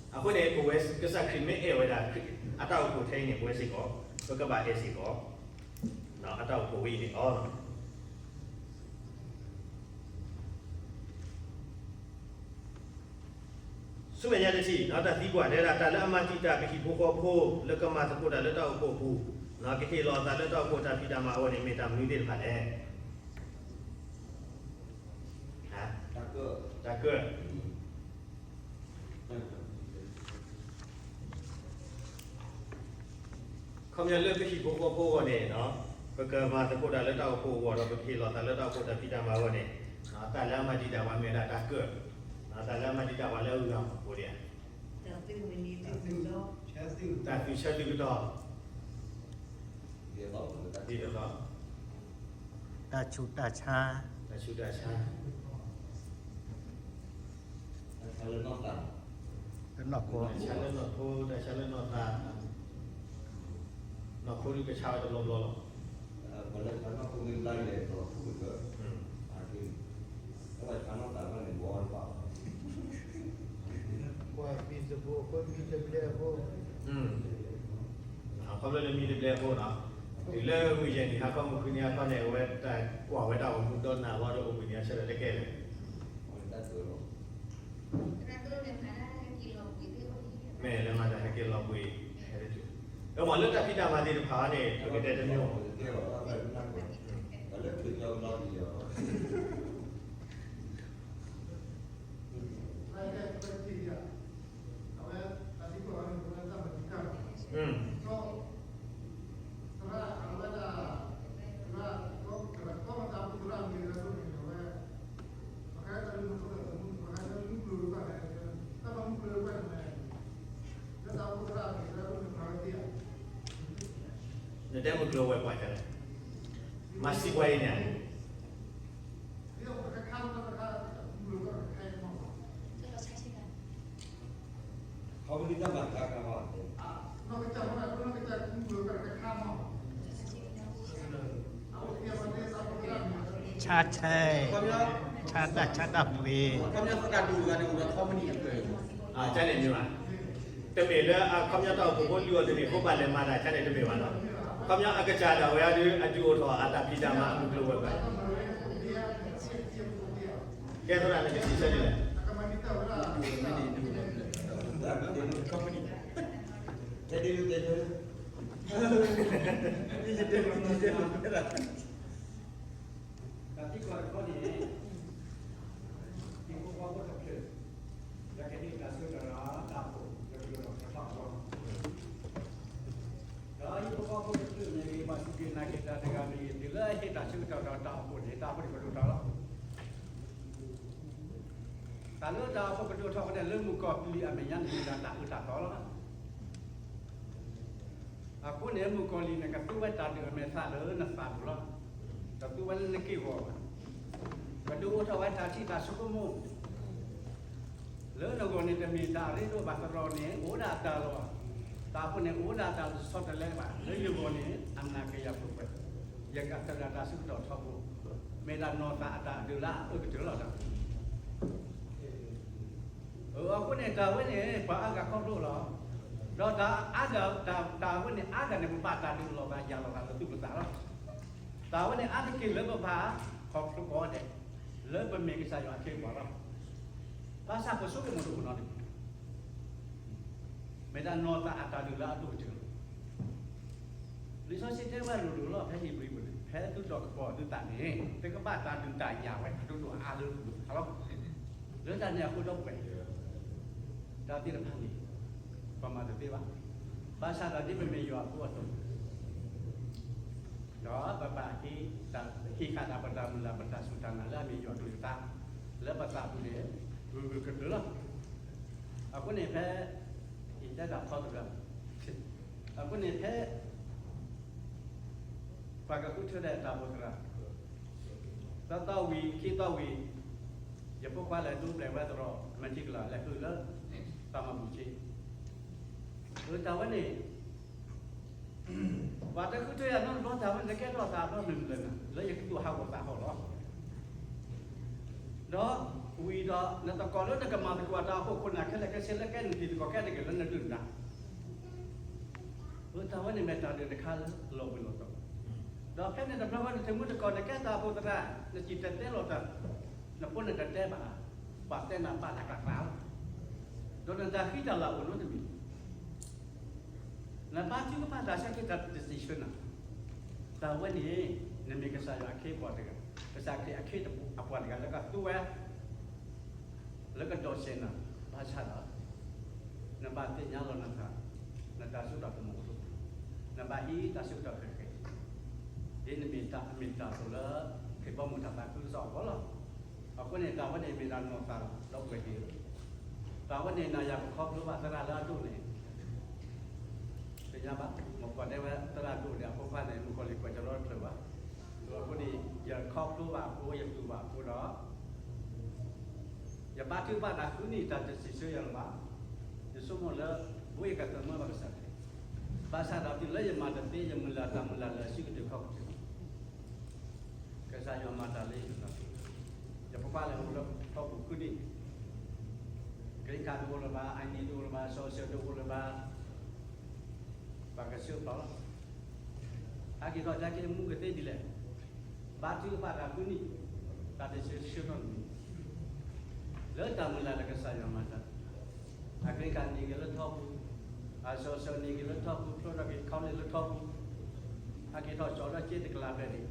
အဝဲသ့ၣ်တဖၣ်စ့ၢ်ကီးကဘၣ်အဲၣ်ဆၢအသရၣ်ကိးဂၤဒဲးစ့ၢ်ကီးန့ၣ်လီၤ. အဃိန့ၣ် ခရံာ်တူၢ်သံသးလၢထူၣ်စုညါအလိၤန့ၣ် လၢအအဲၣ်ဘၣ်တၢ်အိၣ်ဖှိၣ်အဃိလီၤ. ပမ့ၢ်အဲၣ်ဘၣ်အပျဲၢ်အဘီၣ်, ပမ့ၢ်အပျဲၢ်အဘီၣ်အဃိန့ၣ် ပကဘၣ်အဲၣ်စ့ၢ်ကီး တၢ်အိၣ်ဖှိၣ်န့ၣ်လီၤ. ပသ့ၣ်ညါဘၣ်လီၤ. လၢပဝဲပှၤစူၢ်က့ၤနာ်က့ၤတၢ်ခဲလၢာ်အဂီၢ်န့ၣ် ကစၢ်ယ့ၣ်ၡူးခရံာ်ဘၣ်ဟ့ၣ်တၢ်အပှ့ၤမ့ၢ်တၢ်လၢအဒိၣ်ဝဲလီၤ. ဒီးလၢတူၢ်သံသးန့ၣ်လၢတၢ်အိၣ်ဖှိၣ်အဂီၢ်, အဃိန့ၣ် ပဝဲကစၢ်ခရံာ်မ့ၢ်အဲၣ်ဝဲဒၣ်ခရံာ်အတၢ်အိၣ်ဖှိၣ်ထဲအံၤန့ၣ် ပဝဲစ့ၢ်ကီး ပကဘၣ်အဲၣ်စ့ၢ်ကီး အတၢ်အိၣ်ဖှိၣ်ဝဲအံၤန့ၣ်လီၤ. ဆူမဲာ်ညါတထံၣ် တၢ်သံကွၢ်တဲဒၣ် တၢ်လၢအမၤတံာ်တာ်ပဟံၣ်ဖိဃီဖိ လၢကမၤသကိးတၢ်လၢတၢ်အိၣ်ဖှိၣ်အပူၤ ကဟ့ၣ်လီၤအသးလၢတၢ်အိၣ်ဖှိၣ်တၢ်ဖံးတၢ်မၤအဂီၢ်န့ၣ် မ့ၢ်တၢ်မနုၤသ့ၣ်တဖၣ်လဲၣ်. တၢ်ကၢၣ် ခီပညီလၢပဟံၣ်ဖိဃီဖိအဂီၢ်န့ၣ် ပကမၤသကိးတၢ်လၢတၢ်အိၣ်ဖှိၣ်အဂီၢ်ဒီး ပကဟ့ၣ်လီၤသးလၢတၢ်အိၣ်ဖှိၣ်တၢ်ဖံးတၢ်မၤအဂီၢ်န့ၣ် တၢ်လၢအမၤတံာ်တာ်ပှၤမ့ၢ်ဝဲဒၣ်တၢ်ကၢၣ်, တၢ်လၢအမၤတံာ်တာ်ပှၤလၢအဂၤအိၣ်ဒံးဧါ, တၢ်သုးဆၢသုးကတီၢ် ဒ်သိး တၢ်ဆူးတၢ်ဆါ တၢ်ဆူးတၢ်ဆါ တၢ်ဆါလၢနီၢ်ခိ တၢ်ဆါလၢနီၢ်ခိ တၢ်ဆါလၢနီၢ်သး နီၢ်ခိဒုးကဆါဝဲတဘျီဘျီလီၤ. ကွၢ်မံၤတဘျဲၣ်ဖိ ကွၢ်မံၤတဘျဲၣ်ဖိ ခီဖျိလၢမံၤတဘျဲၣ်ဖိနီၤ, တုၤလၢမုၢ်ယဲၢ်နံၤဟါခီ မုၢ်ဃုနံၤဟါခီန့ၣ် အဝဲတၢ်ကွၢ်ဝဲတၢ်အိၣ်မူဒီးနၢ်ဝဲဒီးအိၣ်ဘှံးနံၤအဆၢဒီးတကဲလၢာ် မ့ၢ်လၢမၤတၢ်ဟဲက့ၤလီၤဘှံး ဟဲတတုၤ, ဒီးမ့ၢ်လၢတၢ်ဖံးတၢ်မၤသ့ၣ်တဖၣ်န့ၣ် ပကတဲတမ့ၢ် နတဲမုၢ်ကျိၤဝဲၤကွာ်လဲၣ်, မၤစံးကွၢ်အံၤန့ၣ် ဆါထဲ, ဆါတၢ်ဆါတၢ်ပှ့ၤ, တၢ်န့ၣ်မ့ၢ်ဘၣ်, တမ့ၢ်လၢအခီပညီတၢ်အိၣ်ဖှိၣ်ဖိလုၢ်အီၤတန့ၢ်အဃိဘၣ်လဲၤမၤတၢ်ဆါန့ၣ်တမ့ၢ်ဘၣ်နီၤ, ခီပညီအကစၢ်ဒၣ်ဝဲအဒုးအဒုးအိၣ်ထီၣ်အတၢ်ဖံးတၢ်မၤအမုၢ်ကျိၤဝဲၤကွာ် ကဲသရၣ်န့ၣ်ကစံးဆၢဒ်လဲၣ်, တဲဒ်လဲၣ်, ယတဲလီၤ ယတဲလီၤ တၢ်သံကွၢ်တခီန့ၣ် ဟံၣ်ဖိဃီဖိတဖျၢၣ် လၢကဟ့ၣ်တၢ်ဆၢကတီၢ်ဒီးတၢ်အိၣ်ဖှိၣ် လၢကဒိၣ်ထီၣ်ထီထီၣ်အဂီၢ် ဒီးဟံၣ်ဖိဃီဖိတဖျၢၣ်မ့ၢ်ဂ့ၤ ပှၤစူၢ်က့ၤနာ်က့ၤတၢ်တဂၤမ့ၢ်ဂ့ၤ တုၤလၢအဟ့ၣ်တၢ်ဆၢကတီၢ်ဒီးတၢ်အိၣ်ဖှိၣ်န့ၣ် တၢ်အိၣ်ဖှိၣ်န့ၣ်ကဒိၣ်ထီၣ်လီၤ. တၢ်လၢတၢ်အိၣ်ဖှိၣ်ကဒိၣ်ထီၣ်ဝဲန့ၣ် လၢမုၣ်ကီၤလံၢ်အမဲာ်ညါန့ၣ် မ့ၢ်ဒၣ်တၢ်အၢတၢ်သီလီၤ. အဃိန့ၣ် မုၣ်ကီၤလံၢ်န့ၣ် ကသူဝဲတၢ်ဒုးအမဲာ်သၣ်လၢနသးပူၤလီၤ. တသူဝဲလၢနက့ၢ်ဂီၤဘၣ်. ကဒုးအိၣ်ထီၣ်ဝဲတၢ်ထံၣ်တၢ်ဆိကမိၣ် လၢနဂီၢ်န့ၣ် တမ့ၢ်တၢ်အရ့ဒိၣ်ဘၣ် သရိာ်န့ၣ် အိၣ်ဒၣ်တၢ်လီၤ. တၢ်အိၣ်ဖှိၣ်န့ၣ် အိၣ်ဒၣ်တၢ်ဆီတလဲဘၣ် လၢယဂီၢ်န့ၣ် အနၢ်ကယၤပှဲၤပှဲၤ, ယကတၢၢ်ဒၣ်တၢ်ဆၢကတီၢ်ထီဘိ, မ့ၢ်ဒၣ်နီၢ်သးအတၢ်ဒုးလၢအအၢကတၢၢ်လီၤ. အဃိန့ၣ် တၢ်ဝဲန့ၣ် ပှၤအါဂၤခီဖျိလီၤ. ဒီးတၢ်အါဂၤ တၢ် တၢ်ဝဲန့ၣ်အါဂၤန့ၣ် ပဘၣ်တၢ်ဒုးလီၤဂာ်ယၤလီၤဂာ်လၢသူၣ်ပသးလီၤ. တၢ်ဝဲန့ၣ်အါတက့ၢ်လၢပဘၣ်ခီဖျိကိးဂၤဒဲး လၢပမ့ၢ်ကစၢ်ယွၤအခ့အပှၤလီၤ. ဘၣ်ဆၣ်ပဆိကမိၣ်တအိၣ်နီတမံၤ, မ့ၢ်ဒၣ်နီၢ်သးအတၢ်ဒုးလၢအဒိၣ်ကတၢၢ်လီၤ. လံာ်စီဆှံတဲဝဲလိၤလိၤလီၤ ဖဲဧ့ၤဘြံၤပူၤန့ၣ် ဖဲသုတီၢ်ကပီၤသုသးန့ၣ် သုကဘၣ်တၢ်ဒုးတၢ်ယၤဝဲအဒိၣ်ဒိၣ်အါအါလၢပလိၤသးလီၤ. လၢတၢ်န့ၣ်အဃိဒီပုၢ်ဝဲၢ် တၢ်သ့ၣ်တဖၣ်န့ၣ် ပမၤတသ့ဘၣ်. ဘၣ်ဆၣ်ဒီးဒ်ပမ့ၢ်ယွၤအဖိအသိး ဒီးပဘၣ်ဟံးတၢ်ဟံးဃာ်တၢ်ပတၢ်မုၢ်လၢ် ပတၢ်စူၢ်တၢ်နာ်လၢအမ့ၢ်ယွၤအကလုၢ်ကထါ လၢပသးပူၤန့ၣ် ဂုာ်ဂုာ်ကဒုလီၤ. အဃိန့ၣ်ဖဲ ယတဲတၢ်ထီတဂၤ အဃိန့ၣ်ဖဲ ပှၤကဃုထၢဒီးတၢ်အိၣ်ဖှိၣ်သရၣ် သီသီဝံၤ ခံသီဝံၤ ယဖိခွါလဲၤဒိးဘျဲးဝဲသရိာ် မဲာ်ထံကလၤ လဲၤဃုလၢ တၢ်မၤဘူၣ်ဆ့ အတၢ်ဝဲန့ၣ် ပှၤတဃုထၢယၤနီတဘျီ တၢ်ဝဲန့ၣ် ကဲထီၣ်သးဘျီမုၢ်မုၢ်လၢ်လၢ် လၢယကတိၤဟးဂီၤသးဟီၣ်လီၤ. ဒီးဝံၤဒီး နသကိးလၢနကမၤသကိးတၢ်အိၣ်ဖှိၣ်ခိၣ်နၢ်ခဲလၢာ်ခဲဆ့လၢကဲနုာ်တံၤသကိးကဲတဂ့ၤလၢနဒုၣ်နဒါ အတၢ်ဝဲန့ၣ်မ့ၢ်တၢ်ဒုးတခါလၢလီၤဘှံးလီၤတီၤ, ဒီးဖဲန့ၣ်တဘျီဝဲ နထံမူတကိးနကဲတၢ်အိၣ်ဖှိၣ်သရၣ် နစံၣ်တဲၤတဲလီၤတၢ်, နဖိန့ၣ်တတဲဘၣ်, ပှၤတဲနၤဘၣ်လၢတၢ်သးလီၤ, ဒီးနတၢ်ဃံတၢ်လၤအိၣ်နီတမံၤ, နဘါထုကဖၣ်တၢ်ဆၢက့ၤတၢ်တစံးဆၢနၤ, တၢ်ဝဲန့ၣ် နမ့ၢ်ကစၢ်ယွၤအခ့အပှၤတဂၤ, ကစၢ်ခရံာ်အခ့အပှၤတဂၤလၢကသူဝဲ လၢကဒိးစဲးနၤ, ဘၣ်ဆၣ်ဒီး နဘၣ်သ့ၣ်ညါလီၤနသး, နတၢ်စိတၢ်ကမီၤအိၣ်တအိၣ်, နဘၣ်ဟံးတၢ်ဆၢကတီၢ်ခဲကနံၣ်, ဒ်နမ့ၢ်တၢ်အမ့ၢ်တၢ်တီလၢ ခရံာ်ဘီမုၢ်တၢ်သးခုကစီၣ်အဂီၢ်လီၤ. အဃိန့ၣ် တၢ်ဝဲန့ၣ်မ့ၢ်ဒၣ်နီၢ်သးဒီပုၢ်ဝဲၢ်သ့ၣ်ဧၢ, တၢ်ဝဲန့ၣ်နၤယၤပခီဖျိဘၣ်သရၣ်လၢအဒိၣ်န့ၣ် သ့ၣ်ညါဘၣ်, မ့ၢ်ကွၢ်တဲဝဲသရၣ်ဒိၣ်န့ၣ် အဖိခွါန့ၣ် မုၣ်ကီၤလံၢ်ကွဲးကလီတဖျၢၣ်ဘၣ်, အဃိန့ၣ် ယခီဖျိဘၣ်အဃိ ယတူၢ်ဘၣ်အဃိဒီး ယဘါထုကဖၣ်တၢ်ဃုနံၣ်တၢ်တစံးဆၢယၤလၢၤဘၣ်, ယဆိကမိၣ်လၢ ဘိယကသမၢဘၣ်ကစၢ်ခရံာ်, ဘၣ်ဆၣ်ဒီးတုၤလၢယမၤတသ့ ယမုၢ်လၢ်တၢ်မုၢ်လၢ်လၢအစုကတၢၢ်ခီၣ်ကတၢၢ် ကစၢ်ယွၤမၤတၢ်လၢယသး, ယဖိခွါလဲၤအိၣ်လၢထီပူၤဃုနံၣ်, green card တအိၣ်လၢၤဘၣ်, ID တအိၣ်လၢၤဘၣ်, social တအိၣ်လၢၤဘၣ်, ပှၤကဆှၢပှၤလီၤ. ဟဲက့ၤထီၣ်ကက့ၤမူကသ့ဒ်လဲၣ်, ဘါထုကဖၣ်တၢ်ဃုနံၣ်, တၢ်တဆှၢဆှၢထီၣ်န့ၣ် လၢတၢ်မုၢ်လၢ်လၢကစၢ်ယွၤမၤတၢ်, အ green card န့ၢ်က့ၤလၢထီပူၤ, အ social န့ၢ်က့ၤလၢထီပူၤ, ဖျိထီၣ်က့ၤ college လၢထီပူၤ, ဟဲက့ၤထီၣ်ကၠီလၢက့တကလးဖဲန့ၣ်,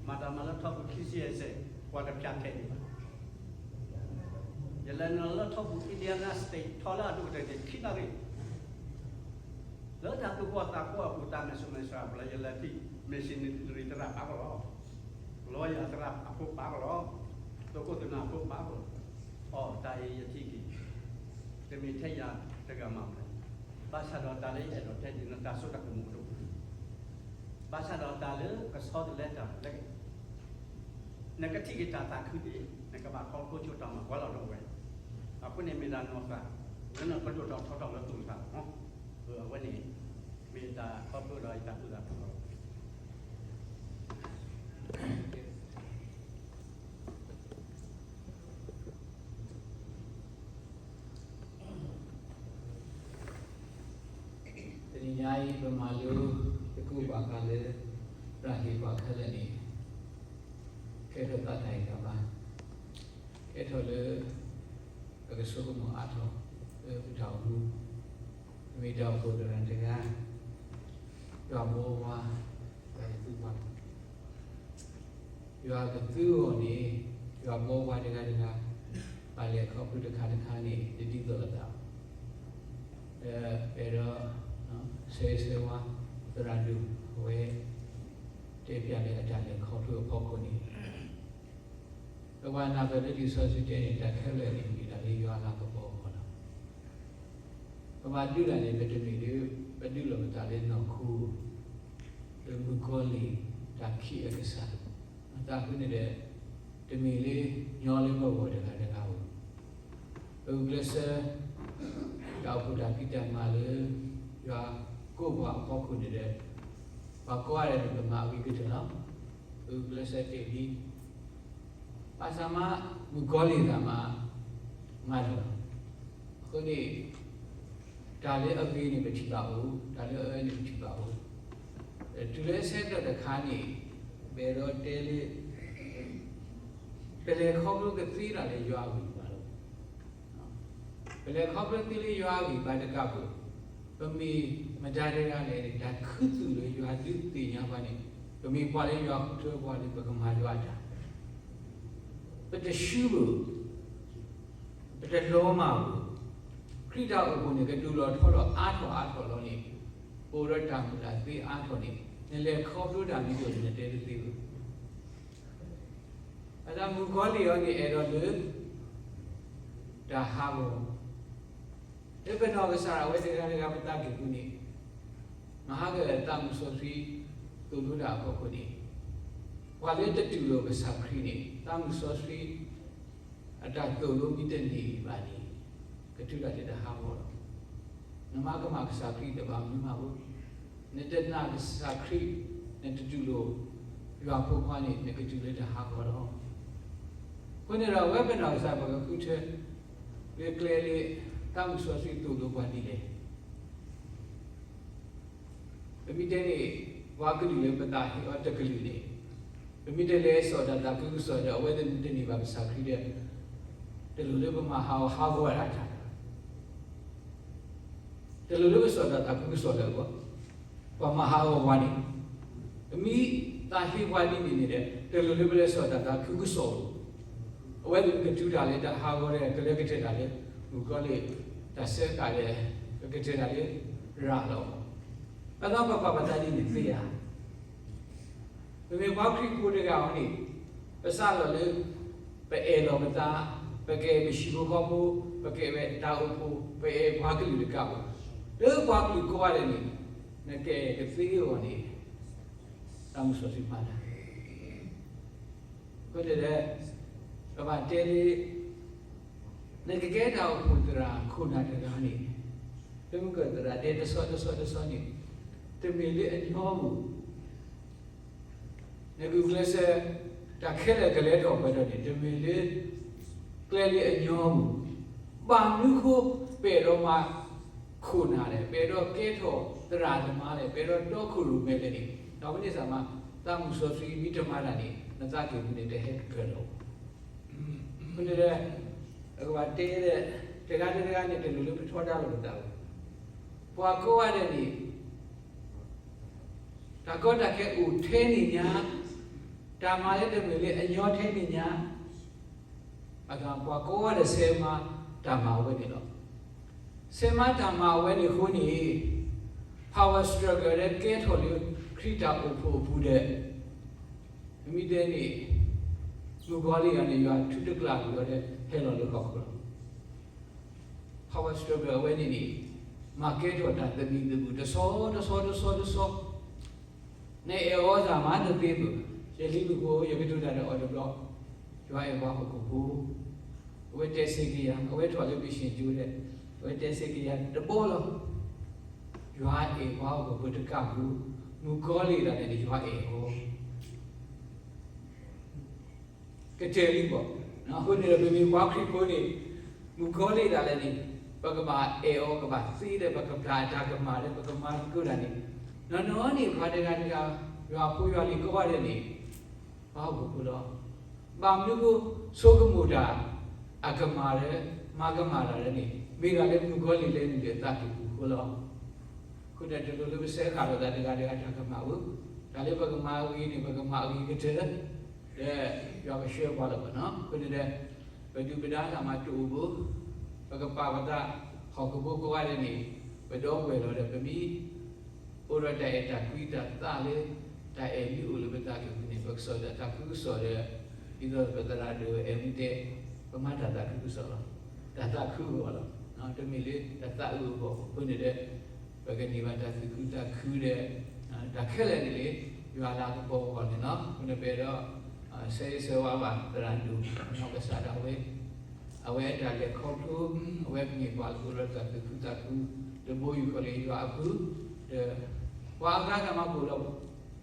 မၤတၢ်မၤလၢထီပူၤခံဆံယဲၢ်ဆဲး, ပှၤတဖၠးထဲးဒံးဘၣ်. ယလဲၤနုာ်လီၤလၢထီပူၤ Indiana State ထီလၢအဒိၣ်ကတၢၢ်န့ၣ် ခံနၣ်ရံၣ် လၢတၢ်သူၣ်ဖှီၣ်သးဖှီၣ်အပူၤ တၢ်မဲာ်ဆူမဲာ်ဆှးအပူၤလၢယလဲၤထံၣ် missionary သရၣ်ပာ်ကလီ, lawyer သရၣ်အဖိပာ်ကလီ, သုးခိၣ်သုးနၢ်အဖိပာ်ကလီ, အီ တၢ်အံၤယထံၣ်က့ၤ, တမ့ၢ်ထဲယၤတဂၤမၤဘၣ်, ဘၣ်ဆၣ်ဒီးတၢ်လၢယအဲၣ်ဒိးတဲန့ၣ် နတၢ်စိတၢ်ကမီၤတအိၣ်, ဘၣ်ဆၣ်ဒီးတၢ်လၢကဆီတလဲတၢ်လၢ နကထံၣ်က့ၤတၢ်သးခုန့ၣ် နကဘၣ်ခီဖျိဆိတၢ်မၤကွၢ်လီၤဒီပုၢ်ဝဲၢ်, အဃိန့ၣ်မ့ၢ်ဒၣ်နီၢ်သး လၢနကဒိၣ်ထီၣ်ထီထီၣ်လၢသူၣ်ကသးလီၤ. အဝဲန့ၣ် မ့ၢ်တၢ်ခီဖျိဒီးယတၢ်သူၣ်သးဖးလီၤ. တနံၤညါအံၤ ပမၤလိသကိးဘၣ်ဃးလၢ သရၣ်ဟ့ၣ်ပှၤခဲလၢာ်န့ၣ် ကဲထီၣ်သးတၢ်ဂံၢ်တၢ်ဘါ, ကဲထီၣ်လၢ ပကဆိကမိၣ်အါထီၣ်လၢပတၢ်အိၣ်မူ, ပမ့ၢ်တၢ်အိၣ်ဖှိၣ်သရၣ်တဂၤ, ပ ယွၤဘိဝါ, ယွၤကသုပှၤ, ယွၤကသုဂီၢ်န့ၣ်, ယွၤဘိဝါတဂၤတဂၤ, ပှၤလဲၤခီဖျိတခါတခါန့ၣ် တဒ်သိးလိာ်သးဘၣ်. ဒီးပအဲၣ်ဒိး ဆၢဂ့ၤဆၢဝါ သရၣ်ဒိၣ်အဝဲ တဲပၠးလၢအတၢ်လဲၤခီဖျိအဖီခိၣ်န့ၣ် ပဘၣ်နၢ်ပၢၢ်လၢလံာ်စီဆှံတဲန့ၣ် တၢ်ခဲလၢာ်န့ၣ် မ့ၢ်ဒၣ်လၢယွၤအလၤကပီၤအဂီၢ်လီၤ. ပဘၣ်ဒုးတၢ်န့ၣ် ပတမ့ၢ်လၢ ပဒုးလိာ်ပသးလၢနီၢ်ခိ လၢမုၣ်ကီၤလံၢ်တၢ်ခံးအကစၢ်, အဃိန့ၣ်ဒီး တမ့ၢ်လၢညီလၢပဂီၢ်တဂၤတဂၤဧိၤ, ပဂုာ်ကျဲးစၢး တၢ်အိၣ်ဖှိၣ်တၢ်ဖံးတၢ်မၤလၢ ယွၤကိးပှၤအဖီခိၣ်န့ၣ်ဒီး ပှၤကိးဂၤဒဲးန့ၣ် ပမၤအဂ့ၤကတၢၢ်လီၤ. ပဂုာ်ကျဲးစၢးတ့ၢ်လံ ဘၣ်ဆၣ်မး မုၣ်ကီၤလံၢ်သးမး မၤတၢ်လီၤ. အဃိန့ၣ် တၢ်လၢအဂ့ၤန့ၣ် ပထံၣ်ဘၣ်အိၣ်, တၢ်လၢအအၢန့ၣ်ပထံၣ်ဘၣ်အိၣ်, တုၤလၢဆၢကတီၢ်တခါန့ၣ် ပအဲၣ်ဒိးတဲလၢ ပလဲၤခီဖျိကသ့ဒၣ်လၢယွၤအဂံၢ်အဘါလီၤ. ပလဲၤခီဖျိသ့လၢယွၤအဂံၢ်အဘါတကးဘၣ်, ပမ့ၢ်မတၤတဂၤလဲၣ်န့ၣ် တၢ်ခူသူၣ်လၢယွၤဒုးသ့ၣ်ညါပှၤန့ၣ် ပမ့ၢ်ပှၤလၢယွၤဃုထၢပှၤလၢပကမၤယွၤအတၢ်, ပတဆှုဘၣ်, ပတလီၤမၢ်ဘၣ်, ခရံာ်တၢ်အိၣ်ဖှိၣ်န့ၣ် ကဒုးလီၤထီလီၤအါထီၣ်အါထီၣ်လီၤန့ၣ် ပအိၣ်ဒီးတၢ်မုၢ်လၢ်သ့အါထီၣ်န့ၣ် နလဲၤခီဖျိတၢ်မံၤဒိၣ်န့ၣ် နတဲတသ့ဘၣ်. အတၢ်မုၣ်ကီၤလံၢ်အံၤန့ၣ် အဲၣ်ဒိးလၢ တၢ်ဟးဂီၤ, လၢပနီၢ်ကစၢ်ဒၣ်ဝဲတဂၤတဂၤပသးကံၢ်ပူၤန့ၣ်, မဟါကသးမုၢ်စီဆှံသိၣ်လိတၢ်အဖီခိၣ်န့ၣ်, ပှၤလၢတတူၢ်လိာ်ကစၢ်ခရံာ်န့ၣ် သးမုၢ်စီဆှံ အတၢ်သိၣ်လိမ့ၢ်တန့ၢ်ဘၣ်န့ၣ် ကတုၤဒၣ်လၢတဟးဂီၤလီၤ. နမၤကမၣ်ကစၢ်ခရံာ်တဘၣ်မနုၤမးဘၣ်, နတနာ်ကစၢ်ခရံာ်, နတတူၢ်လိာ်ယွၤဖိခွါန့ၣ် နကတုၤလၢတဟးဂီၤလီၤ. အဃိန့ၣ်ဒီး အဝဲပနီၢ်ကစၢ်ပကဃုထၢ လၢကျဲလၢ သးမုၢ်စီဆှံသိၣ်လိပှၤဒ်လဲၣ်. ပမ့ၢ်တဲန့ၣ် ပှၤကလုာ်လၢပသးဟ့အီၤတကလုာ်န့ၣ်, ပမ့ၢ်တလဲၤစိာ်တၢ်သးခုကစီၣ်ဒီး အဝဲသ့ၣ်မ့ၢ်တန့ၢ်ဘၣ်ကစၢ်ခရံာ်ဒီး, တလိၣ်လၢပမၤဟးဂီၤဟးဂီၤဝဲဒၣ်တၢ်, တလိၣ်လၢပစိာ်တၢ်သးခုကစီၣ်လၢအဂီၢ်, ပှၤမၤဟးဂီၤပှၤန့ၣ်, ပမ့ၢ်သးဟ့ပှၤဒ်န့ၣ်န့ၣ်ဒီး တလိၣ်လၢပလဲၤစိာ်တၢ်သးခုကစီၣ်လီၤ. အဝဲသ့ၣ်ကတုၤတၢ်လၢတဟးဂီၤဒီး ကလဲၤကတၢၢ်တၢ်လၢ မုၣ်ကီၤလံၢ်တၢ်ဆၢကတီၢ်ဒီး ကကတၢၢ်တၢ်လၢရၤလီၤ. အသးပပာ်ပသးဒ်န့ၣ်သ့ဧါ. ပမ့ၢ်ပှၤခရံာ်ဖိတဂၤဧိၤန့ၣ်, ပစးလီၤလၢ ပအဲၣ်လီၤပသး, ပကအဲၣ်ပဟံၣ်ဖိဃီဖိ, ပကအဲၣ်ဝဲတၢ်အိၣ်ဖှိၣ်, ပအဲၣ်ပှၤကလုာ်တကးဘၣ်, လၢပှၤကလုာ်ကိးဂၤဒဲးန့ၣ်, နကအဲၣ်ကသ့အဂီၢ်န့ၣ် သးမုၢ်စီဆှံမၤတၢ် အဃိန့ၣ်ဒီး ပဘၣ်တဲလၢ နကကဲတၢ်အိၣ်ဖှိၣ်သရၣ်ခိၣ်နၢ်တဂၤန့ၣ်, လၢမုၢ်ကၢၢ်သရၣ်ဒဲတဆီတဆီတဆီန့ၣ်, တမ့ၢ်လၢအညီဘၣ်. နဂုာ်ကျဲးစၢး တၢ်ခဲလၢာ်ကလဲၤထီၣ်ပှဲၤထီၣ်န့ၣ် တမ့ၢ်လၢ ကျဲလၢအညီဘၣ်. ဘၣ်မနုၤဃိ ပအဲၣ်ဒိးမၤခိၣ်နၢ်လဲၣ်, ပအဲၣ်ဒိးကဲထီၣ်သရၣ်သမါလဲၣ်, ပအဲၣ်ဒိးတီခိၣ်ရိၣ်မဲလဲၣ်န့ၣ်, ဒီးပန့ၢ်စၢ်မၤ သးမုၢ်စီဆှံမ့ၢ်တမၤတၢ်န့ၣ် နသးကံၢ်ပူၤန့ၣ် တဟဲကတၢၢ်လီၤ. အဃိန့ၣ်ဒီး အကဘၣ်တဲဒီး တဂၤတဂၤန့ၣ် တလိၣ်လၢပထီဒါလိာ်ပသးဘၣ်. ပှၤကိးဂၤဒဲးန့ၣ် တၢ်ကီတၢ်ခဲအိၣ်ထဲန့ၣ်ညါ, တၢ်မၤလၢတမုာ်လၢအညီထဲန့ၣ်ညါ, အသးပှၤကိးဂၤဒဲးဆဲးမၤတၢ်မၤဝဲန့ၣ်လီၤ. ဆဲးမၤတၢ်မၤဝဲန့ၣ်အဃိန့ၣ် power struggle လၢကဲထီၣ်လၢခရံာ်တၢ်အိၣ်ဖှိၣ်အပူၤဒီး မ့မ့ၢ်တဲန့ၣ် မုၣ်ကီၤလံၢ်အံၤန့ၣ် ယွၤထုတကျးကဒီး ဟဲလီၤလၢဟီၣ်ခိၣ်လီၤ. power struggle အဝဲန့ၣ်န့ၣ် မၤကဲထီၣ်တၢ်သဘံၣ်သဘုၣ်တဆီတဆီတဆီတဆီ နအဲၣ်အီၤသးမၤတသ့ဘၣ်. ယလံၤမုၣ်ဖိ ယကတိၤတၢ်ဒီးအီၤတဘျီ, ယွၤအဲၣ်ပှၤဟီၣ်ခိၣ်ဖိ, အဝဲတဲစ့ၢ်ကီးယၤ, အဝဲထီၣ်လၢ mission ကၠိဒီး အဝဲတဲစ့ၢ်ကီးယၤတဘျီလီၤ. ယွၤအဲၣ်ပှၤဟီၣ်ခိၣ်ဖိတကးဘၣ်, မုၣ်ကီၤလံၢ်ဒၣ်လဲာ်န့ၣ် ယွၤအဲၣ်အီၤ ကတဲာ်လံဘၣ်. အဃိန့ၣ်ဒီး ပမ့ၢ်ပှၤခရံာ်ဖိန့ၣ် မုၣ်ကီၤလံၢ်ဒၣ်လဲာ်န့ၣ် ပကဘၣ်အဲၣ်အီၤ ကဘၣ်သ့ဒီး ပကပျၢ်အတၢ်ကမၣ်ဒီး ပကမၤသကိးတၢ်န့ၣ် နီၢ်နီၢ်န့ၣ် ပှၤတဂၤတဂၤ ယွၤဖိယွၤလံၤကိးဂၤဒဲးန့ၣ် ပှၤဟီၣ်ခိၣ်ဖိလီၤ. ဘၣ်မနုၤအဃိ ဆိကမိၣ်တၢ် အကမၣ်ဒီး မၤကမၣ်တၢ်ဒီးန့ၣ် မ့ၢ်ဒၣ်လၢမုၣ်ကီၤလံၢ်လဲၤနုာ်လၢအသးကံၢ်ပူၤအဃိလီၤ. အဃိန့ၣ် တလိၣ်လၢပစဲဃာ်လိာ်သးတဂၤတဂၤတၢ်ကမၣ်ဘၣ်. တၢ်လၢပကမၤအဂ့ၤန့ၣ် ပကမၤအဂ့ၤကတၢၢ် ဒီးယွၤကဆှၢပှၤလီၤဘၣ်နီၤ. အဃိန့ၣ်ဒီး ပဒုၣ်ပဒါတၢ်မၤတအိၣ်ဘၣ်, ပကပာ်ပသး ဟီၣ်ခိၣ်ဖိကိးဂၤဒဲးန့ၣ် ပဒီပုၢ်ဝဲၢ်လီၤဒီး ပမ့ၢ် အိၣ်ဒီးတၢ်အဲၣ်တၢ်ကွံတၢ်သးလၢ တၢ်အဲၣ်မ့ၢ်အိၣ်လၢပသးကံၢ်ပူၤန့ၣ် ပကစိာ်ဒီးတၢ်သးခုကစီၣ်ဒီး ဒ်သိးပသရၣ်ဒိၣ်အဲၣ်မ့ၢ်တဲ ပမၤတၢ်သးခုကစီၣ်လီၤ. တၢ်သးခုအဂီၢ်လီၤ. တမ့ၢ်လၢတၢ်သးအုးအဂီၢ်အဃိန့ၣ်ဒီး ပကန့ၢ်ဘၣ်တၢ်သူၣ်ခုသးခုဒီး တၢ်ခဲလၢာ်န့ၣ်လၢ ယွၤလၤကပီၤအဂီၢ်န့ၣ်လီၤ. အဃိန့ၣ်ပအဲၣ်ဒိး ဆၢဂ့ၤဆၢဝါဘၣ်သရၣ်ဒိၣ် နီၢ်ကစၢ်ဒၣ်ဝဲ အဝဲအတၢ်လဲၤခီဖျိ အဝဲမ့ၢ်ပှၤလၢအိၣ်ဒီးတၢ်သူၣ်ခုသးခု တဘိယူၢ်ဃီလၢယွၤအပူၤ ဒီး ပှၤအဂၤတၢ်မၤပူၤလီ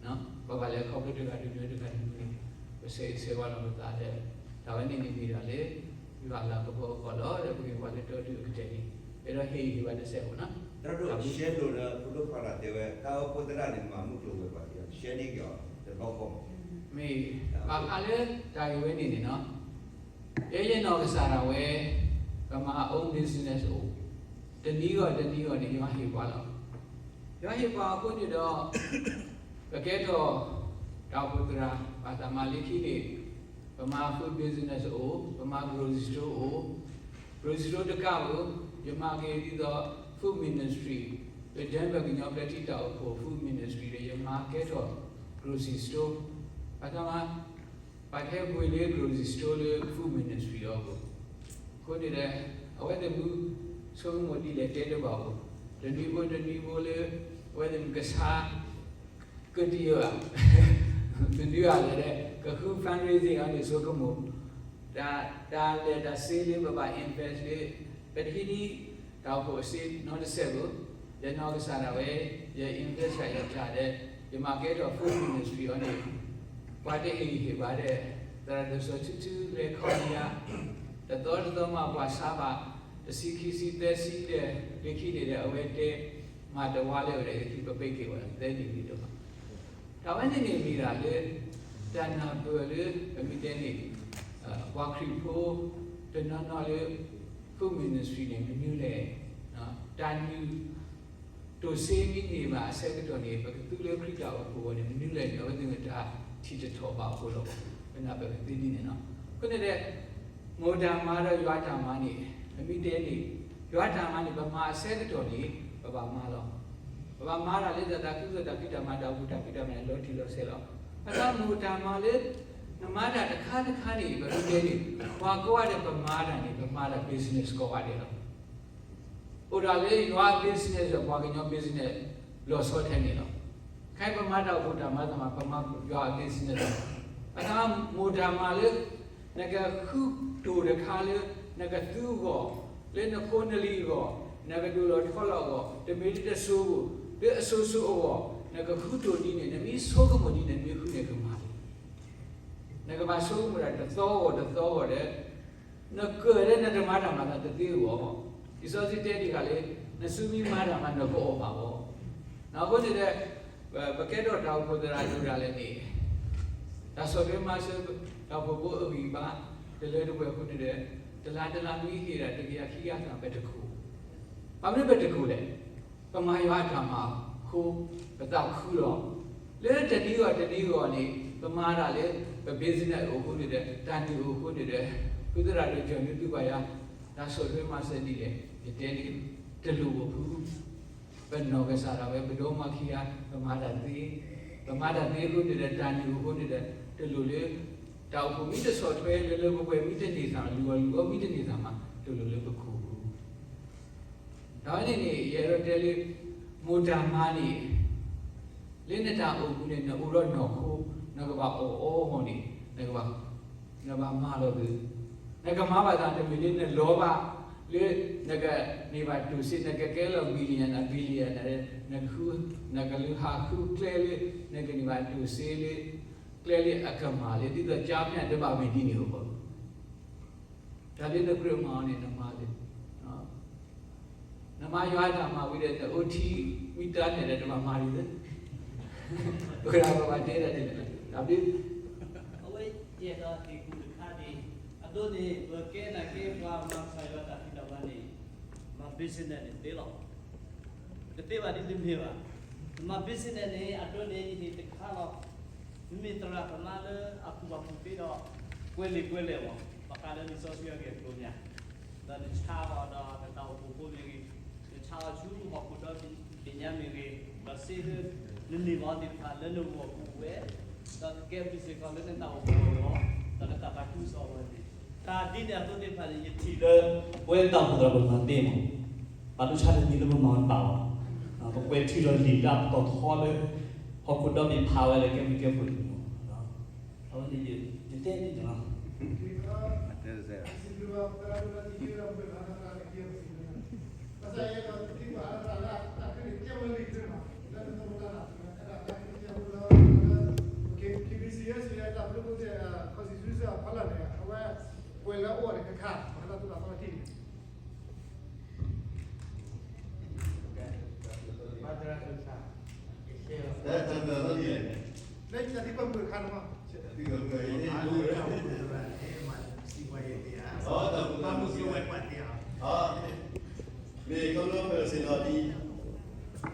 ၤ. ပဘၣ်လဲၤခီဖျိတဂၤတဒုတဂၤတဒုန့ၣ် ပဆၢဂ့ၤဆၢဝါလီၤပသးဒီး တၢ်ဝဲန့ၣ်န့ၣ်မ့ၢ်ဒၣ်လၢ ယွၤလၤကပီၤအဂီၢ်လီၤ. ဒီးပဂ့ၢ်ပှၤလၢတီဒုၣ်အကတၢၢ်န့ၣ် အဲၣ်ဒိးဟ့ၣ်ဂံၢ်ဟ့ၣ်ဘါတစဲးဖိနီၤ တၢ်ဒိၣ်ရှဲဒိၣ်လၢဖိဒိၣ်ခွါတၢ်တဲဝဲ တၢ်အိၣ်ဖှိၣ်သရၣ်န့ၣ် မၤမုၢ်ကျိၤဝဲၤကွာ် ရှဲန့ၢ်က့ၤအီၤတဘျီဃီမး မ့ၢ် ဘၣ်ဃးလၢတၢ်ဂ့ၢ်ဝဲန့ၣ်န့ၣ်နီၤ ယဲယနီၢ်ကစၢ်ဒၣ်ဝဲ ပမၤ own business အိၣ် တနံၤဂီၢ်တနံၤဂီၢ်န့ၣ် ယွၤဟ့ၣ်ပှၤလီၤ. ယွၤဟ့ၣ်ပှၤအဃိန့ၣ်ဒီး ပကဲထီၣ် တၢ်အိၣ်ဖှိၣ်သရၣ် ဘၣ်တၢ်မၤလၢခံန့ၣ် ပမၤ food business အိၣ် ပမၤ grocery store အိၣ် grocery store တကးအိၣ် ယမၤက့ၤဒ်သိး food ministry လၢဒဲပကညီဖျၢၣ်ထံတၢ်အိၣ်ဖှိၣ် food ministry ဒီးယမၤကဲထီၣ် grocery store ပှၤတၢ်မၤ ပှၤထဲပှ့ၤလၢ grocery store လၢ food ministry အဂီၢ် အဃိန့ၣ်ဒီး အဝဲသ့ၣ်မုၢ် ဆိကမိၣ်ဒ်လဲၣ်တဲတဘၣ်အိၣ် တနွံဖိတနွံဖိလၢ အဝဲသ့ၣ်မုၢ်ကဆါ ကတံၤဧါ တနွံဧါလဲၣ်ဒီး ကဃု fundraising အီၤန့ၣ် ဆိကမိၣ် တၢ် တၢ်လဲၤတၢ်စ့လၢပဘၣ် invest လၢ ပတဟံးန့ၢ် တၢ်အိၣ်ဖှိၣ်အစ့နီတစဲးဖိ ယနီၢ်ကစၢ်ဒၣ်ဝဲ ယ invest ယၤယၤဒီး ယမၤကဲထီၣ် food ministry အီၤန့ၣ် ပှၤတဟ့ၣ်ဂံၢ်ဟ့ၣ်ဘါဒီး သရၣ်ဒိၣ်စီၤထူထူလဲၤခီၣ်လံယၤ တသီတသီမးပှၤဆါဘၣ် တဆံခံဆံသၢဆံဒီး လၢခံန့ၣ်ဒီး အဝဲတဲ မၤတဝါလၢအဝဲဒၣ် ယကပပ့က့ၤဝဲ သၢနံၣ်လံတမး တၢ်ဝဲန့ၣ်န့ၣ်မ့ၢ်ဒၣ်လၢ တၢ်နၢ်ပၢၢ်လၢ ပမ့ၢ်တဲန့ၣ် ပှၤခရံာ်ဖိ တနီၤနီၤလၢ food ministry န့ၣ် မနုၤလဲၣ် တၢ်နုာ် တိၢ်စ့မ့ၢ်န့ၢ်ဘၣ်အဆၢကတီၢ်န့ၣ် ပကသူလၢခရံာ်တၢ်အိၣ်ဖှိၣ်အဂီၢ်န့ၣ် မနုၤလဲၣ်န့ၣ် အဝဲသ့ၣ်မ့ၢ်တၢ်ထံၣ်တထီၣ်ဘၣ်အဃိလီၤ. ပနၢ်ပၢၢ်ကသ့ဒ်န့ၣ်လီၤ. အဃိန့ၣ်ဒီး မိၢ်တၢ်မၤဒီးယွၤတၢ်မၤန့ၣ် ပမ့ၢ်တဲန့ၣ် ယွၤတၢ်မၤန့ၣ် ပမၤအဆၢကတီၢ်န့ၣ် ပဘၣ်မၤလီၤ. ပဘၣ်မၤတၢ်လၢတၢ်သးခုကစီၣ်တၢ်ဖံးတၢ်မၤတၢ်အိၣ်ဖှိၣ်တၢ်ဖံးတၢ်မၤန့ၣ် လီၤတံၢ်လီၤဆဲးလီၤ. ဘၣ်ဆၣ်မိၢ်တၢ်မၤလၢ နမၤတၢ်တခါတခါန့ၣ် ပမ့ၢ်တဲန့ၣ် ပှၤကိးဂၤဒဲးပမၤတၢ်န့ၣ် ပမၤတၢ် business ကိးဂၤဒဲးလီၤ. အိၣ်ဒၣ်လၢယွၤ business ဒီးပှၤကညီ business လီၤဆီထဲန့ၣ်လီၤ. ခဲအံၤပမၤတၢ်အိၣ်ဖှိၣ်တၢ်မၤတၢ်မၤ ပမၤယွၤအ business လီၤ. ဘၣ်ဆၣ်မိၢ်တၢ်မၤလၢ နကဃုတိၢ်တခါလၢ နကသူအဂီၢ် လၢနဖိနလံၤအဂီၢ် နကဒိၣ်လီၤထီလီၤအဂီၢ် တမ့ၢ်လၢတစိၤ လၢအစိၤစိၤအဂီၢ် နကဃုတိၢ်ဒ်န့ၣ် နမ့ၢ်ဆိကမိၣ်ဒ်န့ၣ် နမ့ၢ်ဃုန့ၣ်ကမၤလံ. နကဘၣ်ဆိကမိၣ်ဒၣ်တသီဂီၢ်တသီဂီၢ်ဒီး နကၢၢ်လၢနတမၤတၢ်မၤသးတသ့အဂီၢ်, လံာ်စီဆှံတဲဒံးဃာ်လၢ နစုမ့ၢ်မၤတၢ်မၤနကအီၣ်ဘၣ်အဂီၢ်, အဃိန့ၣ်ဒီး ပကဲထီၣ်တၢ်အိၣ်ဖှိၣ်သရၣ်ဒိၣ်ဒၣ်လဲာ်န့ၣ် တၢ်ဆီၣ်ထွဲမၤစၢၤ တၢ်အိၣ်ဖှိၣ်ဖိအဂံၢ်အဘါ တလၢတပှဲၤအဃိန့ၣ်ဒီး တလါတလါမ့ၢ်ဟ့ၣ်ဒၣ်တကယၤခံကယၤသၣ် ပတခိၣ်, ဘၣ်မနုၤပတခိၣ်လဲၣ်. ပမၤယွၤအတၢ်မၤအဃိ ပသးခုလီၤ. လၢတနံၤဂီၢ်တနံၤဂီၢ်န့ၣ် ပမၤတၢ်လၢ ပ business အိၣ်အဃိန့ၣ်ဒီး တၢ်နုာ်အိၣ်အဃိန့ၣ်ဒီး ဖုသရၣ်ဒိၣ်ကၠီၣ်နုသုပှၤယၤ တၢ်ဆီၣ်ထွဲမၤစၢၤဒ်လဲၣ် ယတဲန့ၣ် တလိၣ်အိၣ်ဖု ပနီၢ်ကစၢ်ဒၣ်ဝဲ ပဒီမါခံဂၤ ပမၤတၢ်သ့, ပမၤတၢ်သ့အဃိန့ၣ်ဒီး တၢ်နုာ်အိၣ်အဃိန့ၣ်ဒီး တလိၣ်လၢ တၢ်အိၣ်ဖှိၣ်မ့ၢ်တဆီၣ်ထွဲ လၢလၢပှဲၤပှဲၤမ့ၢ်တန့ၢ်သး လုၢ်အီၣ်လုၢ်အီမ့ၢ်တန့ၢ်သးမး တလိၣ်လၢပခိၣ်ပူၤ တၢ်ဝဲန့ၣ်န့ၣ် ယအဲၣ်ဒိးတဲလၢ မိၢ်တၢ်မၤန့ၣ် လၢနတၢ်အိၣ်မူန့ၣ် နအိၣ်ဒီးနီၢ်ခိ နကဘၣ်အီၣ်အီအဂီၢ်န့ၣ် နကဘၣ် နဘၣ်မၤလီၤသု, နကမၤဘၣ်သးတမ့ၢ်လၢနလီၤဘၣ် လၢနကန့ၢ်ဘၣ်တိၢ်စ့ နကကဲလီၤ millionaire billionaire နကဃု နကလုၢ်ဟးဃုကျဲလၢ နကန့ၢ်ဘၣ်တိၢ်စ့လၢ ကျဲလၢအကမၣ်လၢ ဒ်သိးကၠါဖဲန့ၣ်တဘၣ်မ့ၢ်ဒ်န့ၣ်အဂီၢ် တၢ်လၢနကြၢးမၤအီၤန့ၣ် နမၤလၢ နမၤယွၤအတၢ်မၤဝံၤဒီး နအိၣ်ထံမံတၢ်န့ၣ်ဒီး တဘၣ်မၤဒ်သိး ပှၤဘၣ်တဲဒၣ်န့ၣ် တၢ်ဘျုး အဝဲယအဲၣ်ဒိးဟ့ၣ်ကူၣ်တခါန့ၣ် အဒိန့ၣ် ပကဲနာ်က့ပှၤမၤကစၢ်ယွၤတၢ်ဖံးတၢ်မၤန့ၣ် မၤ business န့ၣ်သ့လီၤ. တသ့ဘၣ်ဒ်တမ့ၢ်ဘၣ်. နမၤ business န့ၣ် အဒိန့ၣ် ယဟ့ၣ်တခါလီၤ. မ့မ့ၢ်သရၣ်သမါလၢအကူၣ်ဘၣ်ကူၣ်သ့ဒီး ကွဲးလံာ်ကွဲးလဲၢ်မး, ဘၣ်ဃးလၢလံာ်စီဆှံအဂ့ၢ်အကျိၤမ့ၢ်ဧါ, ဒီးနဆါအီၤဒီးနတၢ်အိၣ်ဖှိၣ်ဖိမ့ၢ်ဂ့ၤ, နဆါအီၤဆူဟီၣ်ခိၣ်ဒီဘ့ၣ်ညါမ့ၢ်ဂ့ၤ, ဒီးစ့လၢနန့ၢ်ဘၣ်သ့ၣ်တဖၣ်လၢနဂီၢ်ပူၤဝဲ, ဒီးကကဲဘျုးစ့ၢ်ကီးလၢနတၢ်အိၣ်ဖှိၣ်အဂီၢ်, ဒီးနတၢ်သးခုကစီၣ်အဂီၢ်န့ၣ်, တၢ်ဒ်န့ၣ်အသိးသ့ၣ်တဖၣ်န့ၣ် ယထံၣ်လၢ ပဝဲတၢ်အိၣ်ဖှိၣ်သရၣ်ပမၤသ့မး, ဘၣ်ဒိဆါတမံၤလၢပမၤတဘၣ်ဘၣ်, ပကွဲးထုးထီၣ်လံာ်တၢ်ပတီၢ်ထီလၢ ဟီၣ်ခိၣ်ဒီဘ့ၣ်ဖးဝဲလၢကဲမုၢ်ကဲဖိတမံၤမး, အဝဲန့ၣ်ယတဲန့ၣ်လီၤ. မ့ၢ်ခီဖျိပစံးလီၤဒ်အံၤ,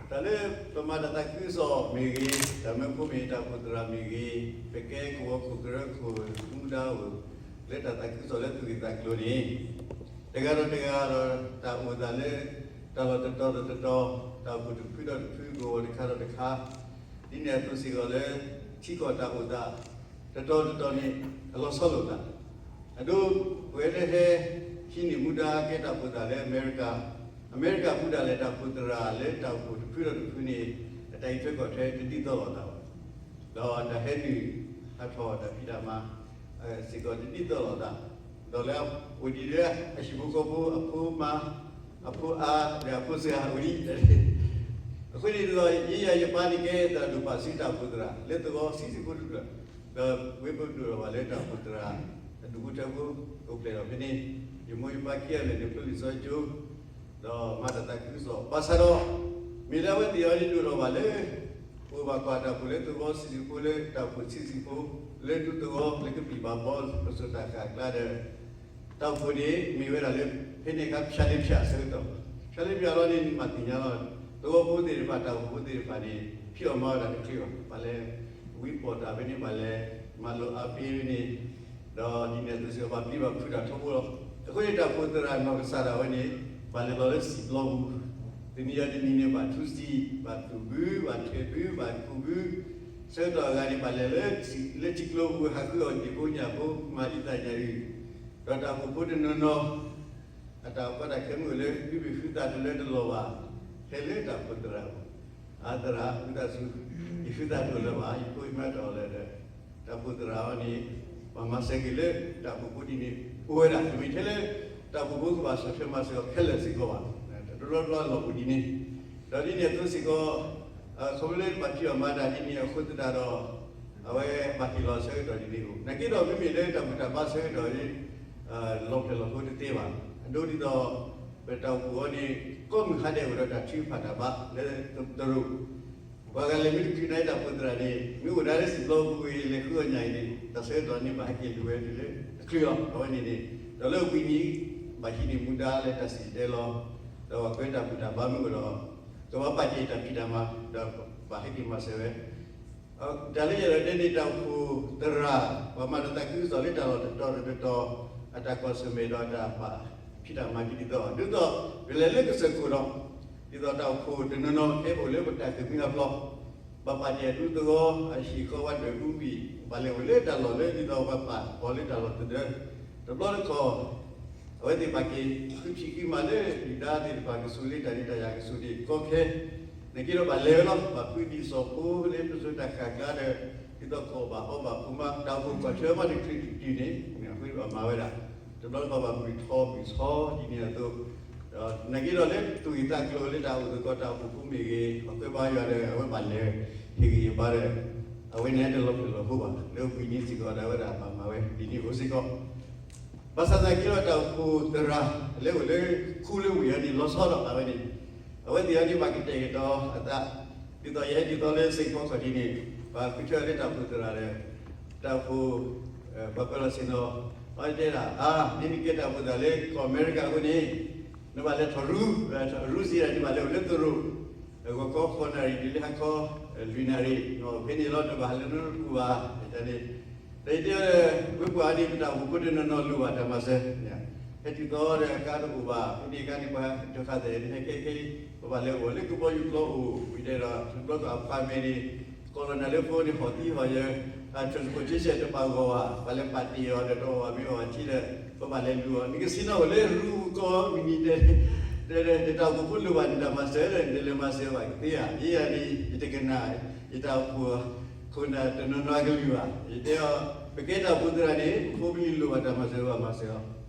တၢ်လၢပမၤတၢ်သးခုကစီၣ်မ့ၢ်ဂ့ၤ, တၢ်မၢဖိမ့ၢ်တၢ်အိၣ်ဖှိၣ်သရၣ်မ့ၢ်ဂ့ၤ, ပကဲကဝီၤခိၣ်ကရၢခိၣ်မူဒါအိၣ်, လၢတၢ်သးခုကစီၣ်လၢသူၣ်ဂ့ၢ်သးကျိၤန့ၣ်, တဂၤဒီးတဂၤဒီးတၢ်အိၣ်သးလၢ တၢ်လီၢ်တတီၤတတီၤ, တၢ်အိၣ်ဖှိၣ်တဖုဒီးတဖု ကဝီၤတခါဒီးတခါ, ဒ်န့ၣ်အသိးစ့ၢ်ကီးလၢ ထံကီၢ်တၢ်အိၣ်သး တတီၤတတီၤန့ၣ် အလီၤဆီလိာ်သး, အဒိ ပဝဲလၢဟဲဟံးန့ၢ်မူဒါကဲတၢ်အိၣ်ဖှိၣ်သရၣ်လၢအမဲရကၤ, အမဲရကၤမူဒါလဲၣ် တၢ်အိၣ်ဖှိၣ်သရၣ်လၢတၢ်အိၣ်ဖှိၣ်တဖုဒီးတဖုန့ၣ် အတၢ်အံးထွဲကွၢ်ထွဲတဒ်သိးလိာ်သးဘၣ်, ဒီးတၢ်ဟဲနုာ်ဟးထီၣ်တၢ်ဖံးတၢ်မၤ စ့ၢ်ကီးတဒ်သိးလိာ်သး, ဒီးလၢအအိၣ်ဒံးလၢအဟံၣ်ဖိဃီဖိအဖိမါ အဖိအါ ဒီးအဖိစှၤဝံၤ အဃိန့ၣ်ဒီး ယဲယၤယပၢ်န့ၣ်ကဲသရၣ်ဒိၣ်ပာ်စုတၢ်အိၣ်ဖှိၣ်သရၣ် လၢသဝီဆံးဆံးဖိတဖျၢၣ်, ဒီးဝဲပဒိၣ်ထီၣ်ဘၣ်လၢတၢ်အိၣ်ဖှိၣ်သရၣ် အဒူၣ်ဖိထၢဖိ အိၣ်ဖျဲၣ်ထီၣ်ဖဲန့ၣ်, ယမိၢ်ယပၢ်ခံဂၤလၢာ်န့ၣ် ဖျိလံာ်စီကၠိ ဒီးမၤတၢ်သးခုကစီၣ် ဘၣ်ဆၣ်ဒီး မ့ၢ်လၢအဝဲသ့ၣ်အံၤန့ၣ်ဒိၣ်ထီၣ်ဘၣ်လၢ ပအိၣ်ဘၣ်ကွၢ်တၢ်အိၣ်ဖှိၣ်လၢသဝီဆံးဆံးဖိလၢတၢ်အိၣ်ဖှိၣ်ဆံးဆံးဖိ လၢဒူသဝီလၢကပံာ်ဘၣ်ဘီ ပစိာ်တၢ်ဃာ်အကျါဒီး တၢ်အိၣ်ဖှိၣ်န့ၣ် မ့ၢ်ဝဲဒၣ်လၢ ဖဲန့ၣ်အခါ ဖၠါလ့ဖၠၣ်အဆၢကတီၢ်, ဖၠါလ့ဖၠၣ်လီၤန့ၣ် နဘၣ်သ့ၣ်ညါလီၤ, သဝီဖိသ့ၣ်တဖၣ် တၢ်အိၣ်ဖှိၣ်ဖိသ့ၣ်တဖၣ်န့ၣ် ဖံးအီၣ်မၤအီၣ်တၢ်တချုးဘၣ်, ဘၣ်လဲၤဝံပီၣ်တၢ်ဖဲန့ၣ် ဘၣ်လဲၤမၤလိအါဖဲန့ၣ်, ဒီးဒ်န့ၣ်အသိးစ့ၢ်ကီး ဘၣ်ပျံၤဘၣ်ဖုးတၢ်ထီဘိလီၤ. အဃိန့ၣ် တၢ်အိၣ်ဖှိၣ်သရၣ်နီၢ်ကစၢ်ဒၣ်ဝဲန့ၣ် ဘၣ်လဲၤလီၤလၢစံာ်ပျီပူၤ, တနံၤအံၤတနံၤန့ၣ် ဘၣ်ထူစံာ် ဘၣ်သူၣ်ဘု ဘၣ်ထွဲဘု ဘၣ်ကူးဘု, ဆၢကတီၢ်အဂၤန့ၣ် ဘၣ်လဲၤလၢထံကျိပူၤ ဟးဃုအီၣ်ဒံၣ်ဖိညၣ်ဖိ မၤဒ်သးညၣ်အုၣ်, ဒီးတၢ်အိၣ်ဖှိၣ်ဖိတနီၤနီၤ အတၢ်ကီတၢ်ခဲမုၢ်လၢ ဒုးဘ့ၣ်ဃုသးတလၢတလီၢ်ဘၣ်, ဟဲလၢတၢ်အိၣ်ဖှိၣ်သရၣ်, အသရၣ် ဝံသးစူၤ ယဃုသးတအိၣ်လၢၤဘၣ်, ယဖိယမါတအိၣ်လၢၤဒီး တၢ်အိၣ်ဖှိၣ်သရၣ်အံၤန့ၣ် ပှၤမၤစၢၤက့ၤလၢတၢ်အိၣ်ဖှိၣ်ဖိဒ်န့ၣ် အိၣ်ဝဲဒၣ် တမ့ၢ်ထဲလၢ တၢ်အိၣ်ဖှိၣ်ဖိကဘၣ်ဆီၣ်ထွဲမၤစၢၤအီၤခဲလၢာ်စ့ၢ်ကီးဘၣ်, တဘျီဘျီလီၢ်အိၣ်ဒ်န့ၣ်, ဒီးဒ်န့ၣ်အသိးစ့ၢ်ကီး ခီဖျိလၢပဘၣ်ဖံးအီၣ်မၤတၢ်ဒ်န့ၣ်အဃိသတးဒီး အဝဲဘၣ်ဟ့ၣ်လီၤဆၢကတီၢ်ဒ်န့ၣ်အိၣ်, နာ်က့ဒီးမ့မ့ၢ်လၢတၢ်ဘူၣ်တၢ်ဘါဆၢကတီၢ် လီၤဖျဲၣ်လီၤဖိတသ့ဘၣ်, အဒိဒ်သိး ပတၢ်အိၣ်ဖှိၣ်အံၤန့ၣ် ကိးမုၢ်ဟါဒဲးအိၣ်ဒီးတၢ်ထုကဖၣ်တၢ်ဘါလၢတရူး, ပှၤဂၤလဲၤမ့ၢ်တချုးန့ၣ် တၢ်အိၣ်ဖှိၣ်သရၣ်န့ၣ် မ့ၢ်အိၣ်ဒၣ်လၢစံာ်ပျီပူၤဂ့ၤ လဲၤဃုအီၣ်ညၣ်အံၤန့ၣ် တၢ်ဆၢကတီၢ်န့ၣ် ဘၣ်ဟဲက့ၤလူၤဝဲဒ်လၢအချုးလီၤ. အဝဲန့ၣ်န့ၣ် ဒီးလၢဝံၤန့ၣ် ဘၣ်ဟံးန့ၢ်မူဒါလၢတၢ်စံၣ်တဲၤတဲလီၤ, ဒီးပှၤကွဲးတၢ်ဘူၣ်တၢ်ဘါမ့ၢ်အိၣ်ဒီး ကဘၣ်ပာ်တ့ၢ်တၢ်ဖံးတၢ်မၤ ဒီးဘၣ်ဟဲက့ၤမၤစၢၤဝဲ တၢ်လၢယအဲၣ်ဒိးတဲန့ၣ် တၢ်အိၣ်ဖှိၣ်သရၣ် ပှၤမၤတၢ်သးခုကစီၣ်လၢတၢ်လီၢ်တတီၤတတီၤ အတၢ်ကွၢ်ဆၢၣ်မဲာ်ဒီးတၢ်ပာ်ဖံးတၢ်မၤကဒ်သိး ဒ်သိး ပလဲၤလၢကစၢၢ်ခိၣ်ဒီး ဒ်သိးတၢ်အိၣ်ဖှိၣ်တနီၤနီၤ ကဲပအိၣ်လၢပတၢ်ကမံအဖျီ ဘၣ်ပာ်တ့ၢ်အဒူသဝီ အဟံၣ်ဃီဝဲဒွဲၣ်အူဘံၣ် ဘၣ်လဲၤအိၣ်လၢတၢ်လီၢ်လၢဒ်သိးပှၤပာ်အီၤလၢတၢ်လီၢ်တဒၢ တဘျီတခီၣ် အဝဲသ့ၣ်ဘၣ်က့ၤဃုဖံးဃုမၤလၢဒုၣ်ဒါသ့ၣ်တဖၣ်ကဆူးလၢတၢ်ဒုးတၢ်ယၤကဆူးဒံးကီခဲ, နာ်က့ဒီးဘၣ်လဲၤဝဲလီၤ ဘၣ်ဃုဒံးစီၣ်ဖိလၢပစိာ်တၢ်ဃာ်ကျါဒီး ဒ်သိးကီၢ်ဘၣ်အီဘၣ်ဖိမး တၢ်အိၣ်ဖှိၣ်ကွၢ်ထွဲမးတချုးတတုၤန့ၣ် အဃိဘၣ်မၤဝဲဒၣ် တဘျီတခီၣ်ဘၣ်ဘုၣ်ထီဘုၣ်ဆီဒ်န့ၣ်အသိး ဒီးနာ်က့ဒီးလၢသူၣ်ဂ့ၢ်သးကျိၤလၢတၢ်အိၣ်သကိး တၢ်အိၣ်ဖှိၣ်ဖိမ့ၢ်ဂ့ၤ အဃိဘါယွၤဒီး အဝဲဘၣ်လဲၤဟ့ၣ်ဂံၢ်ဟ့ၣ်ဘါဒီး အဝဲန့ၣ်တလီၤဖျဲၣ်လီၤဖိဘၣ် လၢဝံၤန့ၣ်စ့ၢ်ကီးဒီးအဝဲဒၣ်ဘၣ်မၤဝဲဒ်န့ၣ်အိၣ်စ့ၢ်ကီး ဘၣ်ဆၣ်သနာ်က့ဒီးတၢ်အိၣ်ဖှိၣ်သရၣ် လၢအိၣ်လၢခူလၢဝ့ၢ်အံၤန့ၣ် လီၤဆီဒီးအဝဲန့ၣ် အဝဲသ့ၣ်အံၤန့ၣ် ဘၣ်ကတဲာ်ကတီၤအသး ဒ်သိးယဟဲဒ်သိးလၢစ့ၢ်ကီးခီၣ်ထံးန့ၣ် ပှၤဃုထၢလၢတၢ်အိၣ်ဖှိၣ်သရၣ်ဒီး တၢ်အိၣ်ဖှိၣ် ပှၤကွဲးလီၤဆ့ၣ်နီၤ အဝဲတဲဒၣ် အါ မ့ၢ်နကဲတၢ်အိၣ်ဖှိၣ်သရၣ်လၢကီၢ်အမဲရကၤအဃိန့ၣ် နဘၣ်လဲၤထီၣ်ရူ ထီၣ်ရူစ့ၢ်ဒၣ် နဘၣ်လဲၤအိၣ်လၢတရူး ဂီၤခီဃိးနၣ်ရံၣ်တုၤလၢဟါခီ လွံၢ်နၣ်ရံၣ် ဖဲန့ၣ်လီၤ တဘၣ်ဟးလၢနအိၣ်ဘၣ်န့ၣ်, ဒီးယတဲ ဝဲပှၤန့ၣ် ပတၢ်အိၣ်ဖှိၣ်ဖိတနီၤနီၤလိၣ်ဘၣ်တၢ်မၤစၢၤ, ဟဲတုၤသီဒီးအကါတအိၣ်ဘၣ်, ဖဲန့ၣ်အခါန့ၣ် ပှၤတဃၣ်သဲးန့ၣ် ဟဲကဲကဲ ပဘၣ်လဲၤအိၣ်လၢကဘီယူၤကျိၤအိၣ် ဝံၤတဲဒီး တဘျီကီၢ်အဖးမဲာ်န့ၣ် ကိးလီၤနၤလၢဖိန့ၣ် ဟီၣ်သံဟီၣ်ယၢၤ transportation တဘၣ်ဂီၢ်ဘၣ်, ပှၤလဲၤပာ်တ့ၢ်အီၤဒီးတအီၣ်ဘၣ်မ့ၢ်အီၣ်ဘၣ်ထံဒီး ပဘၣ်လဲၤလူၤအီၤ, နကဆ့ၣ်နီၤအိၣ်လၢရူကီၢ်မုၢ်နံၤတဲ တဲတၢ်အိၣ်ဖှိၣ်ဖိလိၣ်ဘၣ်န့ၣ် တၢ်မၤစၢၤဒီး နလဲၤမၤစၢၤဘၣ်ကသ့ဧါ, ယဲယၤန့ၣ် ယတကနၣ် ယတၢ်အိၣ်ဖှိၣ်ခိၣ်နၢ်တနီၤနီၤအကလုၢ်ဘၣ်, ယတဲအီၤ ပကဲတၢ်အိၣ်ဖှိၣ်သရၣ်န့ၣ် ပဖိပလံၤလိၣ်ဘၣ်တၢ်မၤစၢၤဘၣ်မၤစၢၤ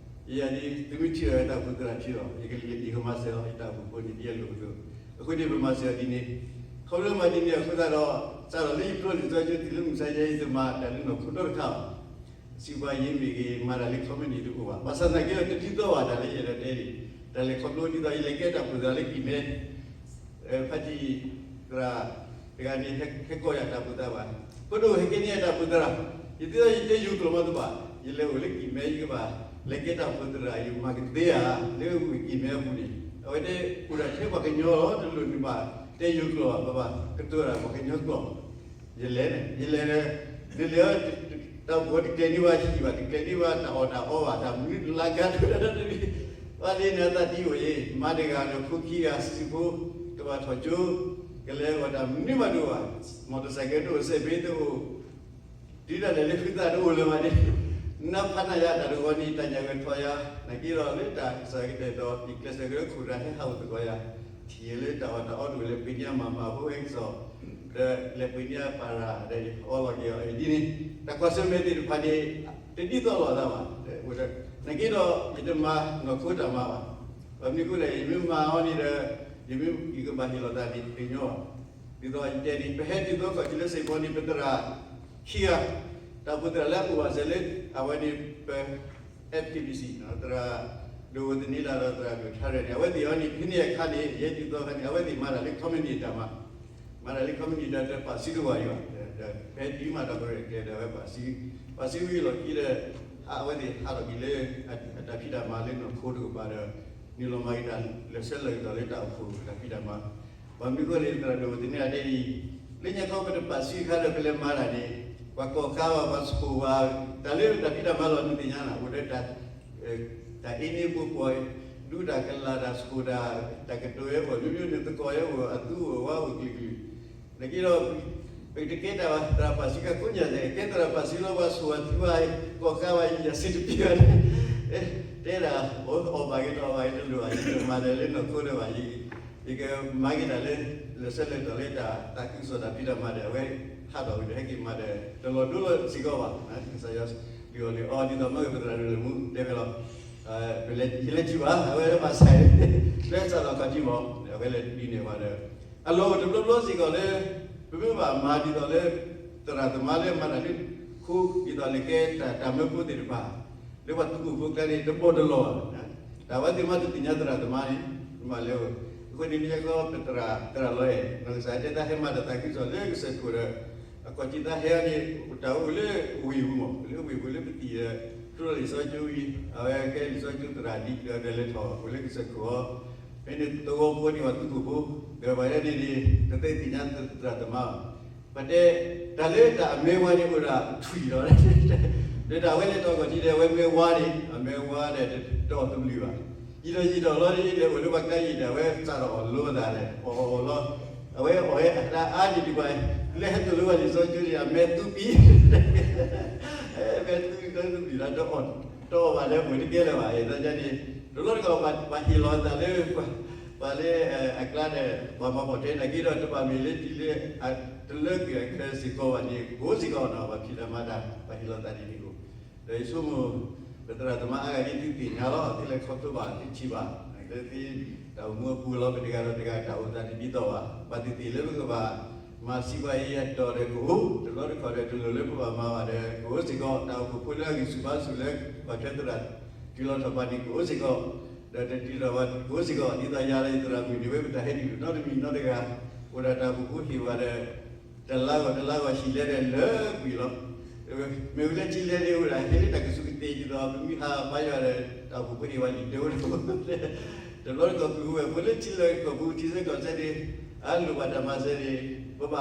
အီၤ, ယဲယၤန့ၣ် သုမ့ၢ်ထံၣ်အီၤတၢ်အိၣ်ဖှိၣ်သရၣ်ထံလီၤ, ယကမၤစၢၤအီၤ ယတၢ်အိၣ်ဖှိၣ်ဖိန့ၣ် ဒ်အလိၣ်အသိး, အဃိန့ၣ် ပမၤစၢၤအီၤဒ်န့ၣ်, ခီဖျိမၤဒ်န့ၣ်အဃိသတးဒီး စးထီၣ်လၢယဖျိလံာ်စီဆှံတုၤလၢမုၢ်ဆါယဲ ယတမၤတၢ်လၢနီၢ်ခိဒီတခါဘၣ် စံးပှၤယမ့ၢ်ဂ့ၤ မၤတၢ်လၢ company တအိၣ်ဘၣ်, ဘၣ်ဆၣ်သနာ်က့ဒီး တဒ်သိးဘၣ်တၢ်လၢယအဲၣ်ဒိးတဲန့ၣ်, တၢ်လဲၤခီဖျိဒ်သိး ယလဲၤကဲတၢ်အိၣ်ဖှိၣ်သရၣ်လၢကံၢ်မဲ ဖါတံၢ်သရၣ်တဂၤန့ၣ် ဟဲကိးယၤတၢ်အိၣ်ဖှိၣ်သရၣ်ဘၣ်, ပဒိၣ်ဟဲကဲန့ၢ်ယၤတၢ်အိၣ်ဖှိၣ်သရၣ်, ယသ့ၣ်ညါယတဲယိၤကျိာ်မးတဘၣ်, ယလဲၤအိၣ်လၢကံၢ်မဲ ယကဘၣ် လဲၤကဲတၢ်အိၣ်ဖှိၣ်သရၣ် ယမၤကသ့ဧါ, လၢဝ့ၢ်ကံၢ်မဲအပူၤန့ၣ် အဝဲတဲ အိၣ်ဒၣ်ထဲပှၤကညီလီၤ, တလိၣ်နဘၣ်တဲယိၤကျိာ်ဘၣ်, ပဘၣ်ကတိၤဒၣ်ပှၤကညီကျိာ် ယလဲၤန့ၣ် ယလဲၤဒီး နလဲၤ တၢ်အိၣ်ဖှိၣ်တကျဲၤန့ၢ်ဘၣ်ဟံၣ်ဘၣ်, တကျဲၤန့ၢ်ဘၣ်တၢ်အီၣ်တၢ်အီဘၣ်, တၢ်မနုၤလၢကါဒိၣ်တၢ်တမံၤ, ဘၣ်လၢနသးဒ်အိၣ်အံၤ မါတဂၤဒီးဖိခံဂၤ စုဖိ ကဘၣ်ထီၣ်ကၠိ ကလဲၤအဂီၢ် တၢ်မနုၤမးတအိၣ်ဘၣ်, မီၢ်တစဲးကဲတအိၣ် စဲးဘ့တအိၣ် တုၤဒၣ်လဲာ်လၢဃုသးတအိၣ်လၢၤဘၣ်န့ၣ်, နဖးနးယၤတၢ်တဂီၤန့ၣ် တၢ်ညၣ်ဂဲၤထီၣ်ယၤ, နာ်က့ဒီးလၢတၢ်ကစီၣ်ကတဲာ်ဒီး ယကျဲးစၢးက့ၤလၢခိၣ်ဒၢ်ဟဲဟးအိၣ်သကိးယၤ, ထံၣ်လၢတၢ်အီၣ်တၢ်အီတအိၣ် လဲၤပှ့ၤန့ၢ်အမၤမၤဖိဟဲကစီၣ်, ဒီးလဲၤပှ့ၤန့ၢ်အပၢ်ရၣ်ဒီး အီလီၤက့ၤအီၤဒ်န့ၣ်, တၢ်ကွၢ်ဆၢၣ်မဲာ်သ့ၣ်တဖၣ်န့ၣ် တဒ်သိးလိာ်သးဘၣ်, နာ်က့ဒီး ယတမၤနီၢ်ခိတၢ်မၤဘၣ်, ဘၣ်မနုၤအဃိလဲၣ် ယမ့ၢ်မၤအီၤန့ၣ်ဒီး ယမ့ၢ်ယကဘၣ်ဟ့ၣ်လီၤသးန့ၣ် တညီဘၣ်, ဒ်သိးယတဲန့ၣ် ပဟဲတုၤသီခီၣ်ထံးလၢစ့ၢ်ကီးန့ၣ် ပသရၣ်ခံဂၤ, တၢ်အိၣ်ဖှိၣ်သရၣ်လၢအအိၣ်ဘၣ်စၢၤလၢ အဝဲန့ၣ်ပ FKBC သရၣ်ဒိၣ်ဝိသန့လးဒီးသရၣ်ဒိၣ်ထါရဲၣ်န့ၣ် အဝဲသ့ၣ်အံၤန့ၣ် ဖဲန့ၣ်အခါန့ၣ် ယဟဲတုၤသီခါန့ၣ် အဝဲသ့ၣ်မၤတၢ်လၢ company တၢ်မၤ, မၤတၢ်လၢ company တၢ်တပာ်စုတဝၢ်ယွၤ, ဒီးဖဲတုၤမၤတၢ်ပရဲၣ်ကျဲၤဒီး အဝဲပာ်စု, ပာ်စုဝံၤလီၢ်ခံဒီး အဝဲသ့ၣ်ဟးထီၣ်က့ၤလၢ အတၢ်ဖံးတၢ်မၤလၢနီၢ်ခိတကပၤဒီး နုာ်လီၤမၤက့ၤတၢ်လၢာ်ဆၢလၢာ်ကတီၢ်လၢတၢ်အိၣ်ဖှိၣ်တၢ်ဖံးတၢ်မၤ, ဘၣ်မနုၤအဃိလဲၣ် သရၣ်ဒိၣ်ဝိသန့လးတဲဒ်အံၤ, လၢညါခီပတပာ်စုအခါဒီး ပလဲၤမၤတၢ်န့ၣ် ပှၤကိးဃါဘၣ် ပှၤဆှိၣ်ဘၣ်, တၢ်လၢတၢ်ဖံးတၢ်မၤလီၤ နသ့ၣ်ညါနၤ အိၣ်ဒီး တၢ်အ့န့ပှိၤကွီၢ်, ဒူတၢ်ကလၤတၢ်ဆှိၣ်တၢ်, တၢ်ကတိၤဟဲအိၣ် မျိုးမျိုးန့ၣ် သကိးဟဲအိၣ် အသူအိၣ်ဝါအိၣ်ကလုာ်ကလုာ်, နာ်က့ဒီး ပတကဲတၢ်ဘၣ် သရၣ်ပာ်စုခါကိးညါလဲၣ်, ကဲသရၣ်ပာ်စုလီၤ ပှၤဆှိၣ်ဘၣ်သူဘၣ်, ကိးဃါဘၣ် ယစံးတပျံၤဘၣ်န့ၣ်, တဲဒၣ် အီၣ်ဘၣ်က့ၤဒီးအီၣ်ဘၣ်က့ၤတလိၣ်ဘၣ်, ယတမၤတၢ်လၢနီၢ်ခိဒီးဘၣ်, ယကမၤက့ၤတၢ်လၢ လၢာ်ဆၢလၢာ်ကတီၢ်လၢတၢ်သးခုကစီၣ်တၢ်ဖံးတၢ်မၤဒီး အဝဲဟးထီၣ်ဝံၤဒီး ဟဲက့ၤမၤဒီး တလီၤဒိလီၤစ့ၢ်ကီးဘၣ်, ကစၢ်ယွၤဒုးအီၤန့ၣ် အီၤဒ်သိးမ့ၢ်ပသရၣ်ဒိၣ်လၢမူတဲဝဲလီၤ, ပလဲၤယလဲၤထံၣ်ဘၣ် အဝဲလၢဘၣ်ဆၣ် လၢစးထီၣ်ခီၣ်ထံးမး အဝဲလဲၤဒ်န့ၣ်ဘၣ်ဒီး အလီၢ်အိၣ်တဘျီဘျီစ့ၢ်ကီးလၢ ပမ့ၢ်ဘၣ်မၤဒ်သိးလၢ သရၣ်သမါလၢမၤတၢ်လၢ ခိ ဒ်သိးလဲၤကဲတၢ်မၢဖိသ့ၣ်တဖၣ် လၢပှၤသုးခိၣ်ဖိကျါန့ၣ် တဘီတလီၢ်ဘၣ်, တၢ်ဝဲသ့ၣ်မးတသ့ၣ်ညါသရၣ်သမါန့ၣ် မၤလဲၤအိၣ်, အဃိန့ၣ် မ့ၢ်ကီပသရၣ် သရၣ်လီၤအဲၣ် နီၢ်ကစၢ်တဲတၢ်ဟဲမၤတၢ်သးခုကစီၣ်လၢကစၢၢ်ခိၣ်ဒီး အခီၣ်ထံးတၢ်ဟဲန့ၣ် တၢ်အိၣ်လၢဝ့ၢ်ပူၤမး လၢဝ့ၢ်ပူၤလၢပသံၣ်ဒီး ထူလီၤလံာ်စီဆှံဝံၤ အဝဲကဲလံာ်စီဆှံသရၣ်ဒ်ဒီးလဲၤထီၣ်အိၣ်လၢကစၢၢ်ခိၣ်အီၤ, ဖဲန့ၣ်သဝီဖိန့ၣ်ပှၤသုးခိၣ်ဖိ ဒီးပှၤဟဲန့ၣ်န့ၣ် တသ့ၣ်ညါသရၣ်သမါဘၣ်, ပတဲ တၢ်လၢတၢ်အမဲဝါန့ၣ်အိၣ်ဒၣ်ထွံၣ်ဒီး ဒီးတၢ်ဝဲလဲၤထီၣ်ခီၣ်ထံးဒီး အဝဲမဲဝါန့ၣ် အမဲဝါဒီးတအီၣ်တဘျုးဘၣ်, ယံာ်ဒီးယံာ်ဒီးလီၤဒီး လဲၤအိၣ်လၢပှၤကျါယံာ်ဒီး အဝဲစးထီၣ်အီၣ်လိသးဒီး အီၣ်အီၣ်လီၤ, အဝဲအီၣ်ဝဲအတၢ်အါန့ၣ်ဒံးပှၤ လၢဟဲသိၣ်လိဝဲလံာ်စီဆှံန့ၣ် အမဲသူပံၤ မဲသူပံၤ တအီၣ်ဘၣ်လၢပှၤတကဲလၢၤဘၣ်, အဃိန့ၣ် တဘျီတခီၣ် ပှၤဟ့ၣ်လီၤသးလၢ ပှၤလၢအကျါဒီး ပှၤမၤပိာ်ထွဲနာ်က့ဒီး တဘၣ်မ့ၢ်လၢတံၤလၢ တလၢကွံာ်အချၢစ့ၢ်ကီးဘၣ်န့ၣ် ကအိၣ်စ့ၢ်ကီးနီၤ ပှၤဖံးတၢ်မၤတၢ် ပှၤဟ့ၣ်လီၤသးဒ်န့ၣ်အိၣ်, ဒီးယဆိကမိၣ် ပသရၣ်သမါအါဂၤဒ်သုသ့ၣ်ညါလီၤ သုလဲၤခီဖျိဘၣ် သုထံၣ်ဘၣ်, လၢသုတၢ်အိၣ်မူအပူၤလီၤ ပတဂၤဒီးတဂၤ တၢ်အိၣ်သးတဒ်သိးဘၣ်, ဘၣ်သ့ၣ်သ့ၣ်လၢပကဘၣ် မၤစံးပှၤအံၤအတီၢ်ဒီးကအိၣ်, တဘျီတခီၣ်ဒီးတလိၣ်လၢပဘၣ်မၤဘၣ်ဒီး ကအိၣ်စ့ၢ်ကီး တၢ်အိၣ်ဖှိၣ်ဖိလၢအဂံၢ်ဆူၣ်ဘါဆူၣ်လၢ ပှၤထွဲသရၣ် တုၤလီၤထီၣ်ပှၤန့ၣ် ကအိၣ်စ့ၢ်ကီး, ဒီးတတုၤထီၣ်ပှၤကအိၣ်စ့ၢ်ကီး ဒ်သိးယၤဒီးယသရၣ်မုၣ်န့ၣ် ဝဲပတၢ်ဟဲတုၤနီတမံၤနီတဂၤ, အိၣ်ဒၣ်တၢ်အိၣ်ဖှိၣ်ဖိဟ့ၣ်ဝဲဒီး တလါဂီၢ်တလါဂီၢ်ဟံၣ်လဲဒီးလၢကွံာ်လီၤ, မ့ၢ်ဝဲလၢထံလဲန့ၣ်အိၣ်ဒၣ် ဟဲလၢတၢ်ကစူၢ်ကတ့ၢ်ဒ်သိး ပမ့ၢ်ဟးဘါယွၤဒီး တၢ်အိၣ်ဖှိၣ်ဖိန့ၣ်ဝဲလံာ်တဲဝဲဒၣ်, တဘျီတခီၣ်ပုၢ်ဝဲၢ်ဖိလၢထံလီၢ်ကီၢ်ပူၤထံဆၢကီၢ်ဆၢန့ၣ် အလိၣ်ဘၣ်တၢ်မၤစၢၤန့ၣ် ပဘၣ်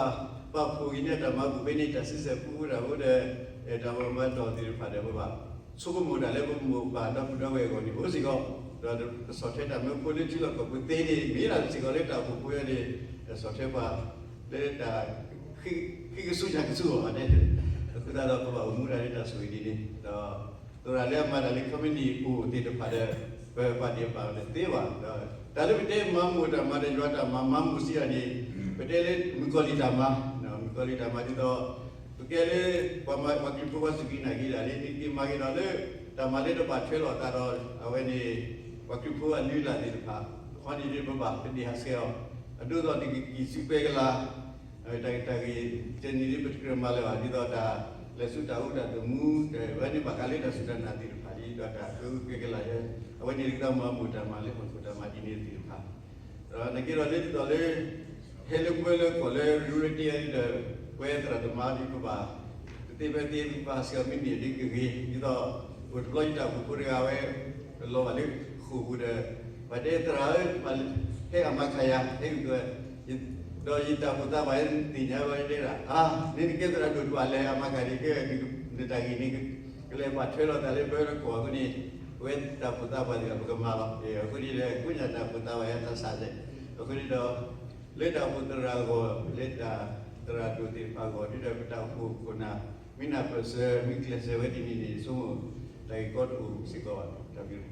ပာ်ဖှိၣ်က့ၤန့ၢ်တၢ်မၤဘူၣ်ဖဲန့ၣ် တၢ်ဆံဆဲၣ်ပူတၢ်အိၣ်ဒီး တၢ်ဘၣ်မၤဒီးသ့ၣ်တဖၣ်ဒီး ပဘၣ်ဆိကမိၣ်တၢ်လၢပမိၢ်ပၢ် ဒီပုၢ်ဒီဝဲၢ်အဂီၢ်န့ၣ်အိၣ်စ့ၢ်ကီး, ဒီးကဆီၣ်ထွဲတၢ်မၢဖိလၢထံလီၢ်ကီၢ်ပူၤသ့န့ၣ် မ့ၢ်ဒၣ်စ့ၢ်ကီးလၢတၢ်အိၣ်ဖှိၣ်ဖိအံၤန့ၣ် ကဆီၣ်ထွဲပှၤ လၢတၢ် ဃ့ကဆူညါကဆူအီၤန့ၣ်, အဃိသတးဒီး ပဘၣ်အိၣ်မူဒၣ်လၢတၢ်ဆိၣ်ဂ့ၤဒ်န့ၣ်ဒီး သရၣ်လၢအမၤတၢ်လၢ company အိၣ်သ့ၣ်တဖၣ်ဒီး ပပာ်ဒ့ၣ်ပာ်အီၤတသ့ဘၣ်. ဒီးတၢ်လၢပတဲမၤမိၢ်တၢ်မၤဒီးယွၤတၢ်မၤ မၤမိၢ်စံးဒၣ်န့ၣ် ပတဲလၢမုၣ်ကီၤလံၢ်တၢ်မၤ, မုၣ်ကီၤလံၢ်တၢ်မၤဒ်သိး ပကဲလၢ ပှၤမၤပှၤခရံာ်ဖိပှၤစူၢ်က့ၤနာ်က့ၤဒၣ်လၢ နက့ၤမၤက့ၤဒီးလၢ တၢ်မၤလၢတဘၣ်ထွဲလိာ်သးဒီး အဝဲန့ၣ် ပှၤခရံာ်ဖိအလုၢ်အလၢ်သ့ၣ်တဖၣ် ခီန့ၣ်ဒ်ပဘၣ်ပဒ့ၣ်ဟးဆှဲးအီၤ, အဒိသိးနကက့ၤဆူကွဲကလၤ တၢ်ဂ့ၢ်တၢ်ဂ့ၢ်တနံၤဒ်ပတကြၢးမၤလၢၤဘၣ် ဒ်သိးတၢ်လဲၤဆူတၢ်အိၣ်တၢ်သမူ တၢ်ဝဲန့ၣ်ဘၣ်ဃးလၢတၢ်စူၢ်တၢ်နာ်သ့ၣ်တဖၣ် ဒ်သိးတၢ်ကကွဲကလၤယဲ အဝဲန့ၣ်ဒ်သိးမၤမိၢ်တၢ်မၤလၢဟီၣ်ခိၣ်တၢ်မၤဒ်န့ၣ်သ့ၣ်တဖၣ် ဒီးနက့ၤဒီးလၢဒ်သိးလၢ ဟဲလၢပှဲၤလၢကီၢ်လၢရူရတ့အံၤဒီး ပှဲၤသရၣ်သမါဒ်ပဘၣ် တသ့ဖဲသ့ ပဘၣ်ဟးဆှဲးအီၤမ့မ့ၢ်ဒ်ကဂ့ၤ ဒ်သိး အိၣ်တဘျီယတၢ်အိၣ်ဖှိၣ်ဖိတဂၤဝဲ လီၤဘၣ်လၢဃိာ်ပူၤဒီး ပှၤတဲသရၣ်ဧၢ ဟဲအမၤခးယၤ ဟဲက့ၤ ဒီးယတၢ်အိၣ်ဖှိၣ်သးဘၣ်သ့ၣ်ညါဝဲတဲဒၣ် အါ မ့ၢ်နကဲသရၣ်ဒိၣ်တဘၣ်လဲၣ် အမၤခးဒံးကဲ နတၢ်ဂ့ၢ်န့ၣ် ကလဲၤဘၣ်ထွဲလိာ်သးလၢပှဲၤလၢကီၢ်အဃိန့ၣ် ပဝဲတၢ်အိၣ်ဖှိၣ်သးဘၣ်သ့ၣ်တဖၣ် ပကမၤလီၤ. အဃိန့ၣ်ဒီး ကိးညါတၢ်အိၣ်ဖှိၣ်သးဘၣ်ယဲတၢ်ဆၣ်န့ၣ် အဃိန့ၣ်ဒီး လၢတၢ်အိၣ်ဖှိၣ်သရၣ်အဂီၢ် လၢတၢ်သရၣ်ဒိၣ်သ့ၣ်တဖၣ်အဂီၢ် ဒ်ဒီးပတၢ်အိၣ်ဖှိၣ်ခိၣ်နၢ် မ့ၢ်နၢ်ပၢၢ်ဆၢ မ့ၢ်ကျဲးစၢးဝဲဒ်န့ၣ်န့ၣ် ဆိကမိၣ်တၢ်ဂ့ၢ်ကီတအိၣ်စ့ၢ်ကီးဘၣ် တၢ်ဘျုး